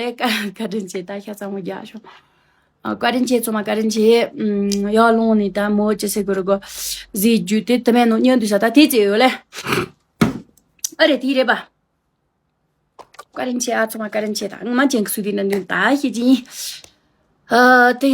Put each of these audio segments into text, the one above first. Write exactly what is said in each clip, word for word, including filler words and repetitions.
ལས་བཀའ་བཀའ་དྲིན་ཆེ། ད་ཤ་ཚ་མོ་རྒྱག་ཤོག་ཨ། བཀའ་དྲིན་ཆེ། ཚང་མ་བཀའ་དྲིན་ཆེ། ཨམ། ཡར་ལོངས་ནས་ད་མོ་ཅི་ཟེར་དགོས་རེད་གོ། ཟས་རྒྱུ་དེ་དུ་མའི་ནང་ཉོ་འདུག་ས་ད་དེ་ཙེ་ཡོད་ལེ། ཨ་རེད། དེ་རེད་པ། བཀའ་དྲིན་ཆེ་ཨ། ཚང་མ་བཀའ་དྲིན་ཆེ། ད་ངོ་མ་ཅན་གི་སུ་དེ་ན་འདུག་ད་ཤེས་ཀྱི་ཡིན། ཨ། དེ།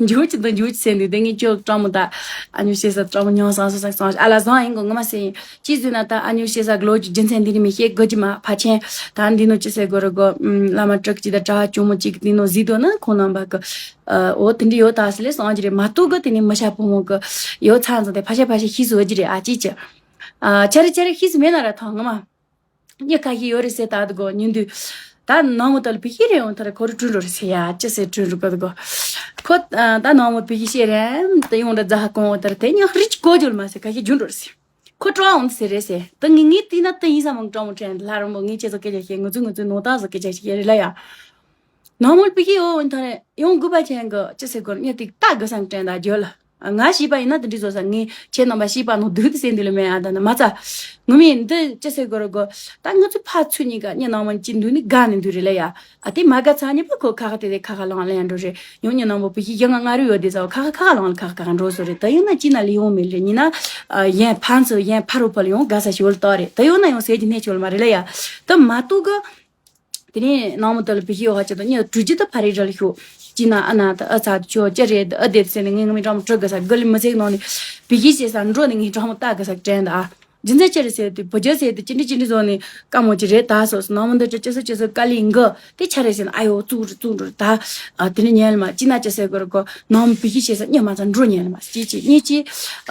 འཇུ་ཅི་དང་འཇུ་ཅི་ཟེར་འདུག་དེ་ངས་ཁྱོད་སྤྲང་མོ་ད། ཨ་ཉོ་ཤེས་ས་སྤྲང་མོ་ཉོ་སང་སོ་ས་སང་ཨ་ལ་བཟང་ཡིན་གོ། ངོ་མ་ཟེར་ཡིན། ཅི་ཟེར་ན་ད་ཨ་ཉོ་ཤེས་ས་གི་ལོ་རྒྱུས་རྒྱུ་མཚན་འདི་ནི་མི་ཤེས་གོ་ཅི་མ་ཕ་ཆེན། ད་འདི་ནོ་ཅི་ཟེར་དགོས་རེད་གོ། ཨམ། བླ་མ་དྲུག་ཅི་ད་གྲྭ་བ་ཇོ་མོ་གཅིག་འདི་ནོ་ཟིག་དོ་ན་ཁོང་རྣམ་པ་གི། ཨ། འོ་དེ་འདྲ་ཡོད་ད་ཟེར་ལས་སང་ཅི་རེད་མ་གཏོགས་གི་དེ་ནི་མི་ཤ་ཕོ་མོ་གི་ཡོད་ཚ་ཚ་དེ་ཕ་ཤ་ཕ་ཤ་ཤི་སོ་ཅི་རེད་ཨ་ཅི་ཅི། ཨ། ཆ་རེ་ཆ་རེ་ཤི་སུ་མེད་ན་ར་ཐང་ངོ་མ། གཉིས་ཁ་ཤས་ཡོད་རེད་ཟེར་ད་དུ་གོ་ཉིན་དུས། ད་ནང་མོ་ད་ལ་བི་ཤི་རེ་ཡོང་ཐར་ཁོ་རུ་བྲུན་རོ་རེད་ཟེར་ཡ་ཅི་ཟེར་བྲུན་རུ་གོ་དུ་གོ། ཁོ་ད་ནང་མོ་བི་ཤི་ཤེས་རེད་ད་ཡོང་འདྲ་རྫ་ཧ་གོང་འོ་ད་ར་དེ་ཉག་རིག་གོ་རྒྱུ་མ་ཟེར་ཁ་ཤས་རྒྱུན་རོ་ཟེར། ཁོ་སྤྲང་འོང་ཟེར་རེད་ཟེར་ད་ངས་ངས་བལྟས་ན་ད་ཡིན་ས་མང་སྤྲང་མོ་དྲན་ལྷ་རམ་པོ་ངས་ཁྱེད་ཚོ་སྐད་ཆ་བཤད་ང་ཚོ་ང་ཚོའི་ནོར་སྟངས་སུ་སྐད་ཆ་བཤད་རེད་ལ་ཡ། ནང་མོ་བི་ཤི་ཡོང་འོ་ད་རེད་ཡོང་དགོས་པ་ཅན་གི་ཅི་ཟེར་གོ་ངས་དེ་ལྟ་དགོས་ས་དྲན་ད་རྒྱུ་ལ། ང་ཤི་པ་ཡིན་ན་དེ་འདྲ་བཟོ་ས་ངས་ཁྱེད་རྣམ་པ་ཤི་པ་ནང་སྡུག་ཏུ་ཟེར་འདི་ལ་མེད་ཨ་ད་ན་མ་ཚ། ངུ་མི་འདི་ཅི་ཟེར་དགོས་རེད་གོ། ད་ང་ཚོ་ཕ་ཚུ་གཉིས་ཀ་གཉེན་ནང་མ་ཅི་འདུག་ནི་དགའ་ནི་འདུག་རེད་ལ་ཡ། ཨ་དེ་མ་དགའ་ཚ་ཉི་པ་ཁོ་ཁ་ཁ་དེ་དེ་ཁ་ཁ་ལང་ལ་ཡ་འགྲོ་རེད་ཡོང་གཉེན་ནང་པོ་བི་ཤི་ཡང་ང་རུ་ཡོད་དེ་ཚ་ཁ་ཁ་ཁ་ཁ་ལང་ལ་ཁ་ཁ་ཁ་ཁ་འགྲོ་སོ་རེད་ད་ཡོང་ན་ཅི་ན་ལི་ཡོང་མེད་རེད་ཉི་ན། ཡན་ཕན་ཚུ་ཡན་ཕ་རུ་ཕ་ལ་ཡོང་དགའ་ས་ཞོལ་ཏོ་རེད་ད་ཡོང་ན་ཡོང་ཟེར་གྱི་ནས་ཆོལ་མ་རེད་ལ་ཡ། ད་མ་གཏོགས་གི། དེ་ནས་ནང་མོ་དེ་ལ་བི་ཤི་ཡོ་ཧ་ཅི་དང་གཉིས་གྲུ་ཅི་ད་ཕ་རི་ར་ལ་ཤོག་ཅི་ན་ཨ་ན་ད་ཨ་ཚ་ཆོ་ཅི་རེད་ཨ་དེ་ཟེར་ནས་ངས་ངའི་གྲོགས་མོ་གྲོགས་དགའ་ས་དགའ་ལི་མི་ཚེག་ནང་ནས་བི་ཤི་ཞེས་ས་འགྲོ་ནས་ངའི་གྲོགས་མོ་ལྟ་དགའ་ས་དྲན་ད་ཨ། རྒྱུ་མཚན་ཅི་རེད་ཟེར་དུས་བུ་རྒྱུ་ཟེར་དུས་ཅི་འདྲི་ཅི་འདྲི་བཟོ་ནས་དཀའ་མོ་ཅི་རེད་ད་སོགས་སུ་ནང་མོ་འདི་ཅི་ཅི་སུ་ཅི་སུ་དཀའ་ལས་འགུ་དེ་ཆ་རེད་ཟེར་ན་ཨ་ཡོ་བཙུགས་རུ་བཙུགས་འགྲོ་ད། ཨ་དེ་ནས་ཉལ་མ་ཅི་ན་ཅི་ཟེར་དགོས་རུ་གོ་ནང་མོ་བི་ཤི་ཞེས་ས་གཉིད་མ་ཚ་འགྲོ་ཉལ་མ་ཅི་ཅི་གཉིད་ཅི།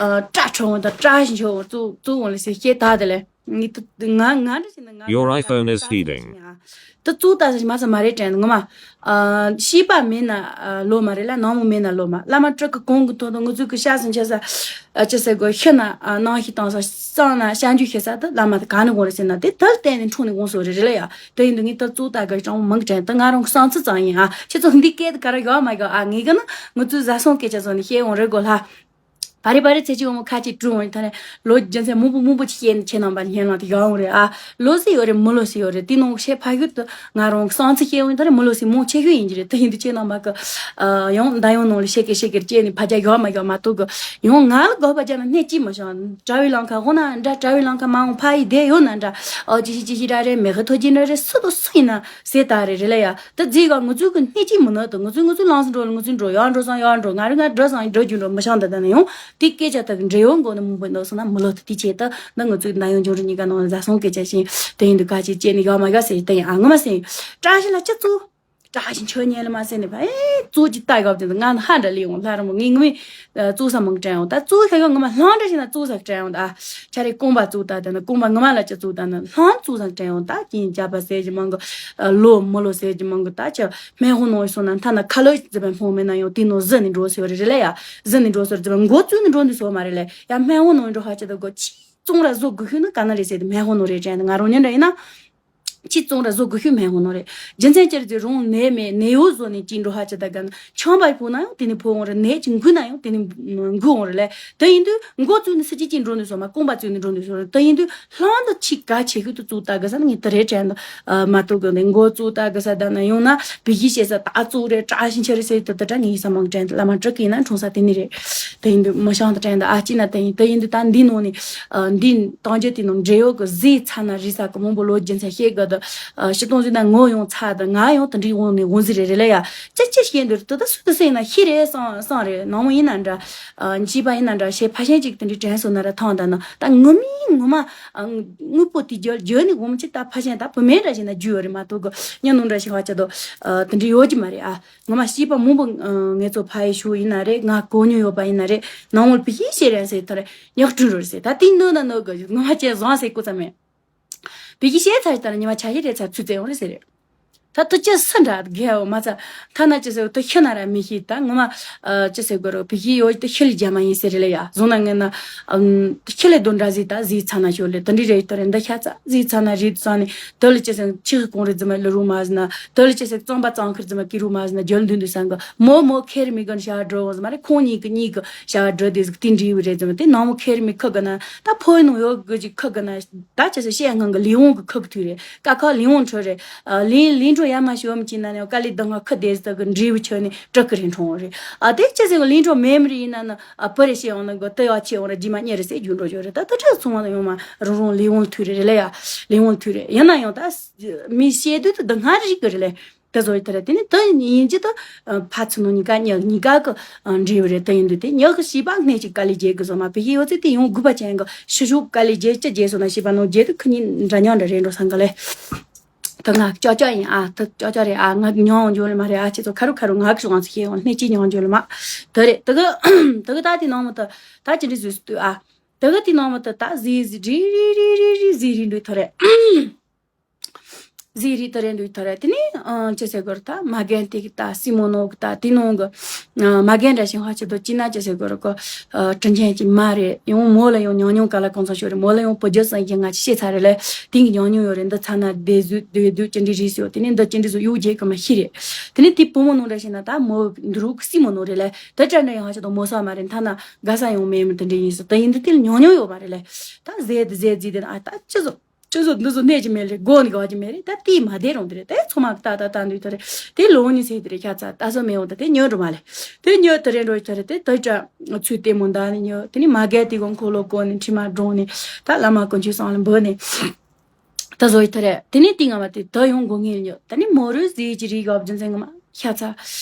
ཨ་སྐྲ་ཁྲོ་འོང་ད་སྐྲ་ཞིག་འཆོ་འོང་བཙུགས་བཙུགས་འོང་ལ་ཟེར་ཤེས་ད་དེ་ལས། ངས་ད་ང་ང་འདྲ་ཞིག་ན་ང་Your iPhone is heating. ད་བཙུགས་ད་ཟེར་མ་ཟེར་མ་རེད་དྲན་ངོ་མ། ཨ་ཤེས་པ་མེད་ན་ཨ་ལོ་མ་རེད་ལ་ནང་མོ་མེད་ན་ལོ་མ་བླ་མ་སྤྲུལ་གི་གོང་གི་ཐོག་ཏུ་ང་ཚོས་གི་ཤ་ཟིན་ཆ་ས་ཨ་ཅི་ཟེར་དགོས་ཤི་ན་ཨ་ནང་ཤི་བཏང་ས་གསང་ན་ཤ་འཇུ་ཤི་ས་ད་བླ་མ་ད་ག་ནས་འོང་རེད་ཟེར་ན་དེ་ད་བརྟེན་ནས་འཁྲུངས་ནས་འོང་སོ་རེད་རེད་ལ་ཡ། དེ་ཡིན་དུས་ངས་ད་བཙུགས་ད་གི་ཅང་མང་དྲན་ད་ང་རང་གི་བསམ་ཚུལ་ཙམ་ཡིན་ཨ་ཁྱེད་ཚོ་འདི་སྐད་ད་ག་ར་ཡོད་མ་ཡོད་ཨ་ངས་གི་ན་ང་ཚོའི་བཟའ་སོང་སྐད་ཆ་ཚོ་ནས་བཤད་འོང་རེད་གོ་ལ། བ་རི་བ་རི་ཚེ་གཅིག་འོང་མོ་ཁ་ཅིག་དྲུང་འོང་ཐ་ནས་ལོ་རྒྱུ་མཚན་མང་པོ་མང་པོ་ཅིག་བཤད་ནས་ཁྱེད་རྣམ་པ་སྙན་ལམ་དུ་ཡོང་རེད་ཨ། ལོ་སི་ཡོད་རེད་མི་ལོ་སི་ཡོད་རེད་དེ་ནང་བཤད་ཕ་ཡུལ་དུ་ང་རང་གི་སང་ཚིག་བཤད་འོང་ཐ་ནས་མི་ལོ་སི་མང་ཆེ་ཤོས་ཡིན་གྱི་རེད་དེ་ཡིན་དུས་ཁྱེད་རྣམ་པ་གི་ཡང་མདའ་ཡང་ནང་ལ་བཤད་གི་བཤད་གི་བཅད་ནས་ཕ་རྒྱ་ཡོད་མ་ཡོད་མ་གཏོགས་གི་ཡང་ང་ལ་དགོས་པ་རྒྱ་ན་སྣེ་གཅིག་མ་བྱུང་གྲྭ་བའི་ལམ་ཁ་འོང་ན་འདྲ་གྲྭ་བའི་ལམ་ཁ་མ་འོང་ཕ་ཡི་བསྡད་ཡོད་ན་འདྲ་ཨོ་ཅི་ཞིག་ཅི་ཞིག་ར་རེད་མེ་ཁ་ཐོ་ཅི་འདྲ་རེད་སུ་དང་སུ་ཡིན་ན་ཟེར་ད་རེད་རེད་ལ་ཡ། ད་རྫིས་ག་ང་ཚོའི་གི་སྣེ་གཅིག་མི་ནོར་དུ་ང་ཚོའི་ང་ཚོའི་ལངས་སུ་འགྲོ་ལ་ང་ཚོའི་འགྲོ་ཡག་འགྲོ་སང་ཡག་འགྲོ་ང་རང་ང་འགྲོ་སང་འགྲོ་རྒྱུ་འགྲོ་མི་ཤང་ད་ད་ན་ཡང་དེ་སྐད་ཆ་ད་གི་འབྲེལ་ཡོད་མགོ་ནས་མང་པོ་འདུག་སོང་ན་མི་ལོ་ད་དེ་བྱས་ད་ད་ང་ཚོའི་ན་ཡང་འབྱུང་རུ་གཉིས་ཀ་ནང་ལ་བཟའ་སོང་སྐད་ཆ་བཞིན་དེ་ཡིན་དུས་ག་ཅིག་བྱས་ནས་ཡག་མ་ཡག་ཟེར་ད་ཡིན་ཨ་ངོ་མ་ཟེར་བཀྲ་ཤིས་ལ་ཅི་ཚོ་བཀྲ་ཤིས་ཆོས་ཉན་ལ་མ་ཟེར་ནས་ཕ་ཨེ་གཙོ་ཅི་ལྟ་གབ་དེ་ང་ཧ་འདྲ་ལི་ཡོང་ལྷ་ར་མོ་ངའི་ངོ་མའི་གཙོ་ས་མང་དྲན་ཡོང་ད་གཙོ་ཤ་ཡོང་ངོ་མ་ལྷང་འདྲ་ཞིག་ན་གཙོ་ས་དྲན་ཡོང་ད། ཆ་རེ་རྐང་པ་བཙུགས་ད་དེ་ན་རྐང་པ་ངོ་མ་ལ་ཅི་བཙུགས་ད་ན་ལྷང་བཙུགས་སང་དྲན་ཡོང་ད་ཀྱིན་རྒྱབ་པ་ཟེར་གྱི་མང་གི་ལོ་མི་ལོ་ཟེར་གྱི་མང་གི་ད་ཆ་སྨན་ཧོ་ནོ་སོང་ན་མཐའ་ན་ཁ་ལོ་ཟི་བན་ཕོང་མེད་ན་ཡང་དེ་ནོ་ཟི་ནི་འགྲོ་སོ་རེ་རེ་ལ་ཡ་ཟི་ནི་འགྲོ་སོ་རེ་ཟི་བན་མགོ་བཙུགས་ནི་འགྲོ་འདི་སོ་མ་རེ་ལ་ཡ་སྨན་ཧོ་ནོ་འགྲོ་ཧ་ཅི་ད་གོ་ཅི་བཙོང་ར་བཟོ་དགོས་ཤུ་ན་ག་ན་རེ་ཟེར་དེ་སྨན་ཧོ་ནོ་རེ་དྲན་ང་རང་ཉན་འདྲ་ཡིན་ན། ཅི་བཙོང་ར་བཟོ་དགོས་ཤུགས་མེད་འོང་ནོ་རེད། རྒྱུ་མཚན་ཅི་རེད་ཟེར་རུང་ནད་མེད་ནད་གཡོག་བཟོ་ནས་ཅི་འགྲོ་ཧ་ཅི་ད་ག་ན་ཆང་པ་ཕོག་ན་ཡང་དེ་ནས་ཕོག་འོང་རེད་ནད་ཅི་འགུལ་ན་ཡང་དེ་ནས་འགུལ་འོང་རེད་ལས་དེ་ཡིན་དུས་མགོ་བཙུགས་ནས་སི་ཅི་ཅི་འགྲོ་ནས་སོ་མ་རྐང་པ་བཙུགས་ནས་འགྲོ་ནས་སོ་རེད་དེ་ཡིན་དུས་ལྷང་དུ་ཆི་ག་ཆེ་ཤོས་དུ་བཙུགས་ད་གི་ས་ན་ངས་དེ་རེད་དྲན་དུ་མ་གཏོགས་གི་ནས་མགོ་བཙུགས་ད་གི་ས་ད་ན་ཡོང་ན་བི་ཞི་བྱེད་ས་ད་བཙུགས་རེད་བཀྲ་ཤིས་ཆེ་རེད་ཟེར་དུ་དེ་འདྲ་ངས་ས་མང་དྲན་དུ་བླ་མ་སྤྲུལ་གི་ཡིན་ན་འཁྲུངས་ས་དེ་ནི་རེད། དེ་ཡིན་དུས་མི་ཤང་དུ་དྲན་དུ་ཨ་ཅི་ན་དེ་ཡིན་དེ་ཡིན་དུས་ད་འདི་ནང་ནས་འདི་བཏང་རྒྱུ་དེ་ནང་འབྲེལ་ཡོད་གི་ཟས་ཚ་ན་རི་ས་གི་མང་པོ་ལོ་རྒྱུ་མཚན་ཤེས་དགོས་དུ། ཨ་ཤི་སྟོང་ཟིན་ན་ངོ་ཡོང་ཚ་དང་ང་ཡང་དེ་འདྲའི་འོང་ནས་འོང་ཟིག་རེད་རེད་ལ་ཡ། ཅི་ཅི་ཤེས་འདུག་དེ་ད་སུ་དུ་སེང་ན་ཤི་རེད་སང་སང་རེད་ནང་མོ་ཡིན་ན་འདྲ། ཨ་མཆིས་པ་ཡིན་ན་འདྲ་ཞེས་ཕ་ཤན་ཅིག་དེ་འདྲའི་དྲན་སོང་ན་ར་ཐང་ད་ན་ད་ངུ་མི་ངུ་མ། ཨ་དངོས་པོ་དེ་རྒྱུ་རྒྱུ་ནི་འོང་ཅི་ད་ཕ་ཤན་ད་བུ་མེད་འདྲ་ཞིག་ན་རྒྱུ་ཡོད་རེད་མ་གཏོགས་གི་ཉ་ནུ་འདྲ་ཞིག་བ་ཅི་དོ། ཨ་དེ་འདྲའི་ཡོད་ཀྱི་མ་རེད་ཨ། ངོ་མ་སྐྱེས་པ་མང་པོ་ཨ་ངེད་ཚོ་ཕ་ཡི་ཞུ་ཡིན་ན་རེད་ང་གོ་མྱོང་ཡོད་པ་ཡིན་ན་རེད་ནང་མོ་བི་ཤི་ཤེས་རན་ཟེར་ད་རེད་ཉག་ཕྲུ་རུ་རེད་ཟེར་ད་དེ་ནོ་ན་ནོ་གི་ངོ་མ་ཅན་བཟང་ཟེར་སྐུ་ཚ་མེད། བི་ཤི་ཤེས་ཚར་ད་རེད་ཉི་མ་ཆ་ཤས་རེད་ཚར་ཚུད་ཙེ་ཡོང་རེད་ཟེར་རེད། ད་དུ་ཅི་སུ་འདྲ་རྒས་འོ་མ་ཚ། ཐ་ན་ཅི་ཟེར་དུ་ཤི་ན་ར་མི་ཤི། ད་ངོ་མ་ཨ་ཅི་ཟེར་དགོས་རོ། བི་ཤི་ཡོད་དུ་ཤི་ལ་རྒྱ་མ་ཡིན་ཟེར་རེ་ལ་ཡ། བཟུང་ན་ངན་ན་ཨམ་ཤི་ལ་དོན་འདྲ་ཟིག་ད་ཟིག་ཚ་ན་ཤོར་ལེ། དུ་འདྲི་རེ་ཡི་དོ་རེ་འདི་ཤ་ཚ་ཟིག་ཚ་ན་རིད་ཚ་ནི། དུ་ལ་ཅི་ཟེར་ཆི་ཁི་གོང་རེ་ཛི་མ་ལ་རུ་མ་ཟི་ན། དུ་ལ་ཅི་ཟེར་གཙང་པ་གཙང་ཁིར་ཛི་མ་ཀི་རུ་མ་ཟི་ན། རྒྱལ་འདུན་འདུ་སང་གི་མོ་མོ་ཁེར་མི་གོན་ཤ་འགྲོ་ཟི་མ་རེ། ཁོང་གཉིས་ཀི་གཉིས་ཀི་ཤ་འགྲོ་དེ་ཟིག་དེ་འདྲི་བི་རེ་ཛི་མ་དེ་ནང་མོ་ཁེར་མི་ཁི་གི་ན། ད་ཕོ་ཡི་ནང་ཡོད་གི་ཅིག་ཁི་གི་ན། ད་ཅི་ཟེར་བཤད་ངང་གི་ལི་འོང་གི་ཁི་གི་ཐུག་རེ། ཀ་ཁ་ལིང་འོང་ཁྲོ་རེ། ལིང་ལིང་ཁྲོ་ཡ་མ་ཤོམ་ཅི་ན་ནི་ཀ་ལི་དང་ང་ཁི་དེ་ཟིག་གི་འདྲི་བུ་ཆོ་ནི་ཀྲག་གི་རིང་ཁྲོང་རེ། ཨ་དེ་ཅི་ཟེར་གི་ལིང་ཁྲོ་མེ་མི་རི་ཡིན་ན་ནི་ཨ་པི་རེ་ཤེས་འོང་ན་གོ་ཏི་ཡ་ཆེ་འོང་ར་རྗེས་མ་ཉེ་རེ་སེ་རྒྱུ་འགྲོ་ཞོ་རེ། ད་ད་ཁྲག་ཚོང་བ་ཡོང་མ་རུང་རུང་ལིང་འོང་ཐུག་རེ་རེ་ལེ་ཡ། ལིང་འོང་ཐུག་རེ་ཡིན་ན་ཡང་ད་མི་ཤེས་དུས་ད་སྔར་རིག་གི་རེ་ལེ། ད་བཟོ་ཡི་ད་རེ་དེ་ནི་ད་ཡིན་གྱི་ད་ཕ་ཚུ་ནོ་གཉིས་ཀ་གཉིས་གཉིས་ཀ་གི་འབྲས་བུ་རེད། ད་ཡིན་དུས་དེ་ཉག་གི་བྱིས་པ་སྣེ་གཅིག་དཀའ་ལས་རྒྱལ་གི་བཟོ་མ་བི་ཤི་ཡོད་ཚེ་དེ་ཡོང་དགོས་པ་ཅན་གི་ཤུ་ཤུ་དཀའ་ལས་རྒྱལ་ཅི་རྒྱལ་སོང་ན་བྱིས་པ་ནོ་རྒྱལ་དུ་ཁི་གཉིས་འདྲ་མཉམ་འདྲ་རེད་འགྲོ་སང་གི་ལེ། ད་ང་ཅོ་ཅོ་ཡིན་ཨ། ད་ཅོ་ཅོ་རེད་ཨ། ང་ཉོང་འཇོ་ལ་མ་རེད་ཨ། ཁྱེད་ཚོ་ཁ་རུ་ཁ་རུ་ང་གི་ཤོག་ང་ཚོ་ཤེས་ཡོང་སྣེ་གཅིག་ཉོང་འཇོ་ལ་མ། ད་རེད་ད་གི་ད་གི་ད་དེ་ནང་མ་ད་ད་ཅི་འདྲི་བཟོས་སུ་དུས་ཨ། ད་གི་དེ་ནང་མ་ད་ད་ཟི་ཟི་རི་རི་རི་རི་ཟི་རི་འདུག་ད་རེད། ཟི་རི་ད་རེད་འདུག་ད་རེད། དེ་ནི་ཨ་ཅི་ཟེར་དགོས་རེད། ད་མ་རྒན་དེ་གི་ད་སྲིང་མོ་ནོ་གི་ད་དེ་ནང་གི་ཨ་མ་རྒན་འདྲ་ཞིག་ཧ་ཅི་ད་ཅི་ན་ཅི་ཟེར་དགོས་རེད་གོ། ཨ་དྲིན་ཆེན་གྱི་མ་རེད། ཡང་མོ་ལ་ཡང་ཉང་ཉང་ག་ལ་གང་ཚང་ཤོར་རེད། མོ་ལ་ཡང་བུ་རྒྱུད་སང་གི་ང་ཅི་ཤེས་ཚར་རེད་ལེ། དེང་གི་ཉང་ཉང་ཡོད་རེད། འདི་ཚ་ན་བདེ་བཟོས་བདེ་བཟོས་ཅི་འདྲི་རིས་ཡོད། དེ་ནི་འདི་ཅི་འདྲི་བཟོ་གཡུག་རྒྱལ་གི་མ་ཤི་རེད། དེ་ནི་དེ་བུ་མོ་ནང་འདྲ་ཞིག་ན་ད་མོ་འདི་རུ་སྲིང་མོ་ནོ་རེད་ལེ། ད་དྲན་འདྲ་ཡང་ཧ་ཅི་ད་མོ་ས་མ་རེད། ཐ་ན་དགའ་ས་ཡང་མེད་མི་དེ་འདྲ་ཡིན་སོ། ད་ཡིན་འདི་དེ་ལ་ཉང་ཉང་ཡོད་མ་རེད་ལེ། ད་ཟས་དེ་ཟས་རྫི་དེ་ན་ཨ་ད་ཅི་བཟོ། ཅི་བཟོ་འདི་བཟོ་གནས་ཀྱི་མེད་རེད། སྒོ་ནི་ག་བ་ཀྱི་མེད་རེད། ད་དེའི་མ་བདེ་རུང་དེ་རེད། དེ་ཚོ་མ་ད་ད་ད་འདུག་ད་རེད། དེ་ལོ་ནི་ཟེར་དེ་རེད། ཤ་ཚ་ད་སོ་མེད་འོང་ད་དེ་ཉོ་འགྲོ་མ་ལེ། དེ་ཉོ་དེ་རེད་འགྲོ་ད་རེད། དེ་ད་ཅ་ཚུལ་ལྟད་མོ་འདའ་ནི་ཉོ། དེ་ནི་མ་གལ་དེ་གོང་འཁོར་ལོ་བསྐོར་ནི་ཁྲི་མ་འགྲོ་ནི་ད་བླ་མ་དཀོན་མཆོག་གསུམ་ལ་འབུལ་ནི་ད་བཟོ་ཡི་ད་རེད། དེ་ནི་དེ་ང་མ་དེ་ད་ཡོང་དགོ་ངེས་ཉོ། དེ་ནི་མོ་རུ་ཟེར་གྱི་རིག་ག་བ་རྒྱུ་མཚན་ང་མ། ཤ་ཚ།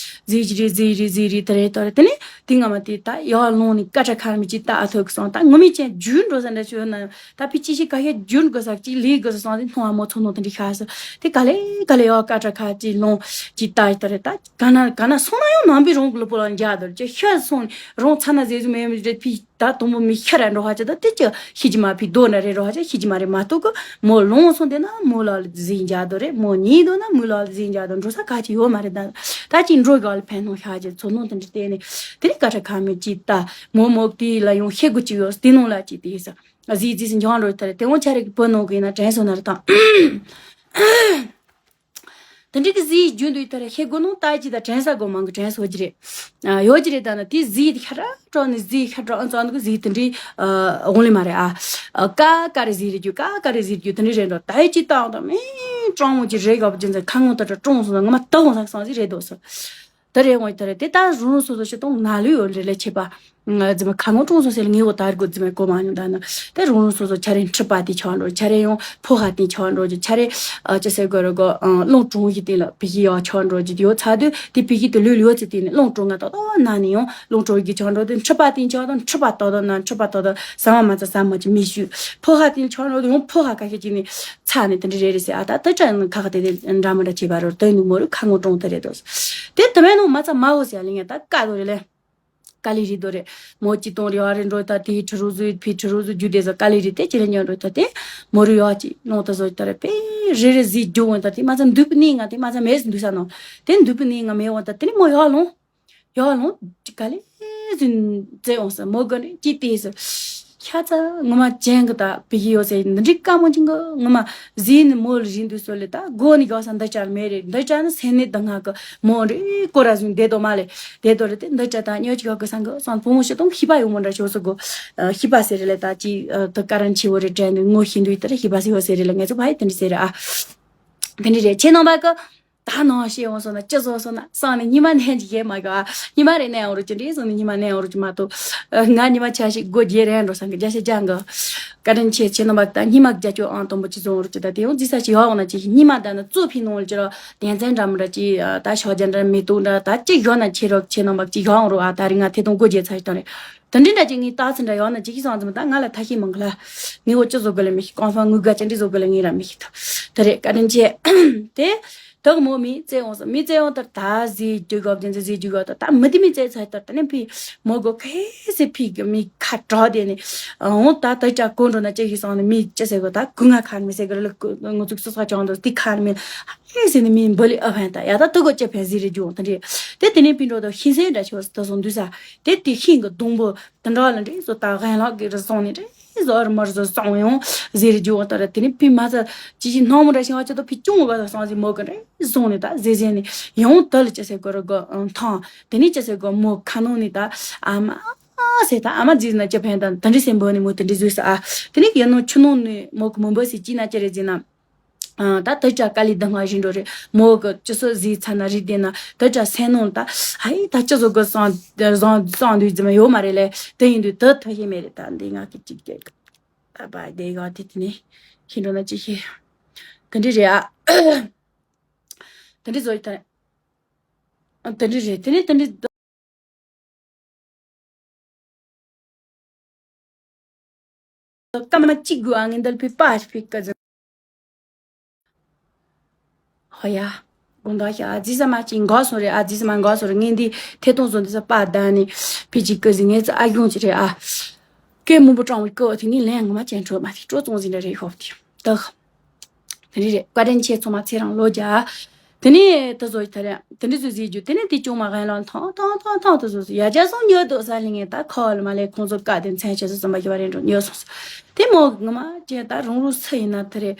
ཟི་རི་ཟི་རི་ཟི་རི་དེ་རེད་དོ་རེད། དེ་ནི་དེ་ང་མ་དེ་ད་ཡར་ལོང་ནི་ཀ་ཁྲ་ཁ་མི་ཅི་ད་ཨ་ཐོག་གི་སོང་། ད་ངོ་མི་ཅན་རྒྱུན་འགྲོ་ས་འདྲ་ཆོད་ན་ད་ཕི་ཅི་ཞིག་ཀ་ཤ་རྒྱུན་དགོས་ས་ཅི་ལི་དགོས་ས་སོང་། དེ་སྣང་བ་མོ་ཚོ་ནོ་དེ་འདྲི་ཤ་ས་དེ་ག་ལེ་ག་ལེ་ཡར་ཀ་ཁྲ་ཁ་ཅི་ལོང་ཅི་ད་ཡི་དོ་རེད། ད་ག་ན་ག་ན་སོང་ན་ཡང་ནང་པའི་རོང་གི་ལོ་པོ་ལ་འཇག་དོ་རེད། ཅི་ཤ་སོང་ནི་རོང་ཚ་ན་ཟེ་ཟུ་མེ་མི་རེད། ཕི་ད་དུང་མོ་མི་ཤ་ར་འགྲོ་ཧ་ཅི་ད་དེ་ཅི་ཤི་ཅི་མ་ཕི་དོ་ན་རེ་རོ་ཧ་ཅི་ཤི་ཅི་མ་རེ་མ་གཏོགས་གི་མོ་ལོང་སོང་དེ་ན་མོ་ལ་ཟིན་འཇག་དོ་རེད། མོ་ཉིད་དོ་ན་མོ་ལ་ཟིན་འཇག་དོ་འགྲོ་ས་ག་ཅི་ཡོད་མ་རེད། ད་ད་ཅི་འགྲོ་ག་ལ་ཕན་ནོ་ཤ་ཅི་ཚོ་ནོ་དེ་འདྲ་དེ་ནི་དེ་རིང་ཀ་ཁྲ་ཁ་མི་ཅི་ད་མོ་མོ་དེ་ལ་ཡོང་ཤེས་དགོས་ཅི་ཡོད་དེ་ནོ་ལ་ཅི་དེ་ས་ཟིན་ཟིན་འཇང་རོ་དེ་རེད། དེ་འོང་ཆ་རེ་གི་བུ་ནོ་གི་ཡིན་ན་དྲན་སོང་ན་རེ་དང་། དེ་འདྲ་གི་ཟིའི་རྒྱུན་དུ་ཡོད་ད་ར་ཤེས་དགོས་ནོ་ད་ཅི་ད་དྲན་ས་དགོས་མང་གི་དྲན་སོ་ཅི་རེད། ཨ་ཡོད་ཅི་རེད། ད་ན་དེ་ཟིའི་ཤ་ར་དྲོ་ནི་ཟིའི་ཤ་དྲོ་ཨ་ཙོ་ཨ་ནི་གི་ཟིའི་དེ་འདྲའི་ཨ་འོང་ལེ་མ་རེད་ཨ། ཨ་ཀ་ཀ་རེ་ཟིའི་རེད་རྒྱུ་ཀ་ཀ་རེ་ཟིའི་རྒྱུ་དེ་འདྲའི་རེད་འགྲོ། ད་ཡི་ཅི་ད་འོང་ད་མི་གྲོང་མོ་ཅི་རེད་ག་བ་ཅི་ཟེར་ཁ་ངོ་ད་དྲ་གྲོང་སོང་ད་ང་མ་ད་འོང་ས་སང་ཟིག་རེད་འདུག་སོ། ད་རེད་འོང་ད་རེད། དེ་ད་རུང་རུང་སོ་སོ་ཤི་ཏོང་ན་ལུས་ཡོད་རེད་ལེ་ཆེ་པ། རྫི་མ་ཁ་ངོ་ཀྲུང་སོ་སེ་ལ་ངེས་འོ་དར་དགོས་རྫི་མ་གོ་མ་མྱོང་ད་ན། དེ་རུང་རུང་སོ་སོ་ཆ་རེ་འཁྲི་པ་དེ་ཆགས་འགྲོ། ཆ་རེ་ཡང་ཕོ་ཧ་དེ་ཆགས་འགྲོ་རྒྱུ། ཆ་རེ་ཨ་ཅི་ཟེར་དགོས་རེད་གོ། ཨ་རླུང་གྲོང་གི་སྟེང་ལ་བི་ཤི་ཡག་ཆགས་འགྲོ་རྒྱུ་ཡོད་ཚ་དུས་དེ་བི་ཤི་དེ་ལུས་ལུས་ཡོད་ཚེ་དེ་ནི་རླུང་གྲོང་ང་ཏོག་ཏོག་ན་ནི་ཡང་རླུང་གྲོང་གི་ཆགས་འགྲོ་དེ་འཁྲི་པ་དེ་ཆགས་དང་འཁྲི་པ་ཏོག་ཏོག་ན་འཁྲི་པ་ཏོག་ཏོག་ཟ་མ་མ་ཚ་ཟ་མ་ཅི་མི་ཞུ། ཕོ་ཧ་དེ་ཆགས་འགྲོ་དེ་ཡང་ཕོ་ཧ་ཁ་ཤས་ཅིག་ནི་ཚ་ནི་དེ་འདྲ་རེད་རེད་ཟེར། ཨ་ད་ད་ཅག་ནི་ཁ་ཁ་དེ་དེ་འདྲ་མ་འདྲ་བྱེད་པ་རོ་དོན་ནི་མོ་རུ་ཁ་ངོ་གྲོང་དེ་རེད་དོ། དེ་དེ་མེད་ནོ་མ་ཚ་མ་འོ་ཟེར་ལེ་ངས་ད་ཀ་དོ་རེད་ལེ། ཀ་ལི་རི་དོ་རེད། མོ་ཅི་གཏོང་རེ་བ་རེ་འགྲོ་ད་དེའི་ཁྲི་རུ་ཟུ་ཕི་ཁྲི་རུ་ཟུ་རྒྱུ་དེ་ཟ་ཀ་ལི་རི་དེ་ཅི་རེ་ཉོ་འགྲོ་ད་དེ་མོ་རུ་ཡོ་ཅི་ལོང་ད་ཟོ་ད་རེད་པེ་རེ་རེ་ཟི་རྒྱུ་འོང་ད་དེ་མ་ཚ་འདུག་པི་ནི་ང་དེ་མ་ཚ་མེད་འདུག་ས་ནོ། དེ་འདུག་པི་ནི་ང་མེད་འོང་ད་དེ་ནི་མོ་ཡོ་ལོང་། ཡོ་ལོང་ཀ་ལི་ཟིན་ཙེ་འོང་ས་མོ་ག་ནི་ཅི་དེ་ཟ། ཤ་ཚ་ངོ་མ་ཅན་གི་ད་བི་ཡི་ཡོ་སེ་འདི་འདྲི་ཀ་མོ་ཅིང་གི་ངོ་མ་ཟི་ནི་མོ་ལ་རིན་འདུག་སོ་ལེ། ད་གོ་ནི་ག་ས་འདི་ཅར་མེད་རེད། འདི་ཅར་ནི་སེ་ནི་ད་ང་གི་མོ་རེ་ཀོ་ར་ཟུན་བསྡད་དོ་མ་ལེ། བསྡད་དོ་རེད། དེ་འདི་ཅར་ད་ཉོ་ཅི་ག་གི་སང་གི་སང་བུ་མོ་ཤི་ཏོང་ཤི་པ་ཡོང་མོ་འདྲ་ཤོ་སོ་གོ། ཤི་པ་སེ་རེ་ལེ། ད་ཅི་ད་ཀ་རན་ཆི་བོ་རེ་དྲན་འདུག་ངོ་ཤི་འདུག་ད་རེ་ཤི་པ་སེ་ཡོ་སེ་རེ་ལེ། ངས་ཚོ་བ་ཡི་དེ་འདྲི་སེ་རེ་ཨ། དེ་འདྲི་རེ་ཁྱེད་ནང་པ་གི་ད་ནང་ཤེས་འོང་སོང་ན་ཅི་བཟོ་སོང་ན་སང་ནི་ཉི་མ་ནན་གྱི་ཡེ་མ་ག་ཉི་མ་རེ་ནན་འོང་རུ་ཅི་འདྲི་སོང་ནི་ཉི་མ་ནན་འོང་རུ་ཅི་མ་གཏོགས། ང་ཉི་མ་ཆ་ཞིག་སྒོ་རྒྱལ་རན་འགྲོ་སང་གི་རྒྱ་ཤ་ཅང་གི་ཀ་དྲིན་ཆེ། ཁྱེད་ནང་པ་ད་ཉི་མ་རྒྱ་ཅོ་ཨང་དང་པོ་ཅི་བཟོ་འོང་རུ་ཅི་ད་དེ་ཡང་རྫི་ས་ཞིག་ཡོང་ན་ཅི་ཉི་མ་ད་ན་གཙོ་ཕི་ནང་ལ་ཅི་ར་དེ་ཚན་འདྲ་མི་འདྲ་ཅི་ད་ཤོག་རྒྱ་འདྲ་མི་ཏུ་འདྲ་ད་ཅི་ཡོང་ན་ཁྱེད་རོགས་ཁྱེད་ནང་པ་ཅི་ཡོང་རུ་ཨ་ད་རི་ང་ཐེ་དང་སྒོ་རྒྱལ་ཚ་ཞིག་དང་རེད། དེ་འདྲི་འདྲ་ཅིག་ངའི་རྟགས་ཚུལ་འདྲ་ཡོང་ན་ཅིག་ཤི་སོང་ཙམ་ད་ང་ལ་ཐ་ཤི་མང་གི་ལ། ངའི་འོ་ཅི་བཟོ་དགོས་ལ་མི་ཤི། གང་སོང་ངུ་དགའ་ཅི་འདྲི་བཟོ་དགོས་ལ་ངའི་ར་མི་ཤི་ཐུབ། དེ་རེད་བཀའ་དྲིན་ཆེ། དེ་ ད་གི་མོ་མི་བཙལ་འོང་ས་མི་བཙལ་འོང་ལྟར་ད་ཟས་རྒྱུ་གོ་བདེན་ཟས་རྒྱུ་གོ་ད་ད་མི་དེ་མི་བཙལ་ཚར་ལྟར་ད་ནི་ཕི་མོ་གོ་ཁེ་སི་ཕི་གི་མི་ཁ་གྲག་དེ་ནི་འོང་ད་ད་ཅག་གོ་འགྲོ་ན་ཅི་ཤི་སང་ནི་མི་ཅི་ཟེར་གོ་ད་གུ་ང་ཁ་ནི་མི་ཟེར་གི་ར་ལ་ང་ཚུགས་སུ་ས་ཅང་དུ་དི་ཁ་ནི་མི་ཧེ་སི་ནི་མི་འབུ་ལི་ཨ་ཕན་ད་ཡ་ད་ཏུ་གོ་ཅི་ཕན་ཟས་རི་རྒྱུ་འོང་ད་རེད། དེ་དེ་ནི་ཕི་འགྲོ་ད་ཤི་སེ་འདྲ་ཆོ་ད་སོང་འདུས་ས་དེ་དེ་ཤིང་གི་སྡོང་པོ། དེ་འདྲ་ལ་འདྲེ་བཟོ་ད་རྒན་ལགས་ཀྱི་རུ་སོང་ནས་འདྲེ་བཟོ་ཨར་མར་བཟོ་སོང་ཡོང་ཟེར་རྒྱུ་བ་ལྟར་དེ་ནི་ཕི་མ་ཚ་ཅི་ཞིག་སྣང་མོ་འདྲ་ཞིག་བ་ཅི་ཏོ་ཕི་ཅུང་བ་སོང་ཟིག་མོ་གི་འདྲེ་སོང་ནས་ད་ཟེ་ཟེ་ནས་ཡང་དལ་ཅི་ཟེར་གོ་ར་གོ་ཐང་དེ་ནི་ཅི་ཟེར་གོ་མོ་ཁ་ནང་ནས་ད་ཨ་མ་ཟེར་ད་ཨ་མ་ཟིག་ན་ཅི་ཕན་ད་དེ་འདྲི་སེམས་པོ་ནི་མོ་དེ་འདྲི་བཟོས་ས་ཨ་དེ་ནི་ཡ་ནོ་ཆུ་ནང་ནས་མོ་གི་མོ་འབོད་སི་ཅི་ན་ཅི་རེད་ཟེར་ན། ཨ་ད་དེ་ཅག་དཀའ་ལས་སྡུག་བསྔལ་ཞིག་འགྲོ་རེད། མོ་གི་ཅི་སོ་ཟིག་ཚ་ན་རིག་བསྡད་ན་དེ་ཅག་སེམས་ནང་ད་ཧའི་ད་ཅི་བཟོ་གི་བཟང་བཟང་བཟང་འདུག་ཙམ་ཡོད་མ་རེད་ལེ། དེ་ཡིན་དུས་དེ་ཐ་ཤེས་མེད་རེད། ད་འདི་ང་གི་ཅིག་ཅིག་ད་པ་དེ་ག་དེ་དེ་ནི་ཤིང་འགྲོ་ན་ཅི་ཤེས། དེ་འདྲི་རེད་ཨ། དེ་འདྲི་བཟོ་ཡི་ད་དེ་འདྲི་རེད། དེ་ནི་དེ་འདྲི། སྐར་མ་གཅིག་དགོས་ཨ་ངན་དལ་ཕི་པ་ཕི་ཀ་ཟེར། ཧོ་ཡ། དགོང་དག་ཤ་ཨ་ཛི་ས་མ་གཅིག་འགག་སོང་རེད། ཨ་ཛི་ས་མ་འགག་སོང་རེད། ངས་འདི་ཐད་གཏོང་བཟོ་འདི་ས་པ་ད་ནི་ཕི་གཅིག་ཀ་ཟི་ངས་ཙི་ཨ་གྱོང་ཅི་རེད་ཨ། སྐད་མང་པོ་དྲང་བའི་སྐབས་དེ་ངས་ལན་ངོ་མ་ཅན་འཕྲོད་མ་ཐིག་སྤྲོ་ཙོང་ཟིན་རེད་ཤོབ་དེ་ད། དེ་རེད་རེད། བཀའ་དྲིན་ཆེ། ཚང་མ་ཚེ་རིང་ལོ་བརྒྱ། དེ་ནས་དེ་ཚོ་ད་རེད་དེ་འདྲ་ཚོ་ཟིག་རྒྱུ་དེ་ནས་དེ་ཅུང་མ་གན་ལ་ཐང་ཐང་ཐང་ཐང་དེ་ཚོ་ཟིག་ཡ་རྒྱ་སོང་ཉོ་དོ་ས་ལི་ངས་ད་ཁ་བ་ལ་མ་ལས་ཁོང་ཚོ་བཀའ་དེ་མཚན་ཆེ་ས་ཙམ་པ་ཞི་བ་རེད་འགྲོ་ཉོ་སོང་ས། དེ་མོ་ངོ་མ་ཅན་ད་རང་རུ་སུ་ཡིན་ན་དེ་རེད།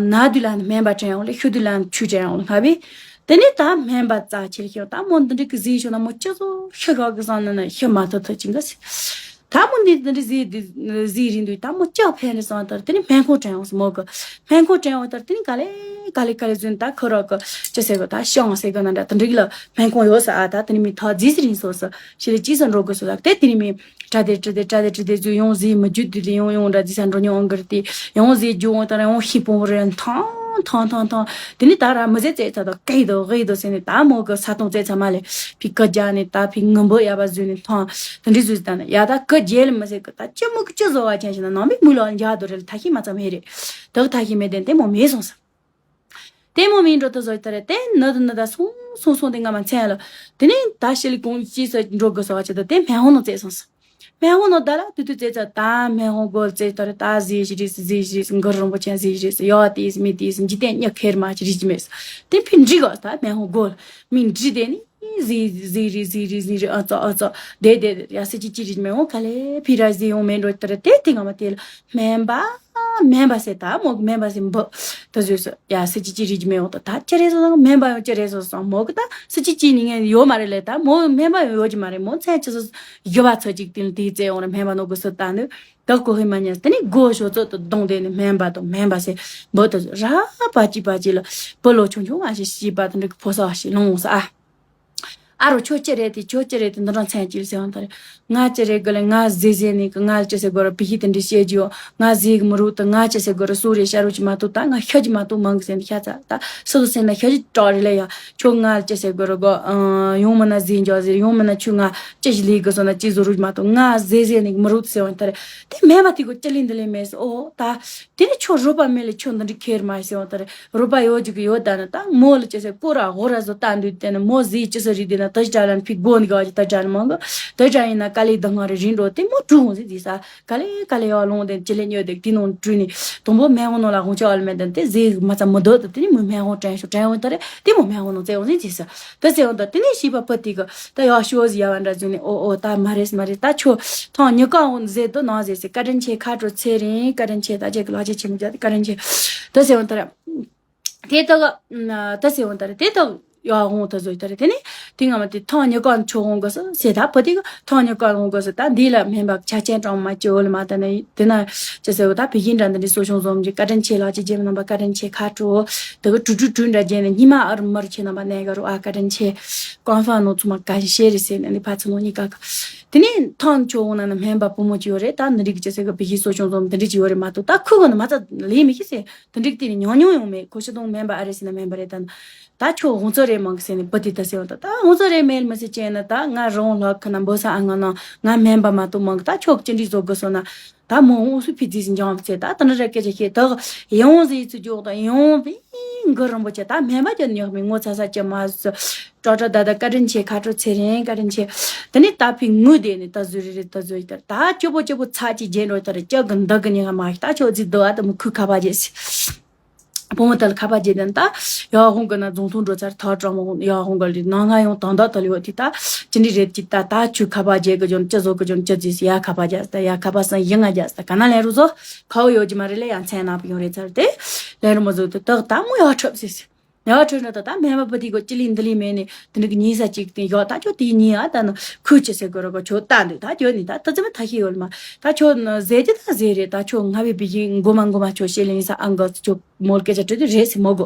ན་དུས་ལ་ནི་སྨན་པ་དྲན་ཡོང་ལེ་ཤི་དུས་ལ་ནི་ཆུ་དྲན་ཡོང་ལེ་ང་བས། དེ་ནས་ད་སྨན་པ་རྩ་ཆེར་ཤོག་ད་མོ་འདི་འདྲ་གི་ཟིག་ཤོག་ན་མོ་ཅི་ཚོ་ཤི་ཁག་གི་སང་ན་ན་ཤི་མ་ཐུབ་ཐུབ་ཅིང་གི་ཟིག་ད་མོ་འདི་འདི་འདྲ་ཟིག་འདི་ཟིག་རིང་དུས་ད་མོ་ལྕགས་ཕན་རེ་སོང་ལྟར་དེ་ནི་སྨན་ཁང་དྲན་འོང་སི་མོ་གི། སྨན་ཁང་དྲན་འོང་ལྟར་དེ་ནི་ག་ལེ་ག་ལེ་ག་ལེ་བཟོས་ནས་ད་ཁོ་རང་གི་ཅི་ཟེར་གི་ད་ཤང་ཟེར་གི་ན་འདྲ་དེ་འདྲ་གི་ལ་སྨན་ཁང་ཡོད་ས་ཨ། ད་དེ་ནི་མི་ཐག་རྫིས་སི་རིང་སོང་སི་ཤི་ལ་ཅི་ས་འགྲོ་གི་སོ་ལ་དེ་དེ་ནི་མི་དྲ་དེ་དྲི་དེ་དྲ་དེ་དྲི་དེ་བཟོས་ཡོང་ཟིག་མི་རྒྱུད་དུས་དེ་ཡོང་ཡོང་འདྲ་རྫིས་ས་འགྲོ་ཉོ་འོང་གི་རེད་དེ་ཡོང་ཟིག་རྒྱུ་འོང་ད་ར་ཡོང་ཤི་སྤོང་བོ་རེད་ཐང་ཐང་ཐང་ཐང་། དེ་ནི་ད་ར་མི་ཟེར་ཙེ་ཚ་དང་ཀེ་དང་ཝེ་དང་ཟེར་ནས་ད་མོ་གི་ས་སྟོང་ཙེ་ཚ་མ་ལས་ཕི་ཀ་རྒྱ་ནས་ད་ཕི་ངུ་འབོད་ཡ་བ་བཟོས་ནས་ཐང་དེ་འདྲི་བཟོས་ད་ནི་ཡ་ད་ཀ་རྒྱལ་མི་ཟེར་གི་ད་ཅི་མོ་གི་ཅི་བཟོ་བ་ཅན་ཞིག་ན་ནང་མི་མུ་ལ་འཇག་དུ་རེད་ཐ་ཤི་མ་ཙམ་ཧེ་རེད། ད་གི་ཐ་ཤི་མེད་དེ་དེ་མོ་མེད་སོང་ས། དེ་མོ་མིན་འགྲོ་ད་བཟོ་ད་རེད་དེ་ནི་ད་ནི་ད་སོང་སོང་སོང་དེ་ང་མ་མཚན་ལ་དེ་ནི་ད་ཤི་ལི་གོང་ཅི་ས་འགྲོ་གི་བཟོ་བ་ཅི་ད་དེ་སྨན་ཧོ་ནང་ཙེ་སོང་ས། སྨན་ཧོ་ནོ་ད་ལ་དུ་དུ་ཙེ་ཙ་ད་སྨན་ཧོ་གོལ་ཙེ་ཏོ་རེ་ད་ཟི་ཞི་རི་སི་ཟི་ཞི་རི་སི་གུ་རུ་རིན་པོ་ཆེ་ཟི་ཞི་རི་སི་ཡོ་ཏི་སི་མི་ཏི་སི་འཇི་ཏེ་ཉ་ཁེར་མ་ཅི་རི་ཅི་མེ་སི་དེ་ཕི་འགྲི་གོ་ད་སྨན་ཧོ་གོལ་མི་འགྲི་དེ་ནི་ཟི་ཟི་རི་ཟི་རི་ཟི་རི་ཨ་ཙོ་ཨ་ཙོ་དེ་དེ་ཡ་སི་ཅི་ཅི་རི་ཅི་མེ་ཧོ་ག་ལེ་ཕི་ར་ཟི་ཡོང་མེ་འགྲོ་ཏ་རེ་དེ་དེ་ང་མ་དེ་ལ་སྨན་པ་སྨན་པ་སེ་ད་མོ་སྨན་པ་སེ་འབུ་ད་ཟོས་སོ་ཡ་སི་ཅི་ཅི་རི་ཅི་མེ་ཧོ་ད་ད་ཅི་རེ་སོ་སོ་སྨན་པ་ཡོང་ཅི་རེ་སོ་སོ་མོ་གི་ད་སི་ཅི་ཅི་ནི་ངས་ཡོད་མ་རེད་ལེ་ད་མོ་སྨན་པ་ཡོང་ཡོད་ཅི་མ་རེད་མོ་མཚན་ཅི་སོ། ཡོད་པ་ཚོ་གཅིག་དེ་ལ་དེའི་རྩེ་འོང་ར་སྨན་པ་ནོ་གི་སུ་ལྟ་ནི། ད་གོ་ཧི་མ་ཉན་དེ་ནི་སྒོ་ཞོ་ཚོད་དུ་གདོང་དེ་ནི་སྨན་པ་དང་སྨན་པ་སེ་འབུ་དུ་ར་པ་ཅི་པ་ཅི་ལ་བུ་ལོ་ཆུང་ཆུང་ང་ཞིག་ཤི་པ་དང་འདྲ་གི་ཕོ་ས་ཞིག་ལོང་ས་ཨ། ཨ་རོ་ཁྱོད་ཅི་རེད་དེ་ཁྱོད་ཅི་རེད་དེ་འདི་འདྲ་མཚན་ཅི་ལ་ཟེར་བ་ད་རེད། ང་ཅི་རེད་གི་ལ་ང་ཟེ་ཟེ་ནི་གི་ང་ཅི་ཟེར་དགོས་ར་བི་ཧི་དེ་འདྲ་བཤད་རྒྱུ་ང་ཟེ་གི་མི་རུ་དུ་ང་ཅི་ཟེར་དགོས་ར་སུ་རེད་ཤ་རུ་ཅི་མ་ཐུབ་ད་ང་ཤ་ཅི་མ་ཐུབ་མང་གི་ཟེར་ནི་ཤ་ཚ་ད་སུ་དུ་ཟེར་ན་ཤ་ཅི་སྐྲག་རེད་ལ་ཡ། ཁྱོད་ང་ཅི་ཟེར་དགོས་ར་གོ། ཡོང་མིན་ན་ཟས་འཇོག་ཟེར་ཡོང་མིན་ན་ཁྱོད་ང་ཅི་ཞིག་ལས་དགོས་སོང་ན་ཅི་བཟོ་རུག་མ་གཏོགས་ང་ཟས་ཟས་ནི་མི་རུག་ཟེར་བ་ལྟར་དེ་སྨན་པ་དེ་གོ་ཅི་ལས་འདི་ལས་མེད་ཟེར་ཨོ་ད། དེ་ནི་ཁྱོད་རོགས་པ་མེད་ལ་ཁྱོད་འདི་འདྲ་ཁྱེར་མ་ཟེར་བ་ལྟར་རོགས་པ་ཡོད་ཅིག་ཡོད་ད་ནི་ད་མོ་ལ་ཅི་ཟེར་ཀོ་ར་ཧོ་ར་བཟོ་ལྟ་འདུག་དེ་ནི་མོ་ཟས་ཅི་ཟེར་རིག་དེ་ན་ད་ཅི་དྲ་ལན་ཕི་སྒོ་འདི་ག་ཅི་ད་དྲ་ནི་མང་གི་ད་དྲ་ཡིན་ན་དཀའ་ལས་ད་ང་རེ་རིན་འགྲོ་དེ་མོ་གྲུ་ཧོང་ཟེར་ཟེར་ས། ག་ལེ་ག་ལེ་ཡར་ལོངས་ཏེ་ཅི་ལེ་ཉོས་ཏེ་དེ་ནང་བྲུས་ནས་དང་པོ་སྨན་ཁང་ནང་ལ་ཧོང་ཆ་ཨ་ལ་མེད་དང་དེ་ཟས་མ་ཚ་མི་འདོད་དེ་དེ་ནི་མོ་སྨན་ཁང་དྲན་ཤོག་དྲན་འོང་ད་རེ་དེ་མོ་སྨན་ཁང་ནང་བཙལ་འོང་ཟིན་ཅི་ཟེར་ད་བཙལ་འོང་ད་དེ་ནས་ཤི་པ་ཕུ་དེ་གི་ད་ཡར་ཤོག་ཟི་ཡ་བ་འདྲ་བཟོས་ནས་ཨོ་ཨོ་ད་མ་རེད་མ་རེད་ད་ཁྱོད་ཐང་ཉི་ཀ་འོང་ཟེར་དུ་ནང་ཟེར་ཟེར་བཀའ་དྲིན་ཆེ་ཁ་དྲོ་ཚེ་རིང་བཀའ་དྲིན་ཆེ་ད་ཅེ་གི་ལ་ཅེ་ཆེ་མི་བྱ་བཀའ་དྲིན་ཆེ་ད་བཙལ་འོང་ད་རེ། དེ་ལྟ་ག་ད་ཟེར་འོང་ད་རེད་དེ་ལྟ་ཡ་འོང་ད་ཟོས་ད་རེད་དེ་ནི་དེ་སྔ་མ་དེ་ཐང་ཉི་ཀ་ཆོ་འོང་ག་སོ་ཟེར་ད་བུ་དེ་ག་ཐང་ཉི་ཀ་འོང་ག་སོ་ད་འདི་ལ་སྨན་པ་ཆ་ཆེན་གྲངས་མ་ཅི་འོ་ལ་མ་ད་ནི་དེ་ན་ཅི་ཟེར་བ་ད་བི་ཧིན་འདྲ་འདི་འདྲི་གསོ་སྐྱོང་འཛོམས་ཀྱི་བཀའ་དྲིན་ཆེ་ལགས་ཀྱི་རྗེས་མ་རྣམ་པ་བཀའ་དྲིན་ཆེ་ཁ་དྲོ་ད་ག་དྲུ་དྲུ་དྲུ་འདྲ་རྗེས་ནས་ཉི་མ་ཨར་མར་ཆེ་རྣམ་པ་གནས་ག་རུ་ཨ་བཀའ་དྲིན་ཆེ་ཀོང་ཧྥ་ནོ་ཚུ་མ་ག་ཤེ་རེད་ཟེར་ནས་འདི་ཕ་ཚ་ནོ་གཉིས་ཀ་ག་དེ་ནི་ཐང་ཆོ་འོང་ན་ནི་སྨན་པ་བུ་མོ་ཅི་ཡོད་རེད་ད་འདི་འདྲི་གི་ཅི་ཟེར་ག་བི་ཧི་གསོ་སྐྱོང་འཛོམས་འདི་འདྲི་ཅི་ཡོད་རེད་མ་གཏོགས་ད་ཁུ་ག་ནི་མ་ཚ་ལས་མི་ཤེས་ཟེར། དེ་འགྲིག་དེ་ནི་ཉུང་ཉུང་ཡོང་མེད་ཁོ་ཤི་དོང་སྨན་པ་ཨ་རེ་སི་ན་སྨན་པ་རེད་ད། ད་ཁྱོད་ཧོང་ཚོ་རེད་མང་གི་ཟེར་ནས་བུ་དེ་ད་ཟེར་བ་ད་ད་ཧོང་ཚོ་རེད་མེད་མི་ཟེར་ཅན་ན་ད་ང་རང་ལག་ཁ་ན་འབོད་ས་ཨ་ང་ན་ང་སྨན་པ་མ་གཏོགས་མང་གི་ད་ཁྱོད་ཅི་འདྲི་བཟོ་དགོས་སོང་ན། ད་མོ་འོང་སུ་ཕི་ཙི་སི་འཇང་བ་ཚེ་ད་ད་ནི་ར་སྐད་ཆ་བཤད་ད་ཡོང་ཟི་ཚུ་འཇོག་དང་ཡོང་བི་གུ་རིན་པོ་ཆེ་ད་སྨན་པ་ཅན་ཉག་མི་ངོ་ཚ་ས་ཅི་མ་སུ་ཀྲོ་ཀྲོ་ད་ད་བཀའ་དྲིན་ཆེ་ཁ་ཁྲོ་ཚེ་རིང་བཀའ་དྲིན་ཆེ། དེ་ནི་ད་ཕི་ངུ་དེ་ནི་ད་ཟུ་རི་རི་ད་ཟུ་ཡི་ད་ད་ཅོ་པོ་ཅོ་པོ་ཚ་ཅི་རྗེས་འགྲོ་ད་ར་ཅག་གི་འདག་གི་ཉི་ཧ་མ་ཤི་ད་ཆོ་ཟི་དོ་ཨ་ད་མུ་ཁུ་ཁ་པ་རྗེས་སི། བུ་མོ་དེ་ལ་ཁ་པར་བརྗེས་དེ་ད་ཡ་ཧོང་གི་ན་རྫོང་ཐོང་འགྲོ་ཚར་ཐག་དྲང་མོ་ཡ་ཧོང་གི་ལི་ནང་ང་ཡོང་དང་ད་ད་ལི་བ་དེ་ད་ཅི་འདྲི་རེད་ཀྱི་ད་ད་ཆུ་ཁ་པར་བརྗེས་གི་ཅོན་ཅི་བཟོ་གི་ཅོན་ཅི་ཟིས་ཡ་ཁ་པར་བརྗེས་ད་ཡ་ཁ་པར་སང་ཡིན་ང་བརྗེས་ད་ག་ན་ལན་རུ་བཟོ་ཁ་བོ་ཡོད་ཀྱི་མ་རེད་ལས་ཡང་མཚན་ནག་པོ་ཡོང་རེད་ཚར་དེ་ལན་རུ་མ་བཟོ་དེ་དག་ད་མོ་ཡ་ཁྲབ་ཟིས་ཡ་ཁྲབ་ན་ད་ད་སྨན་པ་པ་དེ་གོ་ཅི་ལི་འདི་ལི་མེད་ནི་དེ་འདྲི་གི་ཉིན་ས་གཅིག་དེ་ཡོད་ད་ཁྱོད་དེ་ཉིན་ཨ་ད་ནི་ཁུ་ཅི་ཟེར་གི་རོ་གོ་ཁྱོད་ལྟ་འདུག་ད་ཁྱོད་ནི་ད་ད་ཙི་མ་ཐ་ཤི་ཡོད་ལ་མ་ད་ཁྱོད་ཟེར་གྱི་ད་ཟེར་རེད་ད་ཁྱོད་ང་བའི་བི་ཡིན་མགོ་མ་མགོ་མ་ཁྱོད་ཤེས་ལེ་ཡིན་ས་ཨང་ག་ཁྱོད། མོལ་སྐད་ཆ་དྲི་དུས་རེད་ཟེར་མོ་གོ་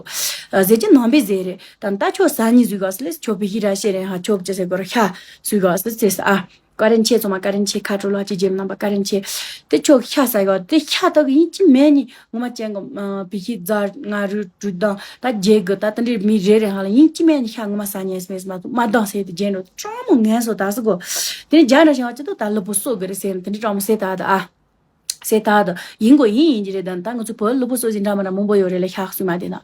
ཟེར་གྱི་ནང་པའི་ཟེར་རེད་དམ་ད་ཁྱོད་ས་ཉི་ཟུག་ག་སི་ལེ་ཁྱོད་བི་ཧི་ར་ཤེས་རེད་ཧ་ཁྱོད་ཅི་ཟེར་གོ་ར་ཤ་ཟུག་ག་སི་ཟེར་ས་ཨ། བཀའ་དྲིན་ཆེ་ཚང་མ་བཀའ་དྲིན་ཆེ་ཁ་དྲོ་ལ་ཅི་རྒྱེམ་རྣམ་པ་བཀའ་དྲིན་ཆེ། དེ་ཁྱོད་ཤ་ཟ་ག་དེ་ཤ་དག་ཡིན་གཅིག་མེད་ནི་ངོ་མ་ཅན་གོ་བི་ཧི་རྫ་ང་རུ་དྲུད་དང་ད་རྒྱལ་གི་ད་དེ་འདྲའི་མི་རེ་རེ་ཧ་ལ་ཡིན་གཅིག་མེད་ནི་ཤ་ངོ་མ་ཟ་ཉན་སི་མེད་སི་མ་ཐུབ་མ་དང་ཟེར་དེ་རྒྱན་རོ་དྲང་མོ་ངན་སོ་ད་སི་གོ་དེ་ནི་རྒྱ་ན་ཤ་ཅི་ད་ད་ལུ་པོ་སོ་གི་རེད་ཟེར་དེ་འདྲའི་དྲང་མོ་ཟེར་ད་ད་ཨ། སེ་ད་དུ་ཡིན་གོ་ཡིན་ཡིན་གྱི་རེད་དམ་ད་ང་ཚོ་བོད་ལུགས་པོ་སོ་ཟིན་འདྲ་མ་འདྲ་མང་པོ་ཡོད་རེད་ལ་ཤག་སུ་མ་དེ་ན།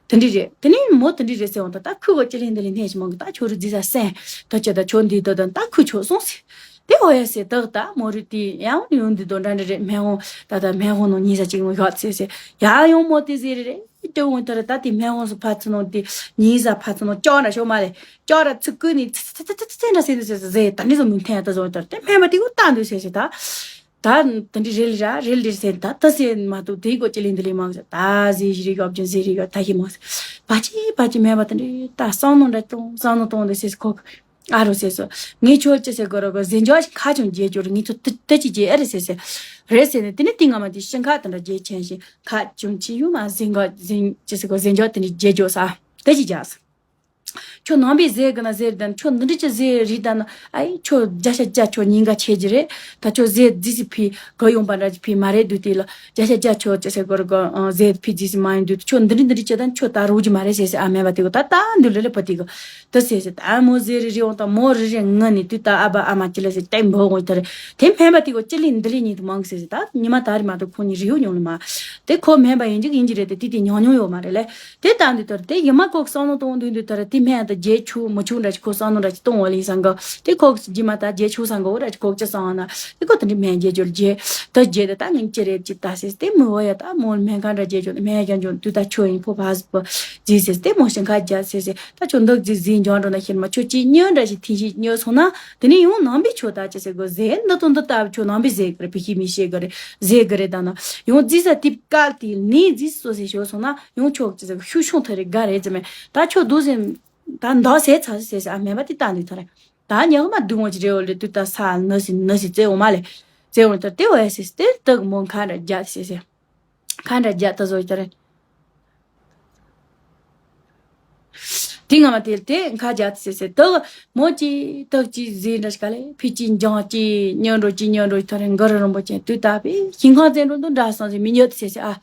དེ་འདྲི་རེད་དེ་ནས་མོ་དེ་འདྲི་རེད་ཟེར་འོང་ད་ད་ཁུ་གོ་ཅི་ལེན་དེ་ལེན་ནས་ཞིག་མང་གི་ད་ཁྱོད་རུ་རྫི་ས་སེན་ད་ཅི་ད་ཁྱོད་འདི་ད་ད་ད་ཁུ་ཆོག་སོང་སི། དེ་འོ་ཡ་སེ་ད་ད་མོ་རུ་དེ་ཡང་ཡོང་འདི་དོ་འདྲ་འདྲ་རེད་སྨན་ཧོང་ད་ད་སྨན་ཧོང་ནང་ཉིན་ས་གཅིག་མོ་ཡོད་སེ་སེ་ཡ་ཡོང་མོ་དེ་ཟེར་རེད་ལྟོས་འོང་ད་ར་ད་དེ་སྨན་ཧོང་སུ་ཕ་ཚུ་ནང་དེ་ཉིན་ས་ཕ་ཚུ་ནང་ཅོག་འདྲ་ཤོག་མ་ལེ་ཅོག་ར་ཚུ་ཀུ་ནི་ཚི་ཚི་ཚི་ཚི་ཚི་འདྲ་སེ་འདི་སེ་སེ་ཟེ་ད་འདི་ཚོ་མི་འཐེན་ད་ཚོ་ད་དེ་སྨན་པ་དེ་གོ་ད་འདི་སེ་སེ་ད། ད་དེ་འདྲི་རེད་ལི་ར་རེད་ལི་ཟེར་ད་ད་ཟེར་མ་གཏོགས་དེའི་སྐོར་ཅི་ལི་འདི་ལི་མང་ཟེར་ད་ཟེར་ཞི་རི་གབ་ཅུང་ཟེར་རི་གབ་ད་ཞི་མང་ཟེར་བ་ཅི་བ་ཅི་སྨན་པ་དེ་འདྲི་ད་བསམ་མནོ་འདྲ་གཏོང་བསམ་མནོ་གཏོང་འདི་ཟེར་ཁོ་ཨ་རོ་ཟེར་སོ་ངས་ཁྱོད་ཅི་ཟེར་གོ་རོ་གོ་ཟེར་འཇོག་ཁ་ཆུང་རྗེས་འཇོག་ངས་ཁྱོད་ད་ཅི་རྗེས་ཨེ་རེད་ཟེར་ཟེར་རེད་ཟེར་ནས་དེ་ནས་དེ་སྔ་མ་དེ་ཤིང་ཁ་དེ་འདྲ་རྗེས་ཆེན་ཞིང་ཁ་ཆུང་ཆེ་ཡུ་མ་ཟེར་གོ་ཟེར་ཅི་ཟེར་གོ་ཟེར་འཇོག་དེ་འདྲི་རྗེས་འཇོག་ས་ད་ཅི་རྒྱག་ས། ཁྱོད་ནང་པའི་ཟས་གི་ན་ཟས་རེད་དམ་ཁྱོད་འདི་འདྲི་ཅི་ཟས་རེད་དམ་ན་ཨའི་ཁྱོད་བརྒྱ་ཆ་བརྒྱ་ཁྱོད་ཉིན་ག་ཆེ་རྒྱུ་རེད་ད་ཁྱོད་ཟས་རྫི་སི་ཕི་ག་ཡོང་པ་འདྲ་ཅི་ཕི་མ་རེད་དུས་དེ་ལ་བརྒྱ་ཆ་བརྒྱ་ཁྱོད་ཅི་ཟེར་གོ་ར་གོ་ཟས་ཕི་རྫི་སི་མ་ཡིན་དུས་ཁྱོད་འདི་འདྲི་འདི་འདྲི་ཅི་དམ་ཁྱོད་ད་རོགས་ཀྱི་མ་རེད་ཟེར་ཟེར་ཨ་སྨན་པ་དེ་གོ་ད་ད་འདི་ལ་ལ་པ་དེ་གོ་ད་ཟེར་ཟེར་ད་མོ་ཟས་རེ་རེ་འོང་ད་མོ་རེ་རེ་ངུ་ནི་དུས་ད་ཨ་བ་ཨ་མ་ཅི་ལ་ཟེར་ཏེ་འབོ་འོང་ད་རེད་དེ་སྨན་པ་དེ་གོ་ཅི་ལི་འདི་ལི་ཉིད་དུ་མང་གི་ཟེར་ཟེར་ད་ཉི་མ་ད་རེ་མ་གཏོགས་ཁོང་ཉིད་རེའུ་མྱོང་ལ་མ་དེ་ཁོ་སྨན་པ་ཡིན་གྱི་ཡིན་གྱི་རེད་དེ་དེ་དེ་མྱོང་མྱོང་ཡོད་མ་རེད་ལེ། དེ་ལྟ་འདི་ལྟར་དེ་ཡི་མ་ཁོག་བསམ་བློ་གཏོང་འདུག་འདི་ལྟར་དེ་སྨན་དང་རྗེས་ཆུ་མི་ཆུ་འདྲ་ཞིག་ཁོ་བསམ་བློ་འདྲ་ཞིག་གཏོང་བ་ལིན་སང་གི་དེ་ཁོག་རྗེས་མ་ད་རྗེས་ཆུ་སང་གི་འོ་འདྲ་ཞིག་ཁོག་ཅི་སང་ན་དེ་ཁོ་དེ་འདྲི་སྨན་རྗེས་འཇོག་རྗེས་ད་རྗེས་དེ་ད་ངས་ཅི་རེད་ཅི་ད་ཟེར་དེ་མི་འོ་ཡ་ད་མོ་སྨན་ཁང་འདྲ་རྗེས་འཇོག་སྨན་རྒྱ་འཇོག་དུས་ད་ཆོ་ཡིན་ཕོ་ཕ་ཟི་ཕོ་ཟི་ཟེར་དེ་མོ་ཞིང་ཁ་རྒྱ་ཟེར་ཟེར་ད་ཆོ་འདུག་ཟི་ཟི་འཇོག་འགྲོ་ན་ཤེར་མ་ཆོ་ཅི་སྨྱོ་འདྲ་ཞིག་ཐིན་ཞིག་སྨྱོ་སོང་ན་དེ་ནི་ཡང་ནང་པའི་ཆོ་ད་ཅི་ཟེར་གོ་ཟེར་འདི་དང་འདི་ལྟ་བུ་ཆོ་ནང་པའི་ཟེར་གི་རེད་བི་ཤི་མི་ཤེས་གི་རེད་ཟེར་གི་རེད་ད་ན་ཡང་རྫི་ས་དེབ་དཀར་དེ་ནི་རྫི་སོ་ཟེར་ཤོར་སོང་ན། ཡོང་ཆོག་ཅེས་ཟེར་ཤུགས་ཆུང་ཐ་རེ་དགའ་རེད་ཙམ་མེད། ད་ཁྱོད་འདུག་ཟེར། ད་འདག་ཟེར་ཚ་ཟེར་ཟེར་ཨ་མེད་པ་དེ་ལྟ་འདུག་ཐ་རེ། ད་ཉག་མ་སྡུག་མོ་ཅི་རེད་འོ་ལེ་དུས་ད་ས་ནི་སི་ནི་སི་ཙེ་འོ་མ་ལེ། ཙེ་འོ་ད་ལྟེ་བ་ཡ་ཟེར་ཏེ་སྟག་མོ་ཁ་འདྲ་རྒྱ་ཟེར་ཟེར། ཁ་འདྲ་རྒྱ་ད་བཟོ་ཡི་ཐ་རེ། དེ་སྔ་མ་དེ་དེ་ཁ་རྒྱ་ཟེར་ཟེར་སྟག་མོ་ཅི་སྟག་ཅི་ཟེར་འདྲ་ཞིག་ག་ལེ་ཕི་ཅི་འཇང་ཅི་ཉོན་འགྲོ་ཅི་ཉོན་འགྲོ་ཐ་རེ་འགར་རིན་པོ་ཆེ་དུས་ད་པའི་ཞིང་ཁང་ཙེ་འགྲོ་འདུག་འདྲ་སང་ཟེར་མི་ཉོ་ཟེར་ཟེར་ཨ།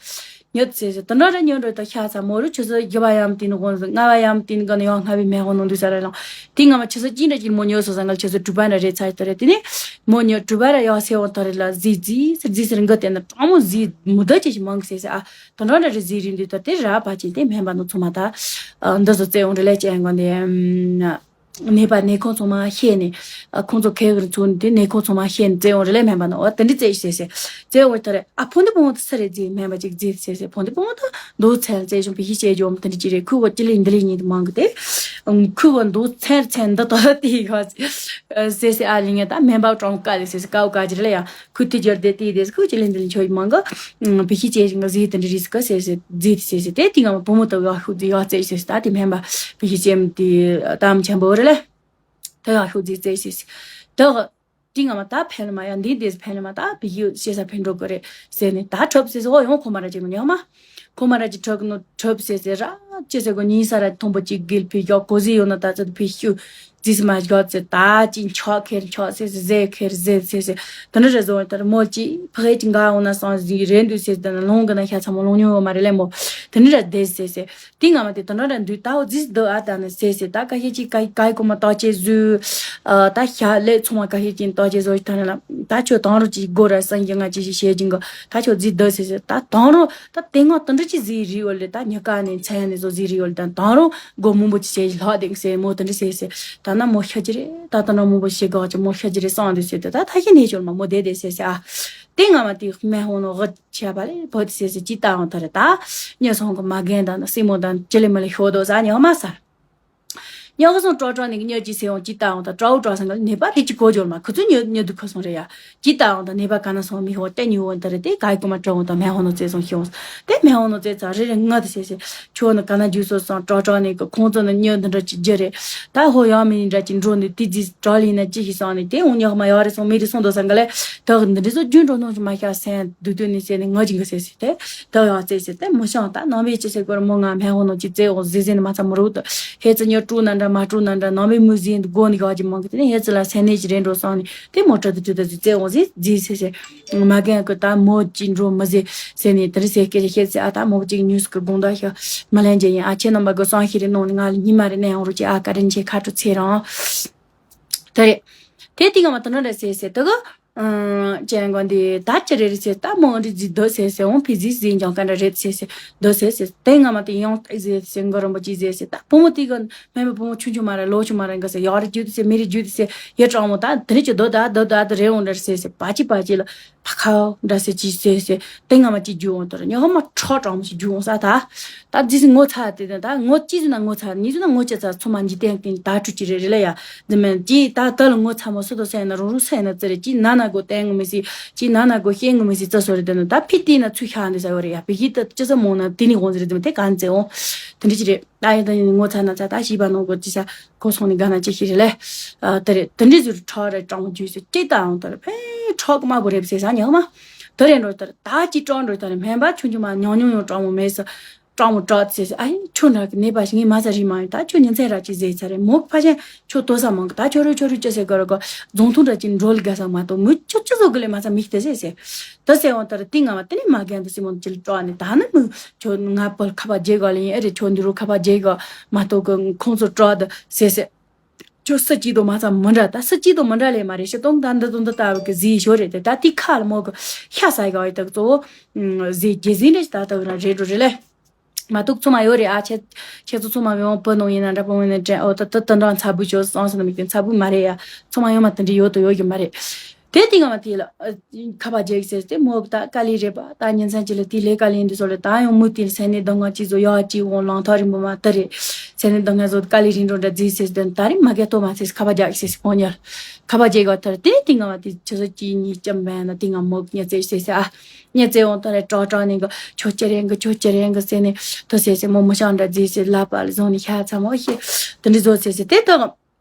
ཉོ་ཟེར་ཟེར་དེ་འདྲ་རེ་ཉོ་འགྲོ་ད་ཤ་ཚ་མོ་རུ་ཆུ་ཚོད་བཞི་བ་ཡམ་དེ་ནི་དགོང་ཟེར་ལྔ་བ་ཡམ་དེ་ནི་ག་ནི་ཡང་ལྔ་བའི་མེ་དབང་ནང་དུ་ས་རེ་ལང་། དེ་སྔ་མ་ཆུ་ཚོད་གཅིག་འདྲ་གཅིག་མོ་ཉོ་སོང་ས་འགལ་ཆུ་ཚོད་དྲུག་པ་འདྲ་རེ་ཚར་ད་རེ་དེ་ནི་མོ་ཉོ་དྲུག་པ་ར་ཡག་སེ་འོང་ད་རེ་ལ་ཟི་ཟི་ཟི་ཟི་ཟི་རིང་ག་དེ་ན་གྲང་མོ་ཟི་མུ་ད་ཅེ་ཞིག་མང་གི་ཟེར་ཟེར་ཨ། དེ་འདྲ་འདྲ་རེ་ཟི་རིང་དུས་ད་དེ་ར་བ་ཅན་དེ་སྨན་པ་ནུ་ཚོ་མ་ད་འདི་ཚོ་བཙལ་འོང་རེ་ལས་ཅན་གོ་འདི་ནད་པ་ནད་ཁོང་ཚོ་མ་ཤེས་ནས་ཁོང་ཚོ་ཁེ་གི་ཚོ་ནི་དེ་ནད་ཁོང་ཚོ་མ་ཤེས་ནས་བཙལ་འོང་རེ་ལས་སྨན་པ་ནུ་འོ་དེ་འདྲ་བཙལ་ཟེར་ཟེར་བཙལ་འོང་ད་རེ་ཨ་ཕོ་འདི་ཕོ་ད་ས་རེ་ཟི་སྨན་པ་ཅིག་ཟི་ཟེར་ཟེར་ཕོ་འདི་ཕོ་ད་འདུག་ཚན་བཙལ་བྱུང་བི་ཤི་བྱས་འཇོམས་དེ་འདྲ་ཅི་རེད་ཁུ་བ་ཅི་ལི་འདི་ལི་ཉིད་མང་གི་དེ། ཁུ་བ་འདུག་ཚན་ཚན་འདི་ད་དེ་ཡོད་ཟེར་ཟེར་ཨ་ལི་ངས་ད་སྨན་པ་གྲོང་དཀའ་ལས་ཟེར་ཟེར་དཀའ་བ་དཀའ་ཅི་རེད་ལ་ཡ་ཁུ་དེ་སྦྱར་དེ་དེ་དེ་ཁུ་ཅི་ལི་འདི་ལི་ཆོས་མང་གི་བི་ཤི་བྱས་ང་ཟི་དེ་འདྲ་རིས་གི་ཟེར་ཟེར་ཟི་དེ་ཟེར་ཟེར་དེ་དེ་ང་བུ་མོ་ད་ཡག་ཤུགས་ཟི་ཡག་བཙལ་ཟེར་ཟེར་ད་དེ་སྨན་པ་བི་ཤི་བྱས་དེ་དམ་ཆེན་པོ་རེད་ལ་ད་ཡག་ཤུགས་ཟི་བཙལ་ཟེར་ཟེར་ད། དེ་སྔ་མ་ད་ཕན་ལ་མ་ཡ་འདི་འདི་ཕན་ལ་མ་ད་བི་ཡུ་ཤེས་ས་ཕན་འགྲོ་གི་རེད་ཟེར་ནས་ད་གྲབས་ཟེར་ཟེར་འོ་ཡོང་ཁོ་མ་ར་ཅིག་མི་ཉོ་མ། ཁོ་མ་ར་ཅིག་གྲབས་གི་ནོ་གྲབས་ཟེར་ཟེར་ར་ ཅི་ཟེར་གོ་ཉིན་ས་ར་མཐོན་པོ་ཅིག་གིལ་ཕི་ཡོག་གོ་ཟི་ཡོད་ན་ད་ཚོད་ཕི་ཤུ་ཛིས་མ་ཞག་ཚེ་ད་ཅི་མཆོག་ཁེར་མཆོག་ཟེར་ཟེར་ཟེར་ཁེར་ཟེར་ཟེར་ཟེར་དེ་འདྲ་རེ་བཟོ་ཡོད་དར་མོ་ཅི་ཕ་ཧེ་ཅི་འགའ་འོ་ན་སང་ཟི་རེད་འདུག་ཟེར་དེ་ན་ལོང་གི་ན་ཤ་ཚ་མོ་ལོང་ཉོ་ཡོད་མ་རེད་ལེ་མོ། དེ་འདྲ་ར་བསྡད་ཟེར་ཟེར་དེ་ང་མ་དེ་དེ་འདྲ་ར་འདུག་ད་འོ་ཛིས་འདུག་ཨ་ད་ན་ཟེར་ཟེར་ད་ཀ་ཤེ་ཅི་ཀ་ཀའི་གོ་མ་ཏོག་ཅེ་ཟུ་ཨ་ད་ཤ་ལེ་ཚོང་མ་ཀ་ཤེ་ཅི་ཏོག་ཅེ་ཟོ་ད་ན་ལ་ད་ཁྱོད་དང་རུ་ཅི་སྒོ་ར་སང་གི་ང་ཅི་ཞིག་བཤད་ཀྱིན་གོ་ད་ཁྱོད་ཛིས་འདུག་ཟེར་ཟེར་ད་དང་རུ། ད་དེ་སྔ་དེ་འདྲ་ཅིག་ཟིག་རིག་ཡོད་ལེ། ད་ཉི་ཀ་ནས་མཚན་ནས་བཟོ་ཟིག་རིག་ཡོད་ལེ། ད་དང་རུང་སྒོ་མང་པོ་ཅིག་བྱས་ལྷག་དེང་སེ་མོ་དེ་འདྲ་ཟེར་ཟེར། ད་ན་མོ་ཤ་ཅི་རེད། ད་ད་ན་མང་པོ་ཞེ་གག་ཅིག་མོ་ཤ་ཅི་རེད་སང་དུ་ཟེར། ད་ད་ཐ་ཤི་ནས་ཆོར་མ་མོ་བསྡད་བསྡད་ཟེར་ཟེར་ཨ། དེ་སྔ་མ་དེ་སྨན་ཧོང་ནོ་ཝ་ཆ་བ་ལེ་བོད་ཟེར་ཟེར་ཅི་ལྟ་འོང་ད་རེད། ད་ཉེ་སོང་གི་མ་རྒན་དང་ན་སྲིང་མོ་དང་ཅི་ལེ་མི་ལེ་ཤོག་དོ་ཟ་ཉི་ཧོ་མ་ཟ། ཉག་ག་སོང་ཀྲོ་ཀྲོ་ནི་གི་ཉག་ཅི་སེ་འོང་ཅི་ལྟ་འོང་ད་ཀྲོ་ཀྲོ་སང་ག་ནེ་པ་རི་ཅི་གོ་ཇོར་མ་ཁུ་ཚུ་ཉོ་ཉོ་དུ་ཁ་སོང་རེ་ཡ། ཅི་ལྟ་འོང་ད་ནེ་པ་ག་ན་སོང་མི་ཧོ་ཏེ་ཉུ་འོང་ད་རེ་དེ་ག་ཡི་ཀོ་མ་ཀྲོ་འོང་ད་མེ་ཧོ་ནོ་ཙེ་སོང་ཤི་འོང་། དེ་མེ་ཧོ་ནོ་ཙེ་ཙ་རེ་རེ་ང་དུ་སེ་སེ་ཆོ་ནི་ག་ན་ཇུ་སོ་སོང་ཀྲོ་ཀྲོ་ནི་གི་ཁོང་ཚོ་ནི་ཉོ་འདི་འདྲ་ཅི་ཇི་རེ། ད་ཧོ་ཡང་མི་ནི་འདྲ་ཅི་འགྲོ་ནི་དེ་ཇི་ཀྲོ་ལི་ན་ཅི་ཤི་སོང་ནི་དེ་འོང་ཉག་མ་ཡོ་རེ་སོང་མི་རེ་སོང་དོ་སང་ག་ལེ། ད་གི་འདི་འདྲ་སོ་ཇུན་འགྲོ་ནོ་མ་ཤ་སེན་དུ་དུ་ནི་སེ་ནི་ང་ཇི་གི་སེ་སེ། དེ་ད་ཡང་ཙེ་ཟེར་ཏེ་མི་ཤང་ད་ནང་པའི་ཅི་ཟེར་གོར་མོ་ང་མེ་ཧོ་ནོ་ཅི་ཙེ་འོ་ཟེ་ཟེ་ནི་མ་ཚ་མི་རུ་ད། ཧེ་ཙི་ཉོ་ཀྲུ་ན་འདྲ་མ་ཀྲུ་ན་འདྲ་ནང་པའི་མུ་ཟེ་འདི་གོ་ནི་ག་ཅི་མང་གི་དེ་ནི་ཧེ་ཙི་ལ་སེ་ནེ་ཅི་རེ་འགྲོ་སོང་ནི་དེ་མོ་ཏྲ་དུ་ཏུ་ད་ཟི་ཙེ་འོ་ཟེ་ཟི་ཟེ་ཟེ། མ་གན་གི་ད་མོ་ཅི་འགྲོ་མི་ཟེ་ཟེ་ནི་དེ་རི་ཟེ་སྐད་ཅི་ཧེ་ཙི་ཨ་ད་མོ་ཅི་ཉུས་གི་དགོང་ད་ཤ་མ་ལན་ཇེ་ཡིན་ཨ་ཆེ་ནམ་པ་གི་སང་ཤི་རི་ནོ་ནི་ང་ལ་ཉི་མ་རི་ནས་ཡང་རུ་ཅི་ཨ་ཀ་རིན་ཆེ་ཁ་ཏུ་ཚེ་རང་། དེ་རེད། དེ་དེ་ག་མ་ད་ན་རེ་ཟེ་ཟེ་ད་གི་ཅན་གོ་འདི་ད་ཅི་རེ་རེད་ཟེར་ད་མོ་འདི་ཟི་འདོད་ཟེར་ཟེར་འོང་ཕི་ཟི་ཟི་འཇང་ཀ་འདྲ་རེད་ཟེར་ཟེར་འདོད་ཟེར་ཟེར་དེ་སྔ་མ་དེ་ཡང་ཏག་ཟེར་ཟེར་འགོ་རིན་པོ་ཆེ་ཟེར་ཟེར་ད་བུ་མོ་དེ་གི་སྨན་པ་བུ་མོ་ཆུང་ཆུང་མ་རེད་ལོ་ཆུང་མ་རེད་འགའ་ཟེར་ཡག་རེ་རྒྱུ་དེ་ཟེར་མི་རེ་རྒྱུ་དེ་ཟེར་ཡ་གྲང་མོ་ད་དེ་རེད་ཀྱི་འདོད་ད་འདོད་ད་དེ་རེད་འོང་འདྲ་ཟེར་ཟེར་པ་ཅི་པ་ཅི་ལ་ཕ་ཁ་འདྲ་ཟེར་ཅི་ཟེར་ཟེར་དེ་སྔ་མ་ཅི་རྒྱུ་འོང་དོ་ར་ཉོ་ཧ་མ་ཁྲོ་གྲང་མོ་ཞིག་རྒྱུ་འོང་ས་ད་ད་ཟི་ཟི་ངོ་ཚ་དེ་ད་ད་ངོ་ཅི་ཟེར་ན་ངོ་ཚ་ཉི་ཟེར་ན་ངོ་ཅི་ཚ་ཚོ་མ་འཇི་ཏན་ཏན་ད་ཁྲུ་ཅི་རེད་རེད་ལ་ཡ། འདི་མིན་ཅི་ད་ལྟ་ལ་ངོ་ཚ་མོ་སུ་དང་སེ་ན་རུ་རུ་སེ་ན་ཙི་རེ་ཅི་ན་ན་གོ་བསྟན་ངོ་མི་སི་ཅི་ན་ན་གོ་ཤེས་ངོ་མི་སི་ཙི་སོ་རེ་དེ་ན་ད་ཕི་ཏི་ན་ཚུ་ཤ་འདི་ས་ཡོ་རེ་ཡ་བི་ཧི་ད་ཅི་ས་མོ་ན་དེ་ནི་ཧོན་ཟི་རེ་དེ་མ་དེ་ག་ན་ཙེ་འོང་། དེ་འདྲི་ཅི་རེ་ད་ཡ་ད་ངོ་ཚ་ན་ཚ་ད་ཤི་བ་ནོ་གོ་ཅི་ས་གོ་སོང་ནི་ག་ན་ཅི་ཤི་རེ་ལེ། དེ་རེ་དེ་འདྲི་ཟུར་ཁྲག་རེ་གྲང་མོ་ཇུས་སི་ཅི་ད་འོང་དེ་རེ་ཕེ་ཁྲག་གི་མ་བོ་རེ་བ་སེ་ས་ཉག་མ། དེ་རེ་འགྲོ་དེ་རེ་ད་ཅི་གྲང་འགྲོ་དེ་རེ་སྨན་པ་ཆུང་ཆུང་མ་ཉུང་ཉུང་ཡོང་གྲང་མོ་མེད་ས། སྤྲང་མོ་སྤྲག་ཟེར་ཟེར་ཨ་ཡིན་ཁྱོད་འདྲ་གི་ནད་པ་ཞིག་ངས་མ་ཚ་རིག་མ་ཡིན། ད་ཁྱོད་ཉིན་མཚན་ར་ཅིག་ཟེར་ཚ་རེད་མོ་ཕ་ཆེན་ཁྱོད་ལྟོ་ས་མང་གི་ད་ཁྱོད་རུ་ཁྱོད་རུ་ཅི་ཟེར་གི་ར་གི་རྫོང་ཐུང་འདྲ་ཅིག་འགྲོ་ལི་དགའ་ས་མ་གཏོགས་མོ་ཁྱོད་ཅི་བཟོ་གི་ལས་མ་ཚ་མིག་དེ་ཟེར་ཟེར། ད་ཟེར་འོང་ད་ར་ཏི་ང་མ་ཏི་ནི་མ་རྒན་དུ་སི་མོ་ཅི་ལ་སྤྲོག་ནི་ད་ནི་མོ་ཁྱོད་ང་པོ་ཁ་པ་རྒྱལ་ག་ལ་ཡིན་ཨེ་རེད་ཁྱོད་འདི་རུ་ཁ་པ་རྒྱལ་ག་མ་གཏོགས་གི་ཁོང་ཚོ་སྤྲོག་ད་ཟེར་ཟེར། ཁྱོད་སུ་གཅིག་དང་མ་ཚ་མི་འདྲ་ད་སུ་གཅིག་དང་མི་འདྲ་ལས་མ་རེད་ཤི་སྟོང་ད་འདི་དང་འདི་ལྟ་བུ་གི་ཟི་ཞོ་རེད་དེ་ད་ཏི་ཁ་ལ་མོ་གི་ཤ་ཟ་ག་ཡི་ད་གི་གཙོ་བོ་ཟི་རྒྱལ་ཟིན་རེད་ད་ད་གི་ར་རེད་འགྲོ་རེད་ལེ། མ་གཏོགས་ཚོ་མ་ཡོད་རེད་ཨ་ཁྱེད་ཁྱེད་ཚོ་ཚོ་མ་ཡོང་བུ་ནང་ཡིན་ན་འདྲ་བུ་མོ་ཡིན་ན་འདྲ་ཨོ་ད་ད་ད་འདྲ་ཚ་བུ་ཞོ་སོང་སོང་ན་མི་ཀྱང་ཚ་བུ་མ་རེད་ཡ་ཚོ་མ་ཡོང་མ་དེ་འདྲ་ཡོད་དོ་ཡོད་གི་མ་རེད། དེ་དེ་ང་མ་དེ་ལ་ཁ་པ་རྒྱག་ཟེར་ཏེ་མོ་ད་དཀའ་ལས་རེད་པ་ད་ཉིན་མཚན་གཅིག་ལ་དེ་ལས་དཀའ་ལས་འདི་ཚོ་ལ་ད་ཡང་མུ་དེ་ལ་སེ་ནས་ལྡང་ང་གཅིག་བཟོ་ཡག་གཅིག་འོང་ལང་ཐག་རིང་པོ་མ་ད་རེད། སེ་ནས་ལྡང་ང་བཟོ་དཀའ་ལས་རིང་འགྲོ་འདྲ་རྫིས་ཟེར་ཏེ་ད་རེད་མ་གལ་ཏོ་མ་ཟེར་ཁ་པ་རྒྱག་ཟེར་སི་ཕོ་ཉལ་ཁ་པ་རྒྱག་ག་ད་རེད་དེ་དེ་ང་མ་དེ་ཆུ་ཚོད་གཅིག་གཉིས་ལྕམ་བན་ན་དེ་ང་མོ་ཉལ་ཙེ་ཟེར་སི་ཨ། ཉེ་ཙེ་འོང་ད་རེ་ཀྲོག་ཀྲོག་ནི་གི་ཁྱོད་ཅི་རེད་གི་ཁྱོད་ཅི་རེད་གི་ཟེར་ནས་ད་ཟེར་ཟེར་མོ་མི་ཤང་འདྲ་རྫིས་ཟེར་ལབ་པ་ལ་བཟུང་ནས་ཤ་ཚ་མོ་ཤི་དེ་འདྲ་བཟོ་ཟེར་ཟེར་དེ་ལྟ་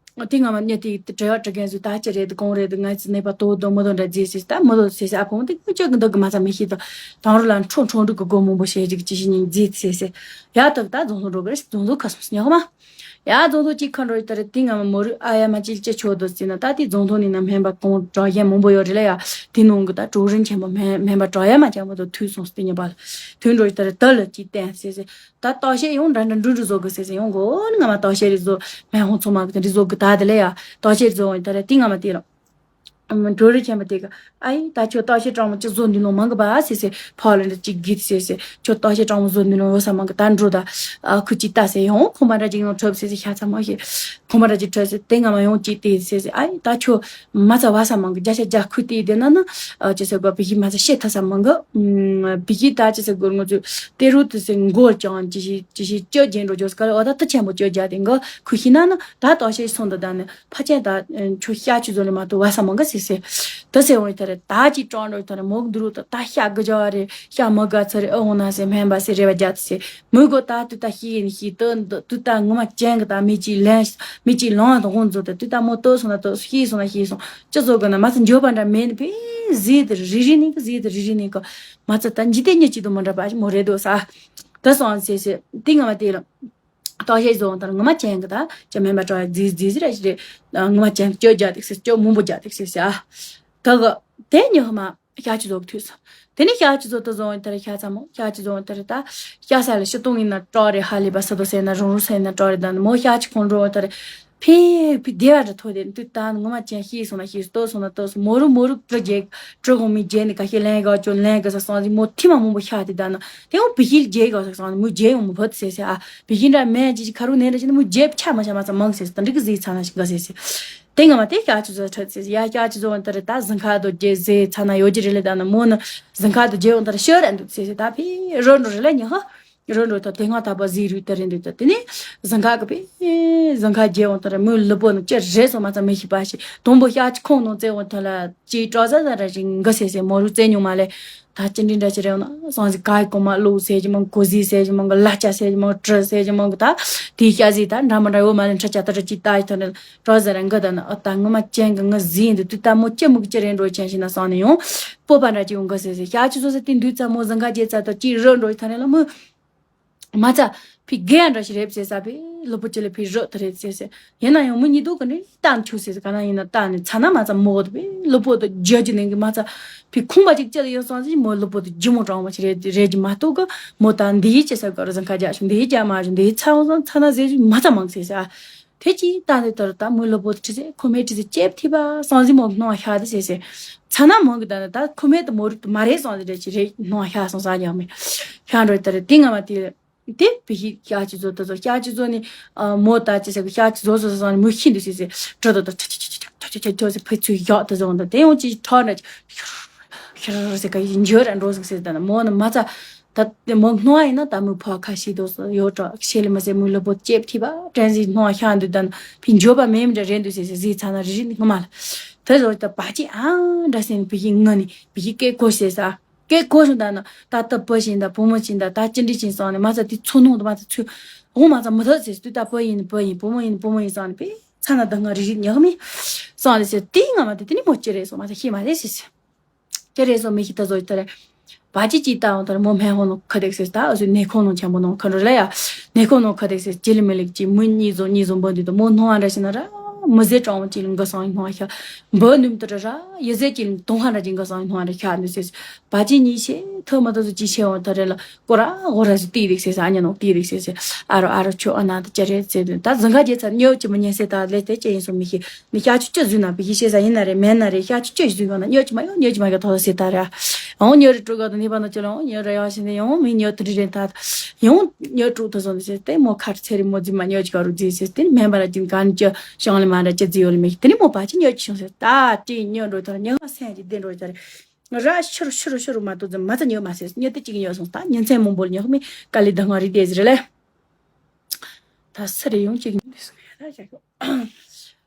དེ་ང་མ་ཉེ་དེ་དྲི་བ་དྲི་མཁན་ཚོས་ད་ཅི་རེད་གོང་རེད་ང་ཚོ་ནད་པ་དོ་དོ་མོ་དོ་འདྲ་རྫིས་ཟེར་ད་མོ་དོ་ཟེར་ཟེར་ཨ་ཕོ་དེ་ཁྱོད་ཀྱི་འདུག་གི་མ་ཚ་མི་ཤི་དང་དང་རུ་ལ་འཕྲོ་འཕྲོ་འདུག་གི་སྒོ་མང་པོ་བྱེད་རིགས་ཅི་ཞིག་ཉིན་རྫིས་ཟེར་ཟེར་ཡ་ད་ད་རྫོང་ཚོ་འགྲོ་གི་རེད་རྫོང་ཚོ་ཁ་སོང་ཉོག་མ། ཡ་རྫོང་ཚོ་གཅིག་ཁ་འགྲོ་ཡི་ད་རེད་དེ་ང་མ་མོ་རུ་ཨ་ཡ་མ་ཅིལ་ཅི་ཆོད་དོ་ཟེར་ན་ད་དེ་རྫོང་ཐོག་ནས་ན་སྨན་པ་གང་གྲགས་ཡ་མང་པོ་ཡོད་རེད་ལ་ཡ་དེ་ནང་གི་ད་གྲོགས་རིན་ཆེན་པོ་སྨན་སྨན་པ་གྲགས་ཡ་མ་ཅན་པོ་དང་ཐུག་སོང་སྟེ་ཉེ་པ་ལ་ཐུག་འགྲོ་ཡི་ད་རེད་ད་ལ་ཅིག་བསྟན་ཟེར་ཟེར་ད་ལྟ་བཤད་ཡོང་འདྲ་འདྲ་འགྲུ་འགྲུ་བཟོ་གི་ཟེར་ཟེར་ཡོང་གོ་ནི་ང་མ་ལྟ་བཤད་རེ་བཟོ་སྨན་ཧོང་ཚོ་མ་གི་དེ་འདྲ་བཟོ་གི་ད་དེ་ལ་ཡ་ལྟ་བཤད་རེ་བཟོ་ཡོང་ཡི་ད་རེད་དེ་ང་མ་དེ་ལ། གྲོགས་རིན་ཆེན་པོ་དེ་གི་ཨ་ཡིན་ད་ཁྱོད་ལྟ་བཤད་སྤྲང་མོ་ཅི་བཟོ་འདི་ནོ་མང་གི་པ་ཟེར་ཟེར་ཕ་ལ་འདྲ་ཅིག་གིད་ཟེར་ཟེར་ཁྱོད་ལྟ་བཤད་སྤྲང་མོ་བཟོ་འདི་ནོ་ཡོད་ས་མང་གི་ད་འགྲོ་ད་ཨ་ཁུ་ཅིག་ལྟ་ཟེར་ཡོང་ཁོང་པ་འདྲ་ཅིག་ཡོང་ཁྲོབ་ཟེར་ཟེར་ཤ་ཚ་མ་ཤེས་ཁོང་པ་འདྲ་ཅིག་ཁྲོབ་ཟེར་དེ་ང་མ་ཡོང་ཅིག་དེ་ཟེར་ཟེར་ཨ་ཡིན་ད་ཁྱོད་མ་ཚ་བ་ས་མང་གི་རྒྱ་ཤ་རྒྱ་ཁུ་དེ་དེ་ན་ན་ཨ་ཅི་ཟེར་གོ་བི་ཤི་མ་ཚ་ཤེས་ཐ་ས་མང་གི་བི་ཤི་ད་ཅི་ཟེར་གོ་ང་ཚོས་དེ་རུ་དེ་ཟེར་མགོ་ཅང་ཅི་ཤི་ཅི་ཤི་ཅོ་རྒྱན་འགྲོ་རྒྱོ་སྐལ་འོ་ད་ད་ཆེན་པོ་ཅོ་རྒྱ་དེ་འགོ་ཁུ་ཤི་ན་ན་ད་ལྟ་བཤད་སོང་ད་ད་ནི། ཕ་ཆེན་ད་ཁྱོད་ཤ་ཆུ་ཚོད་ལས་མ་གཏོགས་བ་ས་མང་ག་ཟེར་ཟེར། ད་ཟེར་འོང་ཡི་ད་རེད་ད་ཅི་ཀྲང་འགྲོ་ཡི་ད་རེད་མོག་འདི་རུ་ད་ད་ཤ་གི་ཇ་རེད་ཤ་མ་ག་ཚ་རེད་ཨ་འོང་ན་ཟེར་སྨན་པ་ཟེར་རེ་བ་རྒྱ་ད་ཟེར་མོས་གོ་ད་དུ་ད་ཤི་ཡིན་ཤི་ད་དུ་ད་ངོ་མ་ཅན་གི་ད་མི་ཅི་ལན་མི་ཅི་ལང་ད་འོང་ཚོ་ད་དུ་ད་མོ་ཏོ་སོང་ན་ཏོ་ཤི་སོང་ན་ཤི་སོང་ཅི་བཟོ་གི་ན་མ་ཚ་འཇོ་པ་འདྲ་མེད་ནི་པི་ཟི་ད་རི་རི་ནི་གི་ཟི་ད་རི་རི་ནི་གི་མ་ཚ་ད་འཇི་ཏེ་ཉི་ཅི་དུ་མ་འདྲ་པ་མོ་རེད་དོ་ས་ད་སོང་ཟེར་ཟེར་དེ་ང་མ་དེ་ལ། ལྟོགས་ཤི་བཟོ་འོང་དར་ངོ་མ་ཅན་གི་ད་ཅི་མེན་པ་ཀྲོ་རྫི་རྫི་རྫི་ར་ཞིག་རེད། ངོ་མ་ཅན་གི་ཅོ་རྒྱག་དེག་སི་ཅོ་མུན་པོ་རྒྱག་དེག་སི་ཨ། ད་གི་དེ་ཉི་ཧ་མ་ཤ་ཆུ་བཟོ་གི་ཐུས་སོ། དེ་ནས་ཤ་ཆུ་བཟོ་ད་བཟོ་འོང་དར་ཤ་ཚ་མོ་ཤ་ཆུ་བཟོ་འོང་དར་ད་ཤ་ས་ལ་ཤི་ཏོང་ཡིན་ན་ཀྲོ་རེ་ཧ་ལི་པ་ས་དོ་སེ་ན་རུང་རུང་སེ་ན་ཀྲོ་རེ་ད་ནི་མོ་ཤ་ཆུ་ཁོང་འགྲོ་འོང་དར། ཕི་ཕི་དེ་བ་འདྲ་ཐོ་དེ་འདུག་ད་ངོ་མ་ཅན་ཤི་སོང་ན་ཤི་ལྟོ་སོང་ན་ལྟོ་སོང་མོ་རུ་མོ་རུ་ཀྲི་རྗེ་ཀྲི་གོང་མི་རྗེ་ནི་ཀ་ཤི་ལན་ག་ཅོ་ལན་ག་ས་སང་ཟི་མོ་ཐི་མ་མོ་བོ་ཤ་དེ་ད་ན་དེ་འོ་བི་ཤི་རྗེ་ག་ས་སང་ཟི་མོ་རྗེ་ཡོང་མོ་བོ་དེ་སེ་སེ་ཨ་བི་ཤི་འདྲ་མེན་ཅི་ཅི་ཁ་རུ་ནེ་འདྲ་ཅི་ནི་མོ་རྗེ་ཆ་མ་ཆ་མ་ཚ་མང་སེ་སེ་ད་འདྲི་གི་ཟི་ཚ་ན་ཤི་ག་སེ་སེ་དེ་ངོ་མ་དེ་ཤ་ཆུ་ཟོ་ཁྲ་སེ་སེ་ཡ་ཤ་ཆུ་ཟོ་འོང་དར་ད་ཟིང་ཁ་དོ་རྗེ་ཟེ་ཚ་ན་ཡོ་རྗེ་རེ་ལེ་ད་ན་མོ་ནི་ཟིང་ཁ་དོ་རྗེ་འོང་དར་ཤོ་ར་འདུག་སེ་སེ་ད་ཕི་རོ་འགྲོ་རེ་ལེ་ཉི་ཧ། རོ་འགྲོ་ད་དེ་སྔ་ད་པ་ཟི་རུ་དེ་རེད་འདུག་ད་དེ་ནི་ཟིང་ཁ་གི་པེ་ཟིང་ཁ་རྗེ་འོང་དར་མོའི་ལུ་པོ་ནི་ཅི་རེད་སོ་མ་ཚ་མི་ཤི་པ་ཞིག་དུམ་བུ་ཤ་ཆུ་ཁོང་ནང་བཙལ་འོང་དར་ལ་ཅི་ཀྲོ་ཟ་ཟ་ར་ཞིག་འགི་སེ་སེ་མོ་རུ་བཙལ་མྱོང་མ་ལེ། ད་ཅི་འདྲི་འདྲ་ཞིག་རེད་འོང་ན་སང་ཟི་ག་ཡི་གོ་མ་ལུག་སེ་ཅི་མང་གོ་ཟི་སེ་ཅི་མང་གི་ལ་ཅ་སེ་ཅི་མང་གི་ཀྲི་སེ་ཅི་མང་གི་ད་དེའི་ཤ་ཟི་ད་འདྲ་མ་འདྲ་ཡོད་མ་ལེ་འཕྲ་ཅ་ད་ར་ཅི་ད་ཡི་ཐོན་ནི་ཀྲོ་ཟ་ར་འགི་ད་ན་ཨ་ད་ངོ་མ་ཅན་གི་ངི་ཟི་འདི་དུས་ད་མོ་ཅི་མུ་གི་ཅི་རེད་འགྲོ་ཅན་ཞིག་ན་སང་ནི་ཡོང་སྤོ་པ་འདྲ་ཅི་ཡོང་གི་སེ་སེ་ཤ་ཆུ་ཟོ་སེ་དེ་འདུས་ཙ་མོ་ཟིང་ཁ་རྗེ་ཙ་ད་ཅི་རོ་འགྲོ་ཡི་ཐོན་ནི་ལ་མོ། མ་ཚ། ཕི་རྒན་འདྲ་ཞིག་རེད་ཟེར་ས་པས་ལུ་པོ་ཅི་ལ་ཕི་རོ་ད་རེད་ཟེར་ཟེར། ཡིན་ན་ཡང་མི་གཉིས་འདུག་གི་ནི་ལྟ་ཆུ་ཟེར་ཟེར་ག་ན་ཡིན་ན་ལྟ་ནི་ཚ་ན་མ་ཚ་མོ་དེ་པས་ལུ་པོ་དེ་རྒྱ་ཇི་ནས་གི་མ་ཚ། ཕི་ཁུང་པ་ཅིག་ཅི་ལ་ཡོད་སོང་ཟིག་མོ་ལུ་པོ་དེ་ཇི་མོ་དྲང་བ་ཞིག་རེད་རེད་ཀྱི་མ་གཏོགས་གི་མོ་ད་འདི་ཡི་ཅི་ཟེར་ག་རུ་ཟིང་ཁ་རྒྱག་ཞིག་འདི་ཡི་རྒྱ་མ་ཞིག་འདི་ཡི་ཚ་བ་སོང་ཚ་ན་ཟེར་ཞིག་མ་ཚ་མང་ཟེར་ཟེར། དེ་ཅི་ལྟ་ནི་ལྟར་ད་མོའི་ལུ་པོ་དེ་ཁྲི་ཟེར་ཁོ་མོའི་ཁྲི་ཟེར་ལྕེབ་ཐིབ་པ་སོང་ཟིག་མོ་གི་སྣང་བ་ཤར་དེ་ཟེར་ཟེར། ཚ་ན་མོ་གི་ད་ནི་ད་ཁོ་མོའི་དེ་མོ་རུ་དེ་མ་རེད་སོང་ཟིག་རེད་ཅི་རེད་སྣང་བ་ཤར་སོང་ཟ་རྒྱག་མེད། ཤར་འགྲོ་ལྟར་དེ་ང་མ་དེ། དེ་བི་ཤི་ཤ་ཆུ་ཟོ་ད་ཟོ་ཤ་ཆུ་ཟོ་ནི་མོ་ད་ཅི་ཟེར་གི་ཤ་ཆུ་ཟོ་ཟོ་ཟོ་ནི་མོ་ཤི་འདུག་ཟེར་ཟེར་དྲོ་དོ་དོ་ཆ་ཆ་ཆ་ཆ་ཟེར་ཕི་ཚུར་ཡོག་ད་ཟོ་འདུག་དེ་ཡོང་ཅི་ཁྲོ་འདྲ་ཤུར་ཤུར་ཟེར་ག་ཡི་འཇོ་ར་འགྲོ་ཟིག་ཟེར་ད་ན་མོ་ནི་མ་ཚ་ད་མོ་སྣང་ཡིན་ན་ད་མོ་ཕོ་ཁ་ཤི་དོ་ཟོ་ཡོད་དྲོ་ཤེ་ལི་མ་ཟེར་མོ་ལུ་པོ་ལྕེབ་ཐིབ་པ་དྲན་ཟིག་སྣང་ཤར་འདུག་ད་ན་ཕི་འཇོ་པ་མེད་མི་འདྲ་རེད་འདུག་ཟེར་ཟེར་ཟིག་ཚ་ན་རི་རི་ནི་ངོ་མ་ལ་ད་ཟོ་ད་བ་ཅི་ཨང་འདྲ་ཟེར་ནི་བི་ཤི་ངུ་ནི་བི་ཤི་སྐད་གོ་ཟེར་ས། སྐད་གོ་བྱུང་ད་ན་ད་ལྟ་བུ་བྱིན་ད་བུ་མོ་བྱིན་ད་ད་ཅི་འདྲི་བྱིན་སོང་ནས་མ་ཚ་དེ་ཚོ་ནང་དུ་མ་ཚ་ཚུ་འོང་མ་ཚ་མི་ཐག་ཟེར་དུས་ད་བུ་ཡིན་བུ་ཡིན་བུ་མོ་ཡིན་བུ་མོ་ཡིན་སོང་ནས་པས་ཚ་ན་ད་ང་རི་རི་ཉག་མི་སོང་ནས་ཟེར་དེ་ང་མ་དེ་དེ་ནི་མོ་ཅི་རེད་སོང་མ་ཚ་ཤེས་མ་རེད་ཟེར་ཟེར་ཅི་རེད་སོང་མི་ཤེས་ད་ཟོ་ད་རེད་བ་ཅི་ཅི་ད་འོང་ད་རེད་མོ་སྨན་ཁང་ནང་ཁ་དེག་ཟེར་ད་ཨ་ཟོས་ནད་ཁང་ནང་ཆེན་པོ་ནང་ཁ་འགྲོ་རེད་ཡ་ནད་ཁང་ནང་ཁ་དེག་ཟེར་ཅི་ལི་མི་ལིག་ཅི་མི་གཉིས་ཟོ་གཉིས་ཟོ་འབུ་འདུས་ད་མོ་སྣང་བ་འདྲ་ཞིག་ན་ར་མི་ཟེར་གྲང་བ་ཅི་ལི་འགའ་སང་སྣང་བ་ཤ་འབུ་ནུམ་དུ་ར་ར་ཡི་ཟེར་ཅི་ལི་དོང་ཧ་འདྲ་ཅི་འགའ་སང་སྣང་བ་ར་ཤ་འདུས་ཟེར། བ་ཅི་གཉིས་ཤེས་ཐོ་མ་ཐོ་སུ་ཅི་ཤེས་འོང་ཐ་རེ་ལ་ཀོ་ར་ཧོ་ར་སུ་ཏི་རིག་སེ་ས་ཨ་ཉ་ནོ་ཏི་རིག་སེ་སེ་ཨ་རོ་ཨ་རོ་ཆོ་ཨ་ན་ད་ཅི་རེད་ཟེར་དུས་ད་ཟིང་ཁ་རྗེ་ཚ་ཉོ་ཅི་མ་ཉན་སེ་ད་ལེ་དེ་ཅི་ཡིན་སོ་མི་ཤེས་ནི་ཤ་ཆུ་ཅི་ཟུ་ན་བི་ཤི་ཤེས་ས་ཡིན་ན་རེད་མེད་ན་རེད་ཤ་ཆུ་ཅི་ཟུ་ཡོང་ན་ཉོ་ཅི་མ་ཡོང་ཉོ་ཅི་མ་ག་ཐོ་སེ་ད་ར་ཡང་ཉོ་རེ་དྲུག་ག་དུ་ནི་པ་ན་ཅི་ལ་ཡང་ཉོ་ར་ཡང་ཤེས་ནི་ཡང་མི་ཉོ་ཏི་རི་རེད་ད་ཡང་ཉོ་དྲུག་ཐོ་སོ་ནི་སེ་དེ་མོ་ཁར་ཚེ་རི་མོ་ཛི་མ་ཉོ་ཅི་ག་རུ་ཛི་སེ་དེ་མེན་པ་ར་ཅི་ག་ནི་ཅི་ཤང་ལི་མ་ར་ཅི་ཛི་ཡོ་ལི་མི་ཤེས་དེ་ནི་མོ་བ་ཅི་ཉོ་ཅི་ཤང་སེ་ད་ཅི་ཉོ་འགྲོ་ཐོ་ཉོ་ང་སེ་ཅི་དེ་འགྲོ་ཅི་རེད། ར་ཤུ་རུ་ཤུ་རུ་ཤུ་རུ་མ་གཏོགས་ཙམ་མ་ཚ་ཉོ་མ་ཟེར་ཉོ་དེ་གཅིག་ཉོ་སོང་ད་ཉིན་མཚན་མང་པོ་ལ་ཉོ་མི་དཀའ་ལས་ད་ང་རི་དེ་ཟེར་ལེ། ད་སུ་རེ་ཡོང་གཅིག་ཉོ་དེ་སུ་ཡ་ད་ཅག་གི་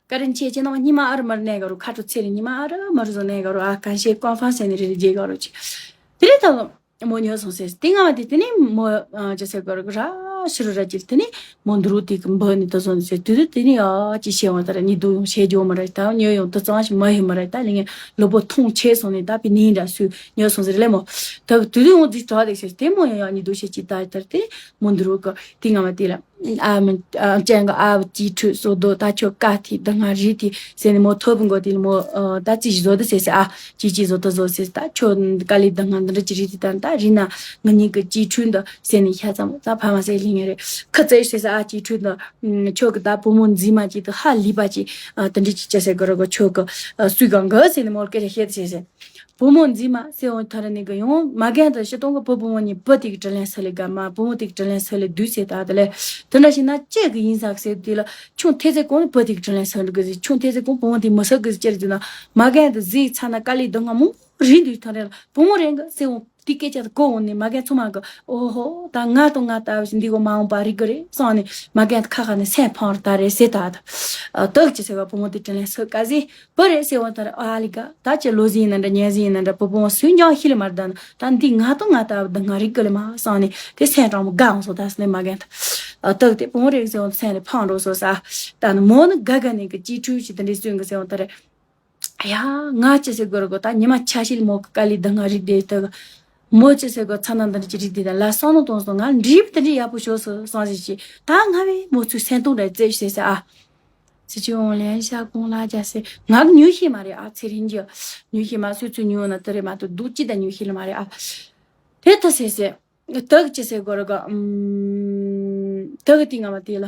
ཀ་རིན་ཆེ་ཆེ་ནང་ཉི་མ་ཨ་རུ་མར་གནས་ག་རུ་ཁ་ཁྲོ་ཚེ་རི་ཉི་མ་ཨ་རུ་མར་བཟོ་གནས་ག་རུ་ཨ་གན་ཤེ་ཀོང་ཧྥང་སེ་ནི་རི་རི་རྗེ་ག་རུ་ཅི་དེ་རེད་ད་ལོ། མོ་ཉོ་སོང་ཟེར། དེ་སྔ་མ་དེ་དེ་ནི་མོ་ཅི་ཟེར་གོ་ར་གོ་ར་ཤི་རུ་ར་ཅིལ་དེ་ནི་མོ་འདུ་རུ་དེ་གི་འབུ་ནི་ད་སོང་ཟེར་དུས་དུས་དེ་ནི་ཨ་ཅི་ཤེས་བ་ད་ར་ནི་དུ་ཡོང་ཤེས་ཇོ་མ་ར་ད་ཉོ་ཡོང་དུ་གཙང་ཞིག་མ་ཧི་མ་ར་ད་ལི་ངན་ལོ་པོ་ཐུང་ཆེ་སོང་ནི་ད་པི་ནི་འདྲ་སུ་ཉོ་སོང་ཟེར་ལེ་མོ། ད་དུས་དུས་ཡོང་དེ་ད་དེ་ཤེས་དེ་མོ་ཡང་ཡང་ནི་དུ་ཤེས་ཅི་ད་ད་དེ་མོ་འདུ་རུ་གི་དེ་སྔ་མ་དེ་ལ། ཨ་མི་ཨ་ཅན་གི་ཨ་བ་ཅི་ཁྲུ་སོ་དོ་ད་ཆོ་ཀ་ཐི་ད་ང་རི་ཐི་ཟེར་ནི་མོ་ཐོ་བུ་མགོ་ཐི་ལ་མོ་ཨ་ད་ཅི་ཞིག་བཟོ་ད་ཟེར་ཟེར་ཨ་ཅི་ཅི་བཟོ་ད་བཟོ་ཟེར་ད་ཆོ་ཀ་ལི་ད་ང་འདི་འདྲ་ཅི་རི་ཐི་ད་ད་རི་ན་ང་གཉིས་ཀི་ཅི་ཁྲུ་འདི་ཟེར་ནི་ཤ་ཚ་མོ་ད་ཕ་མ་ཟེར་ལི་ངེ་རེ་ཁ་ཙེ་ཟེར་ཟེར་ཨ་ཅི་ཁྲུ་འདི་ཆོ་གི་ད་བུ་མོ་འཛི་མ་ཅི་ད་ཧ་ལི་པ་ཅི་ཨ་ད་འདྲི་ཅི་ཅི་ཟེར་གི་ར་གོ་ཆོ་གི་ཨ་སུས་གང་གི་ཟེར་ནི་མོ་སྐད་ཆ་བཤད་ད་ཟེར་ཟེར། བུ་མོ་འཛིན་མ་སེ་འོང་ཐ་ར་ནི་གི་ཡང་མ་རྒན་དང་ཤི་སྟོང་གི་བུ་བུ་མོ་གཉིས་བུ་དེ་གི་དྲིན་ལན་ས་ལེ་ག་མ་བུ་མོ་དེ་གི་དྲིན་ལན་ས་ལེ་དུས་ཚེ་ད་དེ་ལེ། དེ་འདྲ་ཞིག་ན་ཅེ་གི་ཡིན་ས་གི་ཟེར་དེ་ལ་ཆུང་ཐེ་ཚེ་གོང་ནི་བུ་དེ་གི་དྲིན་ལན་ས་ལེ་གི་ཟེར་ཆུང་ཐེ་ཚེ་གོང་བུ་མོ་དེ་མི་ས་གི་ཟེར་ཅེ་རེ་དུས་ན་མ་རྒན་དང་གཟིགས་ཚ་ན་དཀའ་ལས་སྡུག་བསྔལ་མང་པོ་རིག་འདུག་ཐ་ར་ལ་བུ་མོ་རེ་གི་སེ་འོང་དེ་སྐད་ཆ་དེ་གོ་འོང་ནི་མ་རྒན་ཚང་མ་གི་ཨོ་ཧོ་ད་ང་དང་ང་ལྟ་བུ་ཞིག་འདི་གོ་མ་འོང་པ་རིག་གི་རེད་སོང་ནི་མ་རྒན་དང་ཁ་ཁ་ནི་སེམས་ཕངས་ར་ད་རེད་ཟེར་ད་ད་དག་ཅི་ཟེར་བ་བུ་མོ་དེ་དྲིན་ལན་ས་ག་ཟེ། བུ་རེད་ཟེར་འོང་ད་ར་ཨ་ལི་ག་ད་ཅི་ལོ་ཟིན་ཡིན་ན་འདྲ་ཉལ་ཟིན་ཡིན་ན་འདྲ་བུ་བུ་བ་སུས་ཀྱང་ཤི་ལ་མར་ད་ན་ད་འདི་ང་དང་ང་ལྟ་བུ་ད་ང་རིག་གི་ལ་མ་སང་ནི་དེ་སེམས་གྲང་མོ་དགའ་འོང་སོ་ད་སི་ནི་མ་རྒན་ད་ཨ་སྟག་དེ་བུ་རེད་ཟེར་འོང་ད་སེམས་ནི་ཕང་འགྲོ་སོ་ས་ད་ནི་མོ་ནི་དགའ་དགའ་ནི་གི་ཅི་ཁྲུས་ཤི་དེ་འདྲའི་སུན་གི་ཟེར་འོང་ད་ར་ཡ་ང་ཅི་ཟེར་དགོས་ར་གོ་ད་ཉི་མ་ཆ་ཤིལ་མོ་གི་དཀའ་ལས་ད་ང་རིག་དེ་ད་གི་མོ་ཅི་ཟེར་གོ་ཚ་ན་འདི་འདྲ་ཅི་རིགས་འདི་དང་ལ་སང་ནོ་གཏོང་སོང་ང་འདྲིས་པ་དེ་འདྲ་ཡག་པོ་ཤོར་སོང་སང་ཟེར་གྱི་ད་ང་བས་མོ་ཚོའི་སེམས་གཏོང་འདྲ་རྩེ་ཞེས་ཟེར་ཨ། སི་ཅི་འོང་ལན་ཤ་གོང་ལ་རྒྱ་སེ་ང་གི་ཉུལ་ཤེས་མ་རེད་ཨ། ཚེ་རིང་གི་ཉུལ་ཤེས་མ་སོས་ཚུལ་ཉུལ་ན་དེ་རེད་མ་གཏོགས་སྡུག་ཅི་དང་ཉུལ་ཤེས་ལ་མ་རེད་ཨ། དེ་ད་ཟེར་ཟེར། དག་ཅི་ཟེར་གོ་ར་ག་ཨམ། དག་གི་ཏི་ང་མ་ཏི་ལ།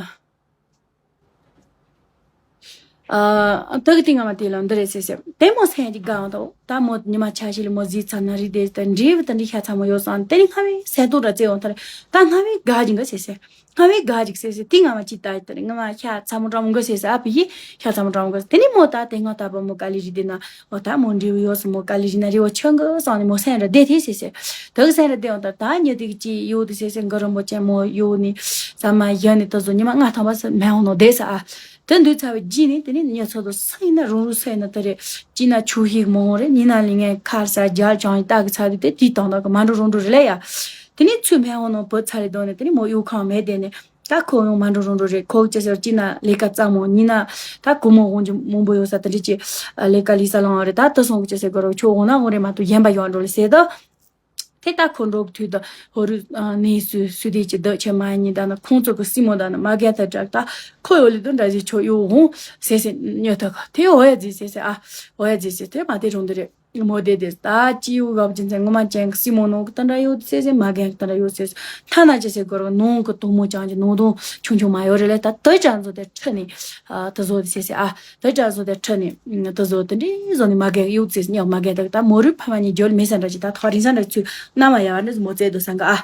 ཨ། དག་གི་ཏི་ང་མ་ཏི་ལ་འདི་རེད་ཟེར་ཟེར། དེ་མོ་སེང་གི་གང་དོ། ད་མོ་ཉི་མ་ཆ་ཤི་ལ་མོ་ཟིག་ཚ་ན་རི་དེ་ད་འདྲེ་བ་ད་འདྲེ་ཤ་ཚ་མོ་ཡོད་སང་དེ་ནི་ཁ་བའི་སེང་ཏོ་ར་ཙེ་འོང་ཐར་ད་ཁ་བའི་ག་ཅིག་ག་ཟེར་ཟེར། ཁ་བའི་ག་ཅིག་ཟེར་ཟེར་ཏི་ང་མ་ཅི་ད་ཡི་ད་རེད་ང་མ་ཤ་ཚ་མོ་འགྲོ་མོ་ག་ཟེར་ཟེར་ཨ་བི་ཡི་ཤ་ཚ་མོ་འགྲོ་མོ་ག་ཟེར་དེ་ནི་མོ་ད་དེ་ང་ད་པ་མོ་ག་ལི་རི་དེ་ན། འོ་ད་མོ་འདྲེ་བོ་ཡོད་སོང་མོ་ག་ལི་རི་ན་རི་བོ་ཆང་གི་སོང་ནི་མོ་སེང་ར་བསྡད་དེ་ཟེར་ཟེར། དག་སེང་ར་བསྡད་འོང་ད་ད་ཉི་དིག་ཅི་ཡོད་དེ་ཟེར་ཟེར་འགའ་རོ་མོ་ཅན་མོ་ཡོད་ནི་ས་མ་ཡ་ནི་ད་བཟོ་ཉི་མ་ལྔ་ཐམ་པ་ས་མེ་འོང་ནོ་བསྡད་ས་ཨ། དེ་འདུག་ཚ་བའི་རྗེས་ནི་དེ་ནི་ཉི་ཚོ་དོ་སེང་ན་རུང་རུང་སེང་ན་དེ་རེད་ཅི་ན་ཆུ་ཧིག་མོ་འོང་རེད་ཉི་ན་ལི་ངན་ཁར་ས་རྒྱལ་ཅང་ཡི་ད་གི་ཚ་གི་དེ་དུས་དང་དག་གི་མ་འགྲོ་རུང་འགྲོ་རེད་ལ་ཡ། དེ་ནི་ཚུ་མེ་འོང་ནོ་བུ་ཚ་རེ་དོ་ནི་དེ་ནི་མོ་གཡུ་ཁང་མེ་བསྡད་ནི། ད་ཁོ་ཡང་མ་འགྲོ་རུང་འགྲོ་རེད་ཁོ་ཅི་ཟེར་ཅི་ན་ལས་ཀ་བཙའ་མོ་ཉི་ན་ད་ཁོ་མོ་དབང་ཅི་མང་པོ་ཡོད་ས་དེ་འདྲ་ཅི་ལས་ཀ་ལས་ས་ལང་རེད་ད་ད་སོང་གི་ཅི་ཟེར་གོ་རོག་ཁྱོད་འོང་ན་འོང་རེད་མ་གཏོགས་གཞན་པ་ཡོང་འགྲོ་ལ་ཟེར་ད། དེ་ད་ཁོ་འགྲོ་གི་དུས་ད་ཧོ་རུ་ནས་སུ་སུ་དེ་ཅི་ད་ཆེ་མ་ཉི་ད་ན་ཁོང་ཚོ་གི་སྲིད་མོ་ད་ན་མ་རྒན་ད་དྲག་ད་ཁོ་ཡོད་ལི་དུ་འདྲ་ཟེར་ཁྱོད་ཡོད་འོང་ཟེར་ཟེར་ཉོ་ད་ག་དེ་འོ་ཡ་ཟེར་ཟེར་ཟེར་ཨ་འོ་ཡ་ཟེར་ཟེར་དེ་མ་དེ་རུང་དེ་རེད། མོ་དེ་དེ་ད་སྐྱེས་བུ་གབ་ཅན་ཚན་ངོ་མ་ཅན་གི་སྲིན་མོ་ནང་གི་ད་འདྲ་ཡོད་ཟེར་ཟེར་མ་རྒན་གི་ད་འདྲ་ཡོད་ཟེར་ཟེར་ཐ་ན་ཅི་ཟེར་གོ་ར་ནང་གི་དོག་མོ་ཅང་གི་ནང་དོང་ཆུང་ཆུང་མ་ཡོད་རེད་ལ་ད་དེ་ཅང་ཚོ་དེ་ཁྲི་ནས་ད་བཟོ་དེ་ཟེར་ཟེར་ཨ་དེ་ཅང་ཚོ་དེ་ཁྲི་ནས་ད་བཟོ་དེ་འདྲའི་བཟོ་ནས་མ་རྒན་གི་ཡོད་ཟེར་ཉག་མ་རྒན་ད་གི་ད་མོ་རུས་ཕ་མ་གཉིས་འཇོལ་མེད་ས་འདྲ་ཅི་ད་ཐག་རིང་ས་འདྲ་ཚུལ་མནའ་མ་ཡ་བ་འདྲ་མོ་བཙལ་དོ་ས་འགའ་ཨ་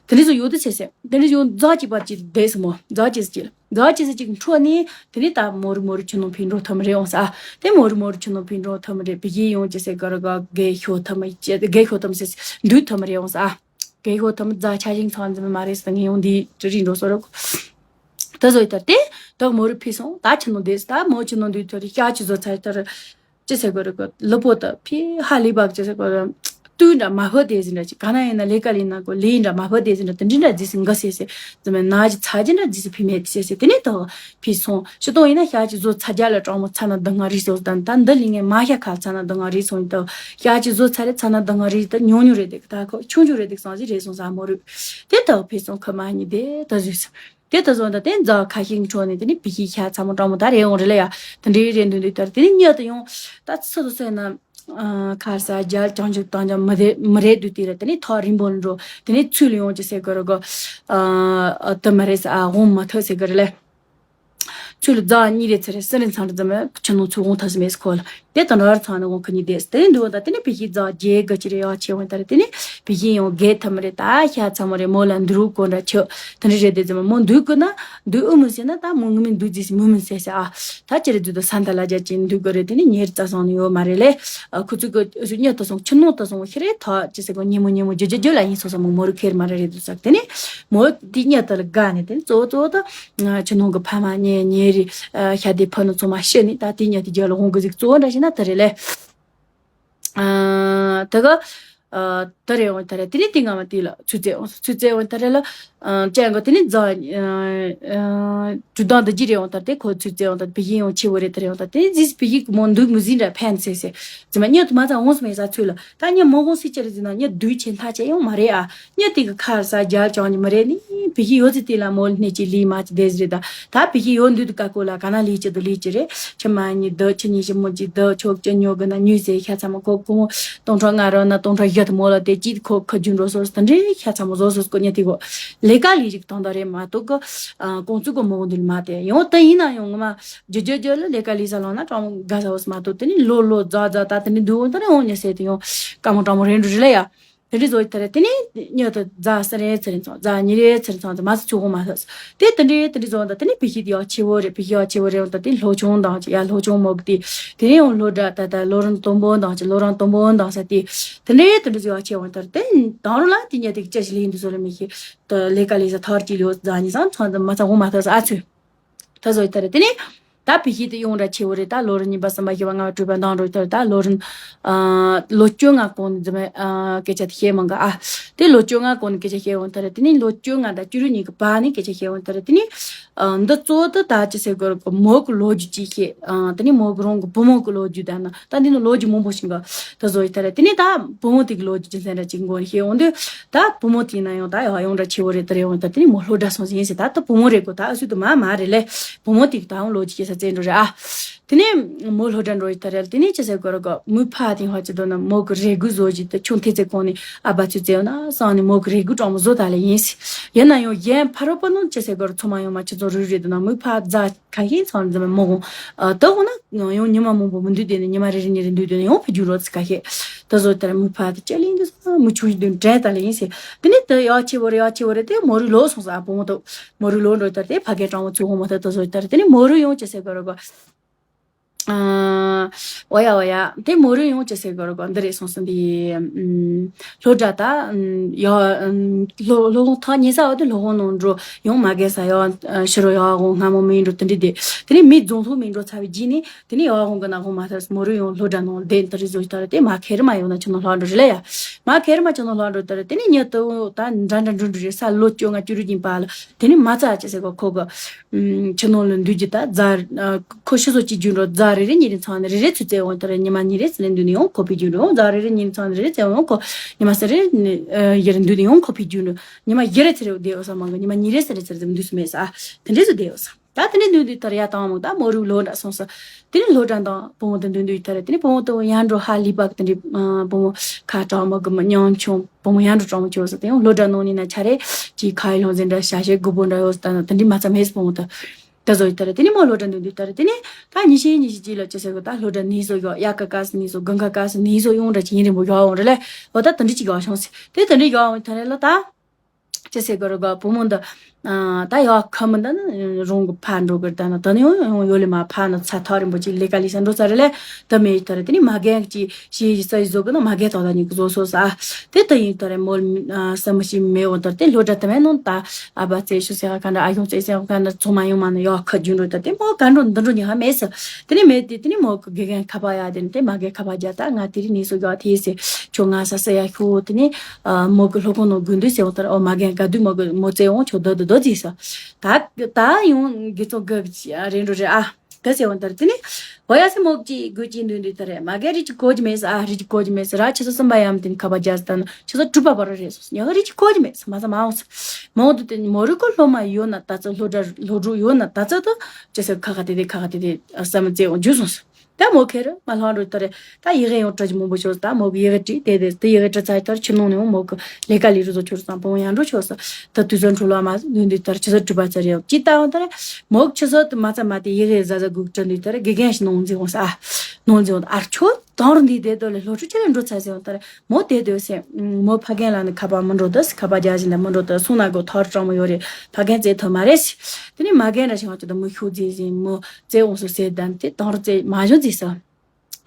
དེ་འདྲ་བཟོ་ཡོད་དེ་ཟེར་ཟེར་དེ་འདྲ་བཟོ་རྫ་གཅིག་པ་གཅིག་བསྡད་ཟེར་མོ་རྫ་གཅིག་ཟེར་གཅིག་ལ། འགག་ཅི་ཟེར་ཅིག་འཕྲོ་ནས་དེ་ནས་ད་མོ་རུ་མོ་རུ་ཆུ་ནང་ཕིན་འགྲོ་ཐུབ་མི་རེད་འོང་ས། དེ་མོ་རུ་མོ་རུ་ཆུ་ནང་ཕིན་འགྲོ་ཐུབ་མི་རེད་བི་ཡི་ཡོང་ཅི་ཟེར་ག་ར་ག་གེ་ཤོ་ཐུབ་མི་ཅི་གེ་ཤོ་ཐུབ་མི་ཟེར་འདུག་ཐུབ་མི་རེད་འོང་ས། གེ་ཤོ་ཐུབ་མི་རྫ་ཆ་ཞིང་ཚང་འཛིན་མ་རེད་ཟེར་ངས་ཡོང་འདི་ཅི་རིགས་འགྲོ་སོ་རུ། ད་བཟོ་ཡི་ལྟར་དེ་ད་མོ་རུ་ཕི་སོང་ད་ཆུ་ནང་བསྡད་ད་མོ་ཆུ་ནང་འདུག་ཐུབ་རེད་ཤ་ཆུ་བཟོ་ཚར་ལྟར། ཅི་ཟེར་དགོས་རེད་གོ་ལུ་པོ་ད་ཕི་ཧ་ལི་བག་ཅི་ཟེར་དགོས་རེད། ཏུས་འདྲ་མ་ཕོ་དེ་ཟིན་འདྲ་ཅི་ག་ན་ཡིན་ན་ལས་ཀ་ལས་ན་གོ་ལས་འདྲ་མ་ཕོ་དེ་ཟིན་འདྲ་དེ་འདྲི་འདྲ་རྫི་སི་འགའ་སེ་སེ་ཙི་མེ་ན་ཅི་ཚ་ཅི་འདྲ་རྫི་སི་ཕི་མེད་སེ་སེ་དེ་ནས་ད་ཕི་སོང་ཕྱི་དོན་ཡིན་ན་ཤ་ཅི་བཟོ་ཚ་རྒྱ་ལ་གྲོགས་མོ་ཚ་ན་འདི་ང་རི་སོ་ད་ད་འདི་ལི་ངས་མ་ཤ་ཁ་ཚ་ན་འདི་ང་རི་སོང་ད་ཤ་ཅི་བཟོ་ཚ་རེ་ཚ་ན་འདི་ང་རི་ད་ཉུང་ཉུང་རེད་དེ་ད་ཁོ་ཆུང་ཆུང་རེད་དེ་སང་ཟི་རེད་སོང་ས་མོ་རུ་དེ་ད་ཕི་སོང་ཁ་མ་ཉི་དེ་ད་ཟུས་སོང་། དེ་ལྟ་བཟོ་འདྲ་དེ་རྫ་ཁ་ཤས་འཕྲོ་ནས་དེ་ནི་བི་ཤི་ཤ་ཚ་མོ་སྤྲང་མོ་ད་རེ་འོང་རེ་ལ་ཡ། དེ་འདྲའི་རེ་འདུག་འདུག་ལྟར་དེ་ནི་མྱི་དུ་ཡོང་ད་ཚུ་དུ་སོན་ན། ཁར་ས་རྒྱལ་ཅང་ཅུ་དང་ཅང་མི་རེ་མི་རེ་འདུག་དེ་ར་དེ་ནི་ཐག་རིང་པོ་འགྲོ་དེ་ནི་ཚུལ་ཡོང་ཅི་ཟེར་གི་ར་གོ། དུ་མི་རེ་ས་ཨ་འོང་མ་ཐུབ་ཟེར་གི་རེ་ལ། ཚུལ་རྫ་གཉིས་རེ་ཚེ་རེ་སི་རེ་ཚང་རེ་ཙམ་ཆུ་ནང་ཚུལ་འོང་ཐུབ་སི་མེད་སི་ཁོ་ལ། དེ་དང་འདྲ་བར་ཚང་ནས་འོང་ཁ་ཉིན་བསྡད་དེ་འདུག་ད་དེ་ནས་བི་ཤི་རྫ་རྒྱའི་དགའ་ཅི་རེ་ཡག་ཆེ་བ་ད་རེ་དེ་ནས་བི་ཤི་ཡང་རྒས་ཐུབ་མ་རེད་ད་ཤ་ཚ་མོ་རེད་མོ་ལ་འདུག་རུ་གོ་འདྲ་ཆུ་དེ་འདྲ་རེད་དེ་ཙམ་མོ་འདུག་གི་ན་འདུག་ཨུ་མུ་ཟེར་ན་ད་མོ་ངུ་མི་འདུག་ཟེར་མུ་མུ་ཟེར་ཟེར་ཨ་ད་ཅི་རེད་འདུག་ད་ས་མཐའ་ལ་རྒྱ་ཅི་འདུག་གི་རེད་དེ་ནས་ཉེ་རི་རྩ་སོང་ནི་ཡོད་མ་རེད་ལེ། ཁུ་ཚུགས་གི་གཉིད་དུ་སོང་ཆུ་ནང་དུ་སོང་ཤི་རེད་ཐ་ཅི་ཟེར་གོ་ཉིན་མོ་ཉིན་མོ་རྒྱུ་རྒྱུ་རྒྱུ་ལ་ཡིན་སོ་སོ་མོ་མོ་རུ་ཁེར་མ་རེད་རེད་འདུག་ཟེར་དེ་ནས་མོ་དེ་གཉིད་དུ་ལ་དགའ་ནས་དེ་ནས་གཙོ་བོ་གཙོ་བོ་ད། ཆུ་ནང་གི་ཕ་མ་ཉེ་ཉེ་རི་ཤ་དེ་ཕུ་ནུ་ཚང་མ་ཤི་ནི་ད་དེ་ཉེ་དེ་རྒྱ་ལ་འོང་གི་ཟིག་གཙོ་བོ་འདྲ་ཞིག་ན་དེ་རེད་ལེ། དེ་ག་དེ་རེད་འོང་དེ་རེད་དེ་ནི་དེ་ང་མ་དེ་ལ་ཚུ་ཚེ་འོང་ཚུ་ཚེ་འོང་དེ་རེད་ལ་ཅན་གོ་དེ་ནི་རྫ་གྲུ་དང་འདི་རྒྱུ་རེད་འོང་དེ་ཁོ་ཚུ་ཚེ་འོང་དེ་བི་ཡིན་འོང་ཆེ་བོ་རེད་དེ་རེད་འོང་དེ་ནི་ཟིས་བི་ཡིག་མོ་འདུག་མི་ཟིན་འདྲ་ཕན་ཚེ་ཟེར་ཟི་མ་ཉེ་དུ་མ་ཚ་འོང་སུ་མེད་ས་ཚུ་ལ། ད་ཉི་མོ་གོང་སི་ཅི་རེད་ཟེར་ན་ཉི་དུས་ཆེན་ཐག་ཆད་ཡོང་མ་རེད་ཨ། ཉི་དེ་གི་ཁར་ས་རྒྱལ་ཅང་ཉི་མ་རེད་ནི་བི་ཤི་ཡོད་ཚེ་དེ་ལ་མོ་ལ་སྣེ་གཅིག་ལི་མ་གཅིག་བསྡད་ཟེར་རེད་ད། ད་བི་ཤི་ཡོད་འདུག་དུ་ཀ་ཀོ་ལ་ག་ན་ལི་ཅི་དུ་ལི་ཅི་རེད། ཆི་མ་ཉི་དུ་ཆི་ཉི་ཞི་མོ་ཅི་དུ་ཆོག་ཅི་ཉོ་གི་ན་ཉུས་ཟེར་ཤ་ཚ་མ་ཁོ་ཁོ་མོ་སྟོང་ཕྲག་ལྔ་རོ་ན་སྟོང་ཕྲག་བཞི་དུ་མོ་ལ་དེ་ཅི་ཁོ་ཁ་རྒྱུན་འགྲོ་སོ་སི་ད་འདྲེ་ཤ་ཚ་མ་བཟོ་སོ་སི་ཀོ་ཉི་དེ་གོ་ལས་ཀ་ལི་རིག་དང་ད་རེད་མ་གཏོགས་གི་ཀོང་ཚུ་གོ་མོ་གོ་འདུལ་མ་དེ་ཡོང་ད་ཡིན་ན་ཡོང་ངི་མ་རྒྱུ་རྒྱུ་རྒྱུ་ལ་ལས་ཀ་ལི་ས་ལོང་ན་ཀྲང་ག་ས་བོ་སི་མ་གཏོགས་དེ་ནི་ལོ་ལོ་རྫ་རྫ་ད་དེ་ནི་འདུག་འོང་ད་རེ་འོང་ཉི་ཟེར་དེ་ཡོང་ཀ་མོ་ཀྲང་མོ་རེ་འགྲོ་རེ་ལ་ཡ། དེ་འདྲའི་བཟོ་ཡི་ད་རེ་དེ་ནས་མྱི་དུ་རྫ་སེ་རེ་ཚེ་རིང་ཚང་རྫ་ཉི་རེ་ཚེ་རིང་ཚང་དུ་མ་སུ་ཆུ་གོང་མ་ཐག་དེ་དེ་འདྲའི་དེ་འདྲའི་བཟོ་ད་དེ་ནས་བི་ཤི་དེ་ཡག་ཆེ་བོ་རེད་བི་ཤི་ཡག་ཆེ་བོ་རེད་འོང་ད་དེ་ལྷོ་ཆུང་དང་ཅི་ཡ་ལྷོ་ཆུང་མོ་གི་དེ་དེ་ནས་ཡང་ལྷོ་སྒྲ་ད་ད་ལོ་རང་དོམ་པོ་དང་ཅི་ལོ་རང་དོམ་པོ་དང་ས་དེ་དེ་འདྲའི་དེ་འདྲའི་བཟོ་ཡག་ཆེ་བོ་ད་དེ་དང་རུ་ལ་དེ་ཉལ་དེ་ཅི་ཞིག་ལས་འདུག་བཟོ་ལ་མི་ཤེས་ད་ལས་ཀ་ལས་ས་ཐར་གྱི་ལོ་རྫ་ཉི་སང་ཚང་དུ་མ་ཚང་གོང་མ་ཐག་ས་ཨ་ཚོས་ད་བཟོ་ཡི་ད་རེ་དེ་ནས། ད་བོད་སྐད་དེ་ཡོངས་གྲགས་ཆེ་བོ་རེད། ད་ལོ་རིམ་གཉིས་པ་གསུམ་པ་བཞི་པ་ལྔ་པ་དྲུག་པ་འདང་འགྲོ་དུས་ད་ལོ་རིམ་ཨ་ལོ་བཅོ་ལྔ་གོང་ནས་རྫུན་མ་ཨ་སྐད་ཆ་དེ་བཤད་མི་དགོས་ཨ། དེ་ལོ་བཅོ་ལྔ་གོང་ནས་སྐད་ཆ་བཤད་ཡོང་དུས་རེད། དེ་ནས་ལོ་བཅོ་ལྔ་དང་བཅུ་དྲུག་གཉིས་ཀྱི་བར་ནས་སྐད་ཆ་བཤད་ཡོང་དུས་རེད། དེ་ནས་ཨ་འདི་གཙོ་བོ་དེ་ད་ཅི་ཟེར་དགོས་རེད་གོ་མོ་གི་ལོ་རྒྱུས་ཅིག་བཤད། ཨ་དེ་ནས་མོ་གི་རང་གི་བུ་མོ་གི་ལོ་རྒྱུས་དང་ན་ད་འདི་ནི་ལོ་རྒྱུས་མང་པོ་ཞིག་གི་དེ་བཟོ་ཡི་དེ་རེད། དེ་ནས་ད་བུ་མོ་དེ་གི་ལོ་རྒྱུས་རྒྱུ་མཚན་འདྲ་ཅིག་མགོ་ནས་བཤད་ཡོང་དུས་ད་བུ་མོ་དེ་ཡིན་ན་ཡང་ད་ཡང་ཡོངས་གྲགས་ཆེ་བོ་རེད། དེ་རེད་ཡོང་ད་དེ་ནས་མོ་ལྷོ་སྒྲ་སོང་ཟིན་ཡིན་ཟེར། ད་ད་བུ་མོ་རེད་གོ་ད་ཨ་སུ་དུ་མ་མ་རེད་ལེ། བུ་མོ་དེ་གི་ད་ཡང་ལོ་རྒྱུས་བཤད་ས་བཙལ་འགྲོ་རེད་ཨ། དེ་ནས་མོ་ལྷོ་སྒྲ་འགྲོ་ཡི་ད་རེད། དེ་ནས་ཅི་ཟེར་དགོས་རེད་གོ་མོའི་ཕ་དེ་ཧ་ཅི་དོ་ན་མོ་གི་རེ་སྒུག་བཟོ་བཞིན་དུ་ཆུང་དེ་ཚེ་གོང་ནས་ཨ་ཕ་ཚོས་བཙལ་ཡོང་ན་སང་ནས་མོ་གི་རེ་སྒུག་གྲོགས་མོ་བཟོ་ད་ལེ་ཡིན་ཟེར། ཡིན་ན་ཡང་གཞན་ཕ་རོལ་པོ་ནང་ཅི་ཟེར་དགོས་རེད་ཚོ་མ་ཡོང་མ་ཁྱི་ཚོ་རུ་རེད་དོ་ན་མོའི་ཕ་རྫ་ཁ་ཤས་ཚང་འཛིན་མོ་གོང་ཨ་ད་འོ་ན་ཡང་ཉི་མ་མང་པོ་མི་འདུག་དེ་ནས་ཉི་མ་རེ་རེ་ཉིན་རེ་འདུག་དེ་ནས་ཡང་ཕི་རྒྱུ་རོ་ཚི་ཁ་ཤས་ད་བཟོ་ད་རེད། མོའི་ཕ་དེ་ཅི་ལེན་འདུག་ས་མི་ཆུང་ཞིག་འདུག་དྲན་ད་ལེ་ཡིན་ཟེར། དེ་ནས་དེ་ཡག་ཆེ་བོ་རེད་ཡག་ཆེ་བོ་རེད། དེ་མོ་རུ་ལོ་སོང་ས་ཨ་བུ་མོ་དེ། མོ་རུ་ལོ་འགྲོ་ལྟར་དེ་ཕ་གའི་གྲོང་བ་ཚུར་འོང་མ་ཐག་ཏུ་བཟོ་ལྟར་དེ་ནི་མོ་རུ་ཡོང་ཅི་ཟེར་གོ་ར་གོ་ཨ། འོ་ཡ་འོ་ཡ། དེ་མོ་རུ་ཡོང་ཅི་ཟེར་གོ་ར་གོ་འདི་རེད་སོང་སོང་དེ། ཨམ། ལྷོ་སྒྲ་ད། ཨམ། ཡ། ཨམ། ལྷོ་ལྷོ་ཁོང་ཐག་ཉེ་ས་འོ་དེ་ལྷོ་ཁོང་ནང་འགྲོ་ཡོང་མ་གས་ས་ཡ། ཕྱི་རུ་ཡ་ཁོང་སྔ་མོ་མིན་འགྲོ་དེ་འདྲི་དེ། དེ་ནི་མི་རྫོང་ལྷོ་མིན་འགྲོ་ཚ་བའི་རྗེས་ནི། དེ་ནས་ཡང་ཧོང་གི་ནང་ཧོང་མ་ཐར་མོ་རུ་ཡོང་ལྷོ་སྒྲ་ནང་ལྡན་དེ་རི་བཟོ་ཞིག་ཐར་དེ་མ་ཁེ་རི་མ་ཡོང་ན་ཆུ་ནང་ལྷོ་འགྲོ་རི་ལ་ཡ། མ་ཁེ་རི་མ་ཆུ་ནང་ལྷོ་འགྲོ་དེ་རི་དེ་ནས་ཉི་ཏུ་ད་འདྲ་འདྲ་འགྲོ་འགྲོ་རེད་ས་ལོ་བཅོ་ལྔ་བཅུ་རུ་ཀྱིན་པ་ལ་དེ་ནས་མ་ཚ་ཅི་ཟེར་གོ་ཁོ་གི་ཆུ་ནང་ལ་འདུས་ཀྱི་ད་རྫ་ཁོ་ཤི་སོ་ཅི་རྒྱུ་འགྲོ་རྫ་རེ་རེ་ཉི་རེ་ཚང་ནས་རེ་རེ་ཚུ་བཙལ་འོང་དེ་རི་ཉི་མ་ཉི་རེ་ཚུ་ནས་འདུས་ནས་ཡོང་ཁོ་ཕི་རྒྱུ་འགྲོ་ཡོང་རྫ་རེ་རེ་ཉི་རེ་ཚང་ནས་རེ་རེ་བཙལ་འོང་ཁོ་ཉི་མ་སེ་རེ་ཡི་རེ་འདུས་ནས་ཡོང་ཁོ་ཕི་རྒྱུ་འགྲོ་ཉི་མ་ཡི་རེ་ཚེ་རེ་བསྡད་འོ་ས་མང་གི་ཉི་མ་ཉི་རེ་སེ་རེ་ཚེ་རེ་འདུས་སུ་མེད་ས་དེ་འདྲས་སུ་བསྡད་འོ་ས། ད་དེ་འདྲའི་འདུག་འདུག་ལྟར་ཡ་དང་མོ་ད་མོ་རུ་ལོ་འདྲ་སོང་ས། དེ་ནས་ལོ་འདྲ་དང་བུ་མོ་དེ་འདུག་འདུག་ལྟར་དེ་ནས་བུ་མོ་དེ་ཡར་འགྲོ་ཧ་ལི་པག་དེ་འདྲའི་བུ་མོ་ཁ་གྲང་མོ་གི་མི་ཉམ་ཆུང་བུ་མོ་ཡར་འགྲོ་གྲང་མོ་ཆེ་བ་ས་དེ་ཡང་ལོ་འདྲ་ནང་ནས་ན་ཆ་རེ་ཅིག་ཁ་ཡི་ལྷུང་འཛིན་འདྲ་ཤ་ཤེ་དགུ་པོ་འདྲ་ཡོད་ས་ད་ན་དེ་འདྲའི་མ་ཚ་མེད་སི་བུ་མོ་དེ། ད་བཟོ་ཡི་ལྟར་དེ་ནས་མོ་ལོ་འདྲ་འདུག་ལྟར་དེ་ནས་ད་ཉི་ཤེ་ཉི་ཤེ་ཅིག་ལ་ཅི་ཟེར་གི་ད་ལོ་འདྲ་ནི་བཟོ་ཡོད་ཡ་ཀ་ཀ་སི་ནི་བཟོ་གང་ཀ་ཀ་སི་ནི་བཟོ་ཡོང་འདྲ་ཅི་ཡིན་རིང་པོ་ཡོད་འོང་རེ་ལས་འོ་ད་དེ་འདྲའི་ཅིག་ཡོད་བྱུང་སི་དེ་དེ་འདྲའི་ཡོད་འོང་ཐ་རེ་ལ་ད། ཅི་ཟེར་གི་རེད་གོ་བུ་མོ་འདི། ཨ། ད་ཡག་ཁ་མི་འདི་ནི་རང་གི་ཕ་འགྲོ་གི་རེད་ད་ནི་ད་ནི་ཡང་ཡང་ཡོད་ལེ་མ་ཕ་ནི་ཚ་ཐག་རིང་པོ་ཅིག་ལས་ཀ་ལས་ས་འགྲོ་ཚར་རེད་ལེ། ད་མེད་ཡོད་ད་རེད་དེ་ནི་མ་རྒན་གྱི་ཞེས་ཡི་ས་ཡི་བཟོ་གི་ན་མ་རྒན་ཏག་ཏག་ཉིད་ཀྱི་བཟོ་སོ་ས། དེ་ད་ཡིན་ད་རེད་མོ་ཨ་ས་མི་ཤི་མེད་འོ་ད་རེད་དེ་ལྷོ་སྒྲ་ད་མེད་ནོ་ད་ཨ་བ་ཙེ་ཤུ་ཟེར་ག་འདྲ་ཨ་ཡོང་ཙེ་ཟེར་ག་འདྲ་ཚོ་མ་ཡོང་མ་ནི་ཡག་ཁ་རྒྱུན་འགྲོ་ད་དེ་མོ་ག་འགྲོ་འདི་འགྲོ་ཉི་ཧ་མེད་ས། དེ་ནི་མེད་དེ་དེ་ནི་མོ་གི་དགེ་རྒན་ཁ་པ་ཡ་དེ་ནི་དེ་མ་རྒན་ཁ་པ་རྒྱ་ད་ང་དེ་རིང་ནས་སོ་རྒྱག་དེ་ཟེར་ཁྱོད་ང་ས་ས་ཡ་ཤོ་དེ་ནི། ཨ། མོ་གི་སློབ་ཁང་ནང་དགོས་འདུག་ཟེར་བ་ལྟར་ཨོ་མ་རྒན་ག་དུས་མོ་གི་མོ་བཙལ་འོང་ཁྱོད་རྡོ་རྡོ་རྡོ་ཟེར་ས། ད་ད་ཡང་དགེ་ཚོགས་གི་རེད་འགྲོ་རེད་ཨ། ག་ཟེར་བ་ལྟར་དེ་ནི་ཨོ་ཡ་སེ་མོ་གཅིག་དགོས་ཀྱི་འདུག་འདུག་ད་རེད་མ་རྒན་རིགས་ཀྱི་གོ་གི་མེད་ས་ཨ་རིགས་ཀྱི་གོ་གི་མེད་ས་ར་ཆུ་ཚོད་གསུམ་པ་ཡམ་དེ་ནི་ཁ་པ་རྒྱ་ས་ད་ན་ཆུ་ཚོད་དྲུག་པ་བར་རེད་སོ་ཉག་རིགས་ཀྱི་གོ་གི་མེད་ས་མ་ས་མ་འོང་ས། མོ་འདུག་དེ་ནི་མོ་རུ་ཀོ་སློབ་མ་ཡོད་ན་ད་ཚོད་སློབ་གྲྭ་སློབ་ཕྲུག་ཡོད་ན་ད་ཚོད་དུ་ཅི་ཟེར་ཁ་ཁ་དེ་དེ་ཁ་ཁ་དེ་དེ་ཨ་ས་མི་བཙལ་འོང་རྒྱུ་སོང་ས། ད་མོ་ཁེར་མ་ལྷག་འགྲོ་ད་རེད། ད་ཡི་གེ་ཡང་བྲི་རྒྱུ་མང་པོ་ཤོར་ད་མོ་གི་ཡི་གེ་བྲིས་དེ་དེ་དེ་ཡི་གེ་བྲི་ཚར་ལྟར་ཕྱི་ནང་ནས་མོ་གི་ལས་ཀ་ལས་རུ་བཟོ་ཆོར་སང་པོ་ཡང་འགྲོ་ཆོག་ས། ད་དུས་ཚོད་འཕྲོ་ལ་མ་འདུས་འདུས་ལྟར་ཆུ་ཚོད་དྲུག་པ་ཚར་ཡོད་ཅི་ལྟ་བ་ད་རེད། མོ་གི་ཆུ་ཚོད་དུ་མ་ཚར་མ་དེ་ཡི་གེ་ཟ་ཟ་སྒུག་བྲི་འདུས་ད་རེད་དགེ་རྒན་ཞིག་ནང་འཛིན་འོང་ས་ཨ། ནང་འཛིན་འོང་ཨར་ཁྱོད་དང་རུ་འདི་དེ་དོ་ལས་སློབ་ཕྲུག་ཆེ་ལས་འགྲོ་ཚར་ཟེར་འོང་ད་རེད། མོ་དེ་དོ་ཟེར། མོ་ཕ་རྒན་ལ་ནི་ཁ་པར་མི་འགྲོ་དོ་ཟེར་ཁ་པར་རྒྱག་བཞིན་ད་མི་འགྲོ་དོ་སོང་ན་གོ་ཐོར་གྲང་མོ་ཡོད་རེད་ཕ་རྒན་བཙལ་ཐུབ་མ་རེད་ཟེར། དེ་ནས་མ་རྒན་འདྲ་ཞིག་ང་ཚོ་ད་མི་ཤུགས་རྫིག་བཞིན་མོ། བཙལ་འོང་སོ་ཟེར་དམ་དེ་དང་རུ་བཙལ་མ་བྱུང་ཟེར་ས།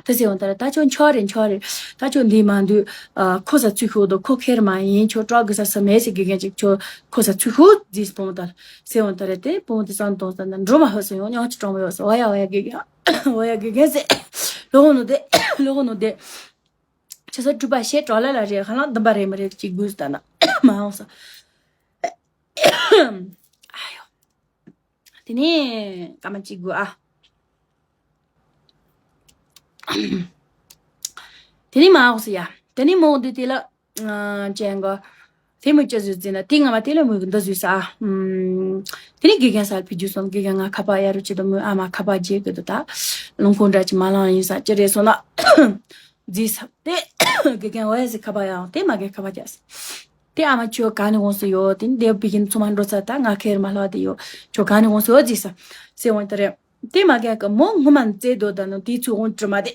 དེ་ཟེར་འོང་ད་ར་ད་ཁྱོད་འཆོར་རེད་འཆོར་རེད། ད་ཁྱོད་འདི་མ་འདུག་ཨ་ཁོ་ས་ཚུད་ཤོག་དོ་ཁོ་ཁེར་མ་ཡིན་ཁྱོད་སྐྲག་གི་ས་ས་མེད་ཟེར་དགེ་རྒན་ཅིག་ཁྱོད་ཁོ་ས་ཚུད་ཤོག་ཟེར་སྤོང་ད་ཟེར་འོང་ད་ར་དེ་སྤོང་དེ་སང་གཏོང་ས་ན་འགྲོ་མ་ཧོ་སོང་ཡོང་ཉག་ཅི་གྲོང་མ་ཡོད་ས་འོ་ཡ་འོ་ཡ་དགེ་རྒན་འོ་ཡ་དགེ་རྒན་ཟེར། ལོ་ངོ་ནོ་དེ་ལོ་ངོ་ནོ་དེ། ཆུ་ཚོད་དྲུག་པ་ཤེས་གྲོགས་ལ་ལ་རེད་ཧ་ལམ་བདུན་པ་རེད་མ་རེད་ཅིག་དགོས་ད་ན་མ་འོང་ས། ཨ་ཡོ། དེ་ནས་སྐར་མ་གཅིག་དགོས་ཨ། དེ་ནས་མ་འོག་སུ་ཡ། དེ་ནས་མོ་འདི་དེ་ལ། ཅན་གོ། དེ་མོ་ཅི་ཟུར་ཟིན་ན་དེ་ང་མ་དེ་ལ་མོ་གི་འདི་ཟུར་ས་ཨ། དེ་ནས་དགེ་རྒན་སར་ཕི་རྒྱུ་སོང་དགེ་རྒན་ང་ཁ་པར་ཡ་རུ་ཅི་དང་མོ་ཨ་མ་ཁ་པར་རྗེས་གི་དུ་ད། ལུང་ཁོང་འདྲ་ཅི་མ་ལང་ཡིན་ས་ཅི་རེད་སོང་ན། རྫིས་ས་དེ། དགེ་རྒན་འོ་ཡ་ཟི་ཁ་པར་ཡ་འོང་དེ་མ་གི་ཁ་པར་རྒྱག་ས། དེ་ཨ་མ་ཁྱོད་ག་ནས་འོང་སོ་ཡོད་དེ་འདེབས་པི་ཡིན་ཚོ་མ་འགྲོ་ཚ་ད་ང་ཁེར་མ་ལྷག་དེ་ཡོད་ཁྱོད་ག་ནས་འོང་སོ་ཡོད་ཟིག་ས། སེ་འོང་དེ་རེད། དེ་མ་གན་གི་མོ་ངུ་མ་བཙལ་དོ་ད་ནོ་དེ་ཚུ་འོང་དྲི་མ་དེ་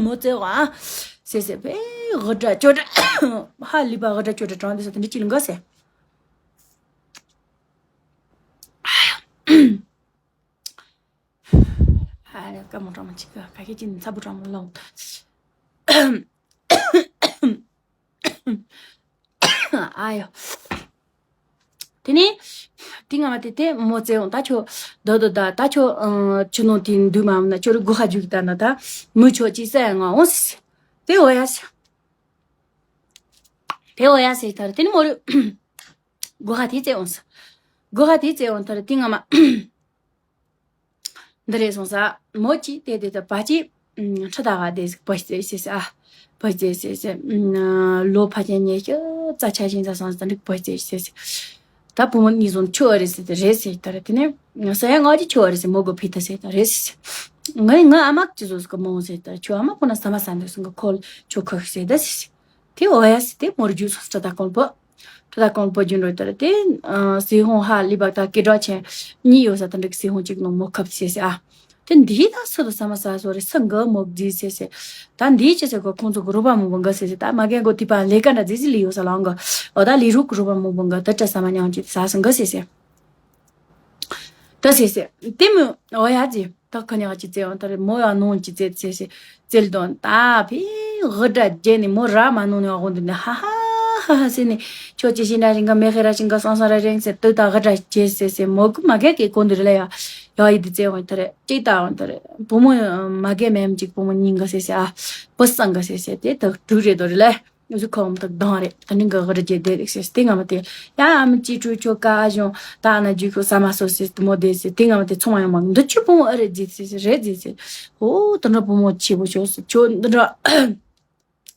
མོ་བཙལ་བ་སེ་སེ་བེ་གི་དྲ་ཅོ་དྲ་ཧ་ལི་པ་གི་དྲ་ཅོ་དྲ་དྲང་དེ་ས་དེ་འདྲི་ཅི་ལུང་ག་སེ། ཧ་ལས་ཀ་མོ་དྲང་མོ་ཅིག་ག་ག་གེ་ཅི་ནི་ཚ་བུ་དྲང་མོ་ལོང་། ཨ་ཡོ། དེ་ནི། དེ་ང་མ་དེ་དེ་མོ་བཙལ་འོང་། ད་ཁྱོད་ད་ད་ད་ད་ཁྱོད་ཆུ་ནང་དེ་འདུག་མ་འོང་ན་ཁྱོད་རི་སྒོ་ཁ་རྒྱུག་ད་ན་ད་མི་ཆོག་ཅིག་ས་ཡ་ང་འོང་ཟེར། དེ་འོ་ཡ་ཟེར། དེ་འོ་ཡ་ཟེར་ད་ར་དེ་ནི་མོ་རི་སྒོ་ཁ་དེ་བཙལ་འོང་ཟེར། སྒོ་ཁ་དེ་བཙལ་འོང་ད་ར་དེ་ང་མ། འདི་རེད་སོང་ས། མོ་གཅིག་དེ་དེ་ད་བ་གཅིག་ཁྲི་ད་ག་དེ་ཟིག་བ་ཟེར་ཟེར་ཟེར་ཨ། བ་ཟེར་ཟེར་ཟེར། ལོ་ཕ་ཆེན་ཉེ་ཤོས་རྩ་ཆ་ཤིང་ས་སང་ས་འགྲིག་བ་ཟེར་ཟེར་ཟེར། ད་བུ་མོ་གཉིས་ཟོན་ཆོ་བ་རེད་ཟེར་དེ་རེད་ཟེར་ད་ར་དེ་ནས་ས་ཡ་ང་གཅིག་ཆོ་བ་རེད་ཟེར། མོ་གོ་ཕི་ད་ཟེར་ད་རེད་ཟེར་ཟེར། ང་ང་ཨ་མ་གཅིག་ཟོ་ཟིག་གི་མོ་ཟེར་ད་ར་ཁྱོད་ཨ་མ་ཁོ་ན་ས་མ་ས་འདོད་སོང་གི་ཁོལ་ཆོ་ཁ་ཤི་ཟེར་ད་ཟེར་ཟེར། དེ་འོ་ཡ་སི་དེ་མོར་རྒྱུགས་སོང་སི་ཁྲ་ད་ཀོང་པོ། ཁྲ་ད་ཀོང་པོ་རྒྱུན་རོ་དེར་དེ་སི་ཧོང་ཧ་ལི་བག་ད་ཀེ་ཌོ་ཆེན་གཉིས་ཡོད་ས་དེ་འདྲ་གི་སི་ཧོང་གཅིག་ནང་མོ་ཁབ་ཟེར་ཟེར་ཨ། དེ་འདི་ད་སུ་དུ་ས་མ་ས་སོ་རེ་ས་འགའ་མོ་རྫི་ཟེར་ཟེར། ད་འདི་ཅི་ཟེར་གོ་ཁོང་ཚོ་གི་རོ་པ་མོ་བོ་འགའ་ཟེར་ཟེར། ད་མ་རྒན་གོ་དེ་པ་ལས་ཀ་འདྲ་རྫི་རྫི་ལི་ཡོད་ས་ལ་འགའ་འོ་ད་ལི་རུག་གི་རོ་པ་མོ་བོ་འགའ་ད་བཀྲ་ས་མ་ཉང་གཅིག་ས་སུ་འགའ་ཟེར་ཟེར། ད་ཟེར་ཟེར། དེ་མོ་འོ་ཡ་ཟེར། ད་ཁ་ཉག་ཅི་ཙེ་འོང་ད་རེ་མོ་ཡ་ནོང་ཅི་ཙེ་ཟེར་ཟེར། ཙེལ་དོན་ད་ཕི་ཧི་དྲ་རྒྱལ་ནི་མོ་ར་མ་ནོང་ནི་ཨ་གོང་དུ་ནི་ཧ་ཧ་ཧ་ཧ་ཟེར་ནི། ཁྱོད་ཅི་ཤི་འདྲ་རིང་ག་མེ་ཧེ་ར་ཤིང་ག་སང་སང་ར་རེང་ཟེར་ཏུ་ད་ཧི་དྲ་རྒྱལ་ཟེར་ཟེར། མོ་གི་མ་གེ་གེ་གོང་དུ་རེ་ལ་ཡ་ཡ་ཡི་དི་ཙེ་འོང་ད་རེ་ཅི་ད་འོང་ད་རེ། བུ་མོ་མ་གེ་མེམ་ཅིག་བུ་མོ་གཉིས་ག་ཟེར་ཟེར་ཨ། བུ་སང་ག་ཟེར་ཟེར་དེ་ད་དྲུག་རེད་དོ་རེ་ལ། ང་ཚོ་ཁོང་དུ་གདང་རེད། ད་ནི་འགག་རེད་ཅེས་བསྡད་རེད་ཟེར། དེ་སྔ་མ་དེ་ཡ་ཨ་མ་ཅི་ཀྲུའུ་ཁྱོ་ཀ་ཨ་གཞུང་ད་ན་རྒྱུ་ཁོ་ས་མ་སོ་ཟེར་དུ་མོ་བསྡད་ཟེར། དེ་སྔ་མ་དེ་ཚོང་ཡང་མ་འདི་ཆུ་བུ་མོ་ཨ་རེད་ཟེར་ཟེར་རེད་ཟེར་ཟེར། ཨོ་དེ་འདྲ་བུ་མོ་ཆེ་བོ་ཆོག་ཟེར། ཁྱོད་འདི་འདྲ་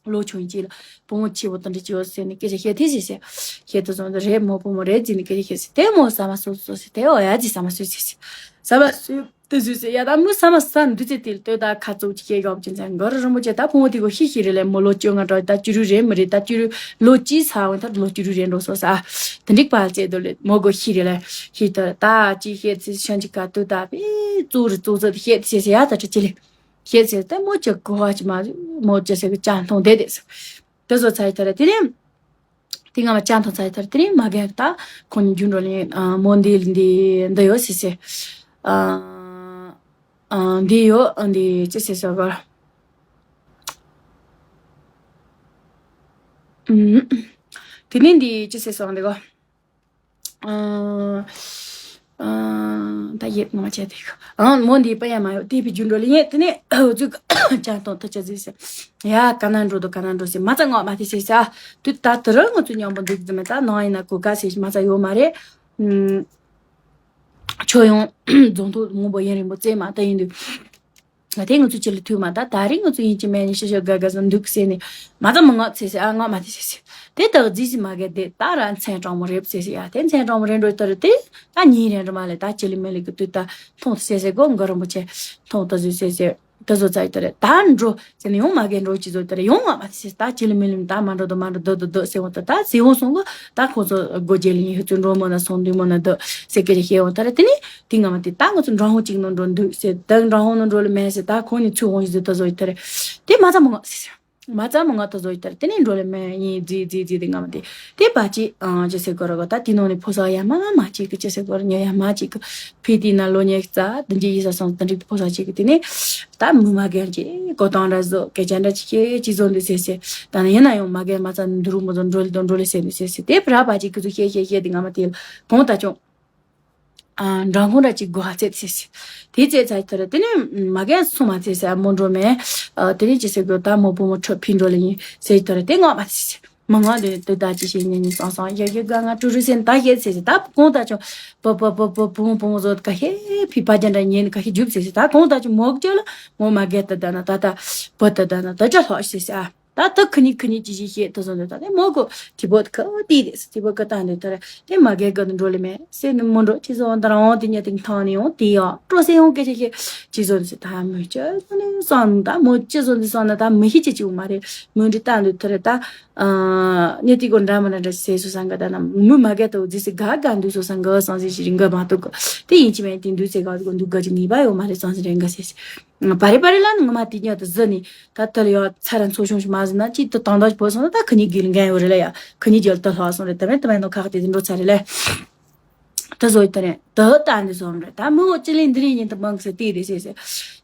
ལོ་ཆུང་ཡིན་ཅི་ལ་བུ་མོ་ཆེ་བོ་དེ་འདྲ་ཅི་ཡོད་ཟེར་ནས་སྐད་ཆ་བཤད་དེ་ཟེར་ཟེར། བཤད་དུ་སོང་དུ་རེད་མོ་བུ་མོ་རེད་ཟེར་ནས་སྐད་ཆ་བཤད་ཟེར། དེ་མོ་ས་མ་སོ་སོ་ཟེར། དེ་ཨོ་ཡ་ཟེར་ས་མ་སོ་ཟེར་ཟེར། ས་མ་སོ། དེ་ཟོས་ཟེར། ཡ་ད་མོ་ས་མ་ས་འདི་ཚེ་དེ་ལྟོས་ད་ཁ་ཚུགས་ཀྱི་སྐྱེ་གོ་ཅན་ཚན་གོ་ར་རིན་པོ་ཆེ་ད་བུ་མོ་དེ་གོ་ཤི་ཤི་རེ་ལེ་མོ་ལོ་བཅོ་ལྔ་འགྲོ་ད་བཅུ་རུ་རེ་མི་རེ་ད་བཅུ་རུ་ལོ་གཅིག་ཚ་བ་ད་ལོ་བཅུ་རུ་རེ་འགྲོ་སོ་ས། དེ་འགྲིག་པ་ཚེ་དོ་ལེ་མོ་གོ་ཤི་རེ་ལེ་ཤི་ད་ད་ཅི་ཤེས་ཚེ་ཤན་གྱི་ཁ་ཏུ་ད་པི་ཙུ་རུ་ཙུ་ཙུ་ཤེས་ཚེ་ཟེར་ཡ་ད་ཁྲི་ཅི་ལེ་ཤེས་ཚེ་ད་མོ་ཅི་གོ་བ་ཅི་མ་མོ་ཅི་ཟེར་གི་ཅང་མཐོང་དེ་དེ་ས། དེ་ཚོ་ཚ་ཡི་ད་རེ་དེ་ནས། དེ་སྔ་མ་ཅང་ཐོང་ཚ་ཡི་ཐར་དེ་རིང་མ་རྒན་ད་ཁོང་རྒྱུན་འགྲོ་ལེན་མོ་འདི་འདི་འདི་ཡོད་ཟེར་ཟེར། འདི་ཡོད་འདི་ཅི་ཟེར་ཟེར་གོ། དེ་ནས་འདི་ཅི་ཟེར་ཟེར་འདི་གོ། ད་ཡེད་ནང་བྱས་ཏེ། ཨང་མོ་འདི་པ་ཡ་མ་ཡོད་དེ་བི་རྒྱུ་འགྲོ་ལེ་ཡེད་དེ་ནས་འུ་ཚོས་ཅང་ཐོང་ཐུ་ཆ་ཟིག་ཟེར། ཡ་ག་ན་འགྲོ་དོ་ག་ན་འགྲོ་ཟེར་མ་ཚ་ངོ་མ་དེ་ཟེར་ཟ། དུ་ད་དུ་རུ་ང་ཚོ་མཉམ་པོ་འདུག་ཟེར་མེད་ད་ནང་ཡིན་ན་གོ་ཀ་ཟེར་མ་ཚ་ཡོད་མ་རེད། ཁྱོད་ཡང་རྫོང་ཐོག་སྔོན་པོ་ཡུན་རིང་པོ་བཙལ་མ་ད་ཡིན་དུས། ང་དེ་ང་ཚོ་ཅི་ལ་ཐུག་མ་ད་ད་རེས་ང་ཚོ་ཡིན་གཅིག་མིན་གཉིས་ཤི་ཤི་དགའ་དགའ་ཟ་འདུག་ཟེར་ནས་མ་ད་མི་ངག་ཚེ་ཟེར་ཨ་ངག་མ་དེ་ཟེར་ཟེར། དེ་ལྟར་རྫི་ཟི་མ་གས་དེ་ད་ར་མཚན་དྲང་མོ་རེད་ཟེར་ཟེར་ཡ་དེ་མཚན་དྲང་མོ་རེད་འགྲོ་ལྟར་དེ་ད་ཉིན་རེ་འགྲོ་མ་ལས་ད་ཅི་ལི་མི་ལི་གི་དུས་ད་མཐོང་ཟེར་ཟེར་གོ་མགོ་རིན་པོ་ཆེ་མཐོང་ད་ཟོས་ཟེར་ཟེར། ད་བཟོ་ཚར་ཡི་ད་རེད་ད་འགྲོ་ཟེར་ནས་ཡོང་མ་གས་འགྲོ་ཅི་བཟོ་ད་རེད་ཡོང་བ་མ་ཟེར་ད་ཅི་ལི་མི་ལི་ད་མ་འགྲོ་ད་མ་འགྲོ་ད་ད་ད་ཟེར་བ་ད་ད་ཟེར་བ་སོང་གི་ད་ཁོ་ཚོ་སྒོ་རྒྱལ་ལི་ཡིན་ཧི་ཚོ་འགྲོ་མོ་ན་སོང་འདུག་མོ་ན་ད་ཟེར་སྐད་ཆ་བཤད་བ་ད་རེད་དེ་ནི་དེ་སྔ་མ་དེ་ད་ང་ཚོ་འབྲང་ཧོང་གཅིག་ནང་འགྲོ་འདུག་ཟེར་ད་འབྲང་ཧོང་ནང་འགྲོ་ལི་མེད་ཟེར་ད་ཁོང་ནི་ཚུར་འོང་ཡི་ཟེར་ད་བཟོ་ཡི་ད་རེད་དེ་མ་ཚ་མོ་ང་ཟེར་ཟེར། མ་ཚ་མོ་ང་ད་བཟོ་ཡི་ད་རེད་དེ་ནི་འགྲོ་ལི་མེད་ཡིན་རྫི་རྫི་རྫི་དེ་སྔ་མ་དེ་དེ་བ་ཅི་ཨང་ཅི་ཟེར་གོ་ར་གོ་ད་དེ་ནང་ནི་ཕོ་སོ་ཡ་མ་མ་ཅིག་གི་ཅི་ཟེར་གོ་ར་ཉོ་ཡ་མ་ཅིག་གི་ཕི་དེ་ན་ལོ་ཉེ་རྩ་དེ་འདྲ་ཡི་ས་སོང་དེ་འདྲ་ཕོ་སོ་ཅིག་གི་དེ་ནི་ད་མི་མ་རྒན་ཅིག་གོ་སྟངས་འདྲ་བཟོ་སྐད་ཆ་འདྲ་ཅིག་ཁྱེད་ཅི་བཟོ་འདུག་ཟེར་ཟེར་ད་ནི་ཡིན་ན་ཡང་མ་རྒན་མ་ཚ་འདུ་རུ་མོ་ཚོ་འགྲོ་ལི་དང་འགྲོ་ལི་ཟེར་འདུག་ཟེར་ཟེར་དེ་བྲ་བ་ཅིག་གི་ཚོ་ཤེས་ཤེས་ཤེས་དེ་སྔ་མ་དེ་ལ་གོང་ད་ཅུང་། འབྲང་ཁུང་ར་ཅིག་སྒོ་ཧ་ཚེ་ཚེ་ཚེ། དེ་ཚེ་ཚ་ཡི་ཐོ་ར་དེ་ནས་མ་རྒན་སོང་མ་ཚེ་ཚེ་མོ་འགྲོ་མེད། དེ་ནས་ཅི་ཟེར་དགོས་ད་མོ་བུ་མོ་ཁྲོད་ཕི་འགྲོ་ལ་ཡིན་ཚེ་ཡི་ཐོ་ར་དེ་ངག་མ་ཚེ་ཚེ། མ་ངག་དེ་དེ་ད་ཅི་ཞིག་ཉན་ཉན་སང་སང་ཡ་ཡ་ག་ང་ཀྲུ་རུ་སེན་ད་ཡེ་ཚེ་ཚེ་ད་གོང་ད་ཅུང་བུ་བུ་བུ་བུ་བུ་མོ་བུ་མོ་ཟོ་ད་ག་ཤེ་ཕི་པ་ཅན་ར་ཉན་ག་ཤེ་རྒྱུབ་ཚེ་ཚེ་ད་གོང་ད་ཅུང་མོ་གཅོད་ལ་མོ་མ་རྒན་ད་ད་ན་ད་ད་བུ་ད་ད་ན་ད་ཅ་ལྷག་ཚེ་ཚེ་ཨ། ད་ད་ཁི་ནི་ཁི་ནི་ཅི་ཞིག་བཤད་ད་བཟོ་འདོད་ད་ནི་མོ་གོ་དི་བོད་ཁ་དི་རེད་དི་བོད་ཁ་ད་འདོད་ད་རེད་དེ་མ་གལ་ག་ནི་འགྲོ་ལེ་མེད་སེ་ནི་མོ་འགྲོ་ཅི་བཟོ་འདི་རང་དེ་ཉ་དེ་ཐང་ནི་ཡོང་དེ་ཡ་སྤྲོ་སེ་ཡོང་སྐད་ཆ་ཤེས་ཅི་བཟོ་འདི་ད་མོ་ཅི་བཟོ་ནི་སང་ད་མོ་ཅི་བཟོ་འདི་སང་ན་ད་མི་ཤི་ཅི་ཅི་བོ་མ་རེད་མོ་འདི་ད་འདོད་ད་རེད་ད་ཉ་དེ་གོ་འདྲ་མ་འདྲ་འདྲ་ཟེ་སོ་སང་ག་ད་ན་མོ་མ་གལ་ད་བོ་ཟི་སི་ག་ག་འདུག་སོ་སང་ག་སང་ཟི་ཞི་རིང་ག་མ་ཐུག་ག་དེ་ཡིན་ཅི་མེད་དེ་འདུག་སེ་ག་གོ་འདུག་ག་ཅི་ངེས་པ་ཡོད་མ་རེད་སང་ཟི་རིང་ག་ཟེ་སེ། པ་རེ་པ་རེ་ལ་ནི་ངོ་མ་དེ་ཉག་དུ་ཟི་ནི་ད་ལྟ་ལ་ཡོད་ཚ་ར་འཚོ་ཤོང་ཞིག་མ་ཟི་ན་ཅི་དུ་དང་དག་བོ་སོང་ན་ད་ཁི་ཉི་གི་ལ་འགན་ཡོད་རེ་ལ་ཡ་ཁི་ཉི་རྒྱལ་དུ་ལྷག་སོང་རེ་ད་མེད་ད་མེད་ནོ་ཁག་དེ་དུ་འགྲོ་ཚ་རེ་ལ་ ད་བཟོ་ཡི་ད་རེད། ད་ལྟ་འདི་བཟོ་འདྲ། ད་མི་འོ་ཅི་ལིན་འདི་རིང་ཡིན་ད་མང་གི་ཟེར་ཏི་རེད་ཟེར་ཟེར།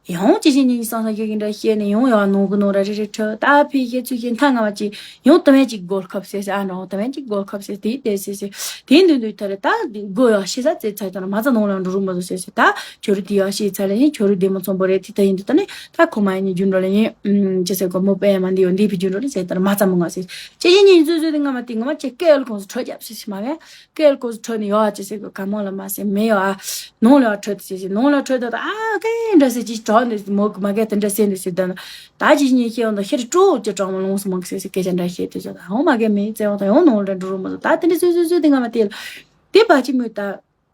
ཡང་ཅི་ཞིག་ཉིན་སང་སང་ཡོད་ཀྱི་འདྲ་བཤད་ནས་ཡང་ཡང་ནོར་གི་ནོར་ར་རེ་རེ་ཁྲོད་ད་ཕི་ཤེད་ཚུལ་ཤེད་མཐའ་ང་བ་ཅི་ཡང་ད་མེད་ཅིག་སྒོར་ཁབ་ཟེར་ཟེར། ཨ་འདྲ་ད་མེད་ཅིག་སྒོར་ཁབ་ཟེར་ཏི་དེ་ཟེར་ཟེར། དེ་འདུག་འདུག་ད་རེད། ད་འདི་སྒོ་ཡང་ཤེས་ས་ཙེ་ཚ་ཡི་ད་ན་མ་ཚ་ནང་ལ་འགྲོ་རུ་མ་བཟོ་ཟེར་ཟེར། ད་ཁྱོད་རུ་དེ་ཡང་ཤེས་ཚ་ལ་ཡིན། ཁྱོད་རུ་བདེ་མོ་ཚོང་པོ་རེད། དེ་ད་ཡིན་འདུག་ད་ནི་ད་ཁོ་མ་ཡིན་ནི་རྒྱུ་འགྲོ་ལ་ཡིན། ཅི་ཟེར་གོ་མོ་པས་མ་འདི་ཡོང་འདི་ཕི་རྒྱུ་འགྲོ་ལ་ཟེར་ད་ན་མ་ཚ་མོ་ང་ཟེར། ཅི་ཡིན་ཉིན་བཟོས་བཟོས་དེ་ང་མ་དེ་ང་མ་ཅི་སྐད་ལ་ཁོང་སུ་ཁྲོ་རྒྱབ་ཟེར་ཟེར་མ་བས། སྐད་ལ་ཁོ་ཚོ་ཁྲོད་ནས་ཡོད་ཨ་ཅེ་ཟེར་གི་ག་མོ་ལ་མ་ཟེར་མེད་ཡོད་ཨ། ནང་ལ་ཡོད་ཁྲོད་དུ་ཟེར་ཟེར། ནང་ལ་ཁྲོད་དུ་ཨ་སྐད་འདྲ་ཟེར་ཅིག་གྲོགས་འདི་མོ་གི་མ་སྐད་དེ་འདྲ་ཟེར་འདི་ཟེར་དོན་ད་ཅི་ཉིན་ཤེས་འོང་དོ་ཤེར་སྤྲོ་ཅེ་གྲོགས་མོ་ལོངས་སུ་མ་གི་ཟེར་ཟེར་སྐད་ཆ་འདྲ་བཤད་དེ་ཟེར། ད་ཧོ་མ་སྐད་མེད་ཟེར་འོང་ད་ཡང་ནང་ལ་འགྲོ་རུ་མ་ཟེར། ད་དེ་འདྲ་ཟེར་ཟེར་ཟེར་དེ་ང་མ་དེ་ལ་དེ་བ་ཅི་མོད་ད་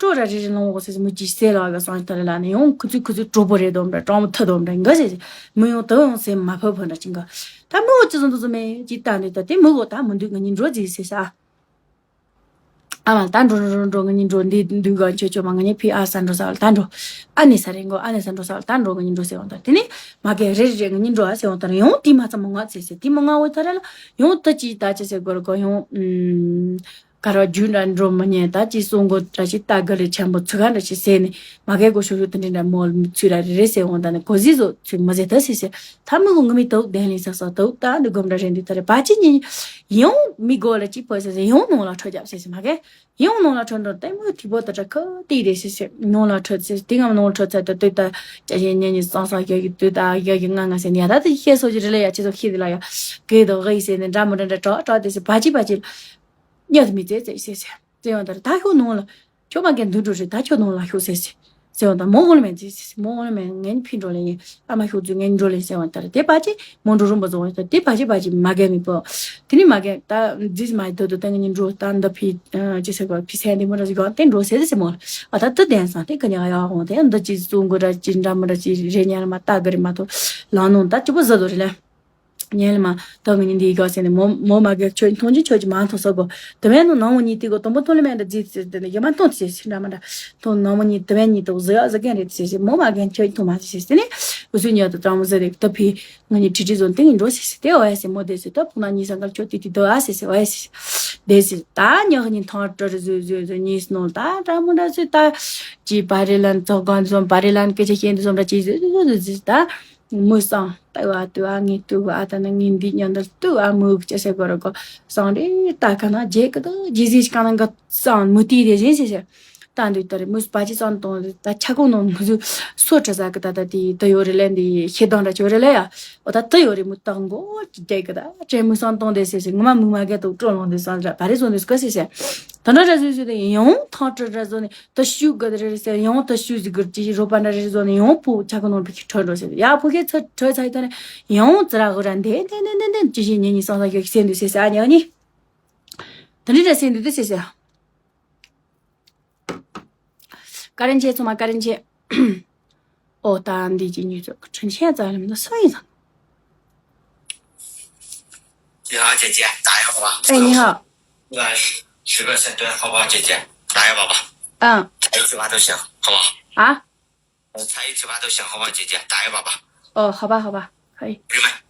སྤྲོ་ར་རེ་རེ་ལོངས་གོ་ཟེར་ཟེར་མོ་ཅི་ཟེར་ལ་ག་སང་ད་ལ་ལ་ནི་ཡང་ཁུ་ཚུ་ཁུ་ཚུ་གྲོགས་པོ་རེད་དོམ་ར་གྲོགས་མོ་ཐ་དོམ་ར་འགའ་ཟེར་ཟེར་མོ་ཡང་ད་ཡང་ཟེར་མ་ཕོད་ཕོད་འདྲ་ཅིག་འགའ། ད་མོ་ཅི་ཟེར་འདུག་ཟེར་མེད་ཅི་ད་འདི་ད་དེ་མོ་གོ་ད་མོ་འདུག་ང་གཉིས་འགྲོ་ཟེར་ཟེར་ས། ཨ་མ་ད་འགྲོ་འགྲོ་འགྲོ་ང་གཉིས་འགྲོ། འདི་འདུག་ག་ཆོ་ཆོ་མ་ང་གཉིས་ཕི་ཨ་ས་འགྲོ་ས་ལ་ད་འགྲོ། ཨ་ནི་ས་རེ་འགོ་ཨ་ནི་ས་འགྲོ་ས་ལ་ད་འགྲོ་ང་གཉིས་འགྲོ་ཟེར་བ་ད། དེ་ནི་མ་གི་རེ་རེ་རེ་ང་གཉིས་འགྲོ་ཨ་ཟེར་བ་ད་ར་ཡང་དེ་མ་ཚ་མ་ང་ཟེར་ཟེར། དེ་མ་ང་འོ་ད་ར་ལ་ཡང་ད་ཅི་ད་ཅི་ཟེར་དགོས་ར་གོ་ཡང་ཨུམ་ག་ར་རྒྱུ་འདྲ་འགྲོ་མ་ཉན། ད་ཅི་གསུང་དགོས་འདྲ་ཞིག་ད་ག་རེ་ཆེན་པོ་ཚུ་ག་འདྲ་ཞིག་ཟེར་ནས་མ་གི་གོ་ཤོ་ཤོ་དེ་འདྲ་འདྲ་མོ་ཚུ་ར་རེ་རེ་ཟེར་འོང་ད་ནི་གོ་ཟི་ཟོ་ཚུ་མ་ཟེར་ད་ཟེར་ཟེར། ད་མི་གོ་ང་མི་དོག་དན་ལི་ས་ས་དོག་ད་འདི་གོམ་འདྲ་རེ་འདི་ད་རེ་བ་ཅི་ཉིན། ཡང་མི་གོ་ལ་ཅིག་པོ་ཟེར་ཟེར་ཡང་ནང་ལ་ཁྲོ་རྒྱབ་ཟེར་ཟེར་མ་གི། ཡང་ནང་ལ་ཁྲོ་འགྲོ་ལྟད་མོ་དེ་པོ་ད་ཁ་དེ་རེད་ཟེར་ཟེར། ནང་ལ་ཁྲོ་ཟེར་དེ་ང་ནང་ལ་ཁྲོ་ཚར་ད་དུས་ད་ཅ་ཞེ་ཉེ་ཉེ་སང་སང་ཡ་གི་དུས་ད་ཡ་གི་ང་ང་ཟེར་ནས་ཡ་ད་དེ་ཤེས་སོ་ཅི་རེ་ལ་ཡ་ཅི་ཚོ་ཤེས་དེ་ལ་ཡ་གེ་དོ་གེ་ཟེར་ནས་འདྲ་མོ་འདྲ་འདྲ་གྲོགས་གྲོགས་དེ་ཟེར་བ་ཅི་བ་ཅི་ཉ་དུ་མི་ཙེ་ཙེ་ཟེར་ཟེར་ཟེར་ཡང་ད་རེ་ད་ཤོག་ནང་ལ་ཁྱོད་མ་གན་འདུག་འགྲོ་རེད། ད་ཁྱོད་ནང་ལ་ཤོག་ཟེར་ཟེར་ཟེར་ཡང་ད་མོ་འོང་ལ་མེད་ཟེར་ཟེར་མོ་འོང་ལ་མེད། ངན་ཕི་འགྲོ་ལ་ཡིན། ཨ་མ་ཤོག་ཚུ་ངན་འགྲོ་ལེ་ཟེར་བ་ལྟར་དེ་པ་ཅི་མོ་འགྲོ་རུམ་པ་བཟོ་བ་ལྟར་དེ་པ་ཅི་པ་ཅི་མ་གལ་མི་པོ། དེ་ནི་མ་གལ་ད་རྫིས་མ་དོ་དོ་ད་ངན་འགྲོ་ད་འདི་ཕི་ཅི་ཟེར་གོ་ཕི་སན་དེ་མོ་ར་ཟིག་ག་དེ་འགྲོ་ཟེར་ཟེར་མོ་ཨ་ད་དུ་དེན་སང་དེ་ག་ཉག་ཡག་འོང་དེ་འདི་ཅི་གསུང་གོ་ར་ཅི་འདྲ་མོ་ར་ཅི་རེ་ཉན་ལ་མ་ལྟ་གི་རེ་མ་ཐོ་ལང་ནོ་ད་ཅི་པོ་ཟ་དོ་རེ་ལེ། ཉན་ལ་མ་ད་ངན་འདི་ག་ཟེར་ནི་མོ་མོ་མ་གལ་ཆོས་མཐོང་ཅི་ཆོས་ཅི་མ་མཐོང་ཟ་གོ། དེ་བས་ནོ་ནང་མོ་གཉིས་དེ་གོ་དང་པོ་མཐོང་ལེ་མེད་འདྲ་རྫིས་ཟེར་དེ་ནི་ཡ་མ་མཐོང་ཟེར་ཟེར་འདྲ་མ་འདྲ། ཐོ་ནང་མོ་གཉིས་དེ་བས་གཉིས་དོག་ཟེར་ཡ་ཟེར་གན་རེད་ཟེར་ཟེར་མོ་མ་གན་ཁྱོད་ཐོ་མ་ཟེར་ཟེར་ནི། འུ་ཚོའི་ཉག་ཏུ་ཀྲང་མོ་ཟེར་རེད་ད་ཕི་ང་གཉིས་ཁྲི་ཁྲི་ཟོན་ཏིང་འགྲོ་ཟེར་ཟེར་དེ་འོ་ཡ་ཟེར་མོ་དེ་ཟེར་ད་ཕུག་ན་གཉིས་སང་གར་ཁྱོད་དེ་དེ་དོ་ཨ་ཟེར་ཟེར་འོ་ཡ་ཟེར་ཟེར། དེ་ཟེར་ད་ཉག་གཉིས་ཐང་ཏྲ་རི་ཟོས་ཟོས་ཟོས་གཉིས་ནོར་ད་ཀྲང་མོ་འདྲ་ཟོས་ད་ཅི་བ་རི་ལན་ཙོག་གང་ཟོན་བ་རི་ལན་སྐད་ཆ་བཤད་འདི་ཟོན་འདྲ་ཅི་ཟོས་ཟོས་ཟོས་ཟོས་ཟོས་ད། མོ་སང་ད་བ་དུ་ཨ་ངའི་དུ་བ་ཨ་ད་ན་ངའི་འདི་ཉག་འདི་དུ་ཨ་མོ་ཅི་ཟེར་གོ་ར་གོ་སང་རེ་ད་ག་ན་རྗེས་ཀ་ད་རྗེས་ཟིན་ག་ན་ག་སང་མོ་དེ་རེ་རེ་ཟེར་ཟེར། ད་འདི་ལྟར་མོས་པ་ཅི་ཙང་གཏོང་ད་ཆ་ཀོ་ནོ་མོ་ཟུ་སོ་ཁྲ་ཟ་གི་ད་ད་དེ་ད་ཡོ་རེ་ལེ་འདི་ཤེ་དང་འདྲ་ཅོ་རེ་ལེ་ཡ། འོ་ད་ད་ཡོ་རེ་མོ་ད་མགོ་ཅི་བྲེ་གི་ད་ཅེ་མོ་སང་གཏོང་དེ་ཟེར་ཟེར་ངོ་མ་མོ་མ་གེ་ཏོ་ཀྲོ་ལོང་དེ་སང་ར་བ་རེ་སོང་དེ་སྐོ་ཟེར་ཟེར། ད་འདྲ་ར་ཟུ་ཟུ་དེ་ཡོང་ཐང་ཀྲ་ར་ཟོ་ནི་ད་ཤུ་ག་ད་རེ་རེ་ཟེར་ཡོང་ད་ཤུ་ཟི་གུར་ཅི་རོ་པ་འདྲ་རེ་རེ་ཟོ་ནི་ཡོང་པོ་ཆ་ག་ནོར་བུ་ཁྱི་ཁྲོ་འགྲོ་ཟེར་ཡ་ཕུ་ཁེ་ཚ་ཁྲོ་ཚ་ཡི་ད་ནི་ཡོང་ཙི་ར་གུ་ར་འདེ་འདེ་འདེ་འདེ་ཅི་ཞིག་ཉེ་ཉི་སང་ས་གི་ཟེར་འདུག་ཟེར་ཟེར་ཉེ་ཉི། ད་འདི་འདྲ་ཟེར་འདུག་ད་ཟེར་ཟེར། བཀའ་དྲིན་ཆེ་ཚང་མ་བཀའ་དྲིན་ཆེ། ཨོ་ད་འདི་ཅི་ཉུ་ཚོ་དྲིན་ཆེ་ཙ་རིམ་ད་སུ་ཡིན་ཙང་། 你好，姐姐，打扰了。哎，你好。呃，十个深蹲，好不好，姐姐？打扰宝宝。嗯。才一句话都行，好不好？啊？呃，才一句话都行，好不好，姐姐？打扰宝宝。哦，好吧，好吧，可以。明白。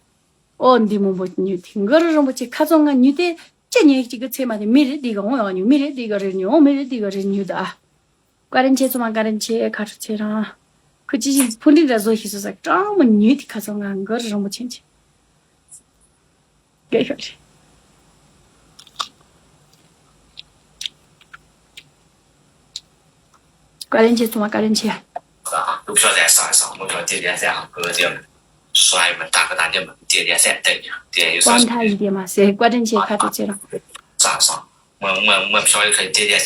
ཨོ་འདི་མང་པོ་ཉུ་ཐིང་གར་རིན་པོ་ཆེ་ཁ་ཚང་ང་ཉུ་དེ་ཅི་ཉེ་གཅིག་གི་ཚེ་མ་དེ་མི་རེ་འདི་ག་འོང་ཡང་ཉུ་མི་རེ་འདི་ག་རེ་ཉུ་འོ་མི་རེ་འདི་ག་རེ་ཉུ་ད། བཀའ་དྲིན་ཆེ་ཚང་མ་བཀའ་དྲིན་ཆེ་ཁ་ཁྲོ་ཆེ་རང་། ཁོ་ཅི་ཞིག་ཕུ་འདྲི་འདྲ་བཟོ་ཞིག་བཟོ་ས་ཀྲང་མོ་ཉུལ་དེ་ཁ་ཚང་ང་མགར་རིན་པོ་ཆེན་ཆེ། སྐད་ཤོར་རེད། བཀའ་དྲིན་ཆེ་ཚང་མ་བཀའ་དྲིན་ཆེ། 股票在上上，股票跌跌在啊，股票跌，刷一门大哥大姐们跌跌在等你，跌有啥？关他一点嘛，谁关人钱卡住钱了？上上，我我我票也可以跌跌，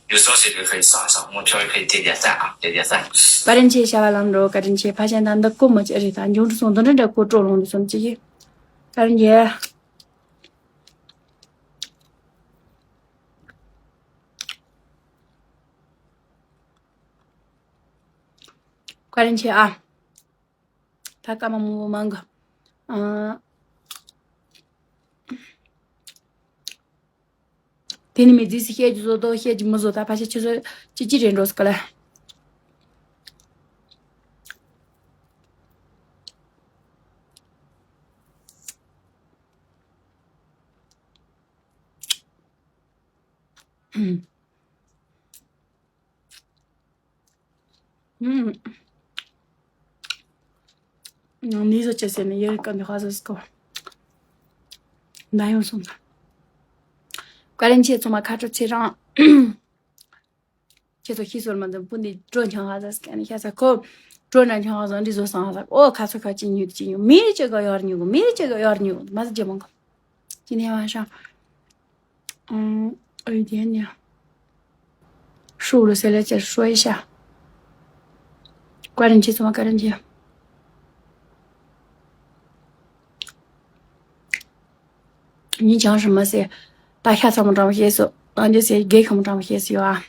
有啥事就可以上上，我票也可以跌跌在啊，跌跌在。 བཀའ་དྲིན་ཆེ་ཤ་བ་ལམ་འགྲོ་བཀའ་དྲིན་ཆེ་ཕ་ཤན་དང་འདི་ཀོ་མ་ཅི་རེད་ད་འབྱུང་འགྲོ་སོང་འདི་འདྲ་འདྲ་ཀོ་སྤྲོ་ལོང་འདི་སོང་ཅི་ཡི། བཀའ་དྲིན་ཆེ། བཀའ་དྲིན་ཆེ་ཨ། ད་ཀ་མ་མོ་མང་གི། ཨ། དེ་ནི་མི་རྫིས་སི་བཤད་རྒྱུ་བཟོ་དོ་བཤད་རྒྱུ་མི་བཟོ་ད་ཕ་ཤ་ཆུ་ཚོད་ཅི་ཅི་རེད་འགྲོ་སི་ཀ་ལ། ཨུམ། ནི་བཟོ་ཅེས་ཟེར་ནས་ཡེ་རི་ཀ་འདི་ཧ་ཟ་སི་ཀོ། ན་ཡོང་སོང་ད། བཀའ་དྲིན་ཆེ། ཚང་མ་ཁ་དྲོ་ཚེ་རིང་། ཁྱེད་ཚོ་ཤི་སོར་མ་འཛོམས་པུ་འདི་དྲོ་འཆང་ཧ་ཟ་སི་ཀ་ནི་ཤ་ཟ་ཁོ། དྲོ་ན་འཆང་ཧ་ཟ་འདི་བཟོ་སང་ཧ་ཟ། ཨོ་ཁ་ཚོ་ཁ་ཅི་ཉུག་ཅི་ཉུག་མི་ཅི་ག་ཡར་ཉུག་མི་ཅི་ག་ཡར་ཉུག་མ་ཟ་ཇེ་མང་ག། 今天晚上，嗯，有一点点。输了谁来解说一下？关键词怎么关键词？你讲什么事？大家怎么这么写作？当就是给他们这么写作啊。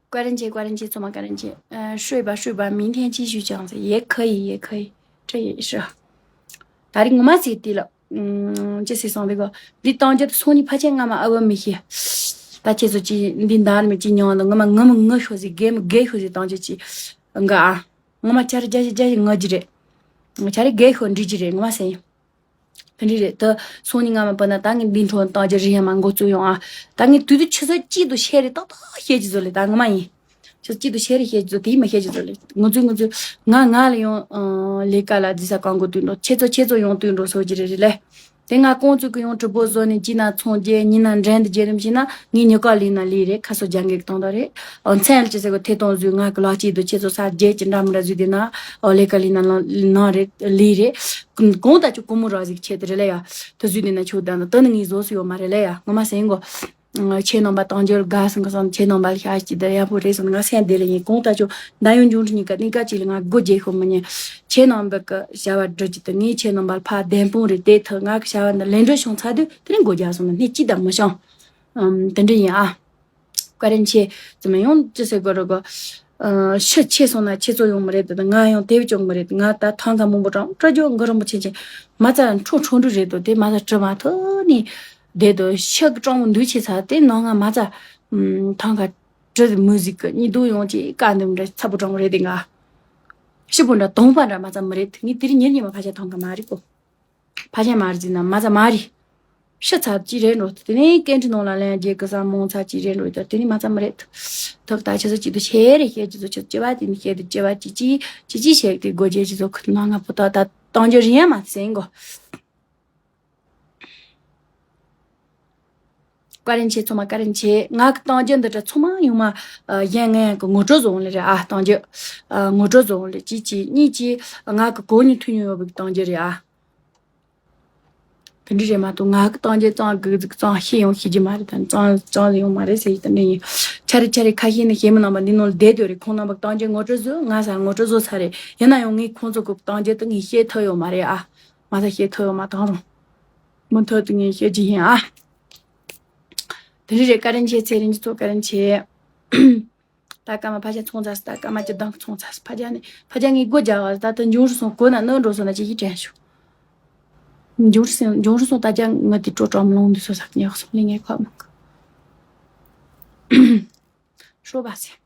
关键词，关键词怎么关键词？呃，睡吧，睡吧，明天继续讲，也可以，也可以，这也是。ད་རིང་ངོ་མ་ཟིག་དེ་ལ། ཅི་ཟེར་སོང་དེ་གོ། འདི་བཏང་རྒྱུ་དེ་སོང་ནི་ཕལ་ཆེར་ང་མ་ཨ་བ་མི་ཤེས། ད་ཁྱེད་ཚོ་ཅི་འདི་འདར་མི་ཅི་མྱོང་ལ་ང་མ་ང་མ་ང་ཤོ་ཟིག་རྒན་མི་རྒན་ཤོ་ཟིག་བཏང་རྒྱུ་ཅི། འགའ་ཨ། ང་མ་ཆ་རེ་རྒྱ་ཞིག་རྒྱ་ཞིག་ང་རྒྱུ་རེད། ང་ཆ་རེ་རྒན་ཤོ་འདྲི་རྒྱུ་རེད་ངོ་མ་ཟེར་ཡིན། དེ་འདྲི་རེད་དེ། སོང་ནི་ང་མ་པ་ན་ད་ངས་འདི་འཕྲོ་བཏང་རྒྱུ་རིན་ཡ་མ་འགོ་བཙུགས་ཡོང་ཨ། ད་ངས་དུས་དུས་ཆུ་ཚོད་གཅིག་ཏུ་ཤེས་རེ་ཏག་ཏག་ཤེས་ཀྱི་བཟོ་ལེ་ད་ངོ་མ་ཡིན། ཁྱོད་སྐྱིད་དུ་ཤེས་རེ་བཤད་ཀྱི་ཚོ་དེ་མ་བཤད་ཀྱི་ཚོ་ལེ། ང་ཚོས་ང་ཚོས་ང་ང་ལ་ཡང་ཨང་ལས་ཀ་ལ་རྫི་ས་གང་དགོས་དུས་འགྲོ། ཁྱེད་ཚོ་ཁྱེད་ཚོ་ཡང་དུས་འགྲོ་སོ་ཀྱི་རེད་རེད་ལེ། དེ་ང་ཀོང་ཚོ་གི་ཡང་གྲུ་པོ་བཟོ་ནས་ཅི་ན་ཚོང་རྒྱས་ཉི་ན་འགྲན་དུ་རྒྱས་རིམ་ཞིག་ན་ངའི་ཉི་ཀ་ལི་ན་ལི་རེད་ཁ་སོ་རྒྱ་འགེག་གཏོང་དོ་རེད། ཨང་མཚན་ལ་ཅི་ཟེར་གོ་ཐེ་གཏོང་བཟོས་ང་གི་ལག་ཅིག་དུ་ཁྱེད་ཚོ་ས་རྒྱས་ཀྱི་འདྲ་མི་འདྲ་བཟོས་དེ་ན་ཨོ་ལས་ཀ་ལི་ན་ལ་ན་རེད་ལི་རེད། གོང་ད་ཆུ་ཀོ་མོ་ར་ཟིག་ཁྱེད་དེ་རེད་ལེ་ཡ། དུ་བཟོས་དེ་ན་ཆུ་ད་ན་དུ་ནི་ངའི་བཟོ་སུ་ཡོད་མ་རེད་ལེ་ཡ་ངོ་མ་སེང་གོ། ཁྱེད་རྣམ་པ་དང་འབྱོར་དགའ་སོང་གི་སོང་ཁྱེད་རྣམ་པ་ལ་ཤ་སྐྱིད་དང་ཡག་པོ་རེད་སོང་ང་སེམས་བདེ་ལ་ཡིན་གོང་ལྟ་ཆོག་ཟླ་ཡོང་འབྱུང་འཕྲུལ་གཉིས་ཀ་གནས་ཀ་ཅིག་ལ་ང་སྒོ་རྒྱག་ཤོག་མི་ཉན། ཁྱེད་རྣམ་པ་གི་བྱ་བ་སྒྲུབ་ཀྱི་དང་ངས་ཁྱེད་རྣམ་པ་ལ་ཕ་བདེན་དཔང་རེད་དེ་ཐུག་ང་གི་བྱ་བ་འདི་ལན་འགྲོ་བྱུང་ཚར་དུས་དེ་རིང་སྒོ་རྒྱག་སོང་ན་སྣེ་གཅིག་དང་མི་བྱང་། དེ་འདྲ་ཡིན་ཨ། བཀའ་དྲིན་ཆེ། ཙི་མ་ཡོང་ཅི་ཟེར་དགོས་རེད་གོ། ཤི་ཆེ་སོང་ན་ཁྱེད་ཚོ་ཡོང་མི་རེད་དེ་ང་ཡང་དེ་བས་ཀྱང་མི་རེད་ང་ད་ཐང་ག་མང་པོ་དྲང་སྤྲོ་རྒྱུ་འགོ་རིན་པོ་ཆེ་ཆེ། མ་རྩ་འཕྲོ་འཕྲོ་འགྲུལ་རེད་དོ་དེ་མ་རྩ་བྲི་མ་ཐུབ་ནི། དེ་དོ་ཤི་གི་གྲང་མོ་འདུག་ཆེ་ཚ་དེ་ནང་ང་མ་རྩ། ཐང་ག་བྲི་མུ་ཟིག་གི་གཉིད་དུ་ཡོང་ཅི་ཀ་འདི་འདྲ་ཚ་པོ་དྲང་རེད་དེ་ང་། ཤི་པོ་འདྲ་དོང་པ་འདྲ་མ་རྩ་མི་རེད་ངས་དེ་རིང་ཉིན་ཉི་མ་ཕ་ཆ་ཐང་ག་མ་རེད་གོ། ཕ་ཆེན་མ་རེད་ཟེར་ན་མ་ཚ་མ་རེད། ཤི་ཚ་ཅི་རེད་འགྲོ་དེ་ནས་སྐད་འཕྲིན་ནང་ལ་ལན་རྒྱག་གི་ས་མང་ཚ་ཅི་རེད་འགྲོ་དེ་ནས་མ་ཚ་མི་རེད། ཐོག་ད་ཆ་ཚ་ཅི་དུ་ཤེས་རེ་ཤེས་ཅི་ཚོ་ཆི་ཅི་བ་དེ་ནས་ཤེས་དུ་ཅི་བ་ཅི་ཅི་ཅི་ཅི་ཤེས་དེ་སྒོ་རྒྱག་ཅི་ཚོ་ཁུ་ནང་ང་པོ་ད་ད་གཏོང་རྒྱུ་རིན་ཡ་མ་ཟེར་གོ། བཀའ་དྲིན་ཆེ་ཚང་མ་བཀའ་དྲིན་ཆེ། ང་གི་གཏོང་རྒྱུ་འདི་འདྲ་ཚང་མ་ཡོང་མ་གཞན་ངན་གི་ངོ་སྤྲོད་བཟོ་འོང་ལེ་རེད་ཨ་གཏོང་རྒྱུ། ངོ་སྤྲོད་བཟོ་འོང་ལེ་གཅིག་གཅིག་གཉིས་གཅིག་ང་གི་གོ་ཉིད་ཐུག་མྱོང་ཡོད་པའི་གཏོང་རྒྱུ་རེད་ཨ། དེ་འདྲ་རེད་མ་གཏོགས་ང་གི་གཏོང་རྒྱུ་གཙང་གི་གཙང་ཤེས་ཡོང་ཤེས་ཀྱི་མ་རེད་དམ་གཙང་གཙང་ཡོང་མ་རེད་ཟེར་གྱི་དེ་འདྲ་ཡིན། ཆ་རེ་ཆ་རེ་ཁ་ཤས་ནི་ཤེས་མི་རྣམ་པ་འདི་ནང་ལ་བསྡད་སྡོད་རེད་ཁོང་རྣམ་པ་གཏོང་རྒྱུ་ངོ་སྤྲོད་བཟོས་ང་ས་ངོ་སྤྲོད་བཟོ་ཚར་རེད་ཡིན་ན་ཡང་ངས་ཁོང་ཚོ་གི་གཏོང་རྒྱུ་དེ་ངས་ཤེས་ཐུབ་ཡོད་མ་རེད་ཨ། མ་ད་ཤེས་ཐུབ་ཡོད་མ་གཏོང་རུང་། མུ་མཐུད་དུ་ངས་ཤེས་ཀྱི་ཡིན་ཨ། དེ་རིང་རེད་བཀའ་དྲིན་ཆེ་ཚེ་རིང་གི་ཚོ་བཀའ་དྲིན་ཆེ། ད་སྐར་མ་ཕ་ཆ་ཚོང་ཚ་སི་ད་སྐར་མ་ཅི་དང་ཚོང་ཚ་སི་ཕ་ཆ་ནི་ཕ་ཆ་ངའི་སྒོ་རྒྱག་བ་ད་ད་འབྱུང་རུ་སོང་གོ་ན་ནོ་འགྲོ་སོང་ན་ཅི་ཡི་དྲན་ཤོག་འབྱུང་རུ་སོང་འབྱུང་རུ་སོང་ད་ཅ་ང་དེ་སྤྲོ་སྤྲོ་མ་ལོང་འདི་སོ་ས་ཉག་སོང་ལི་ངའི་ཁ་མ་ཁ་ཤོ་བ་སི་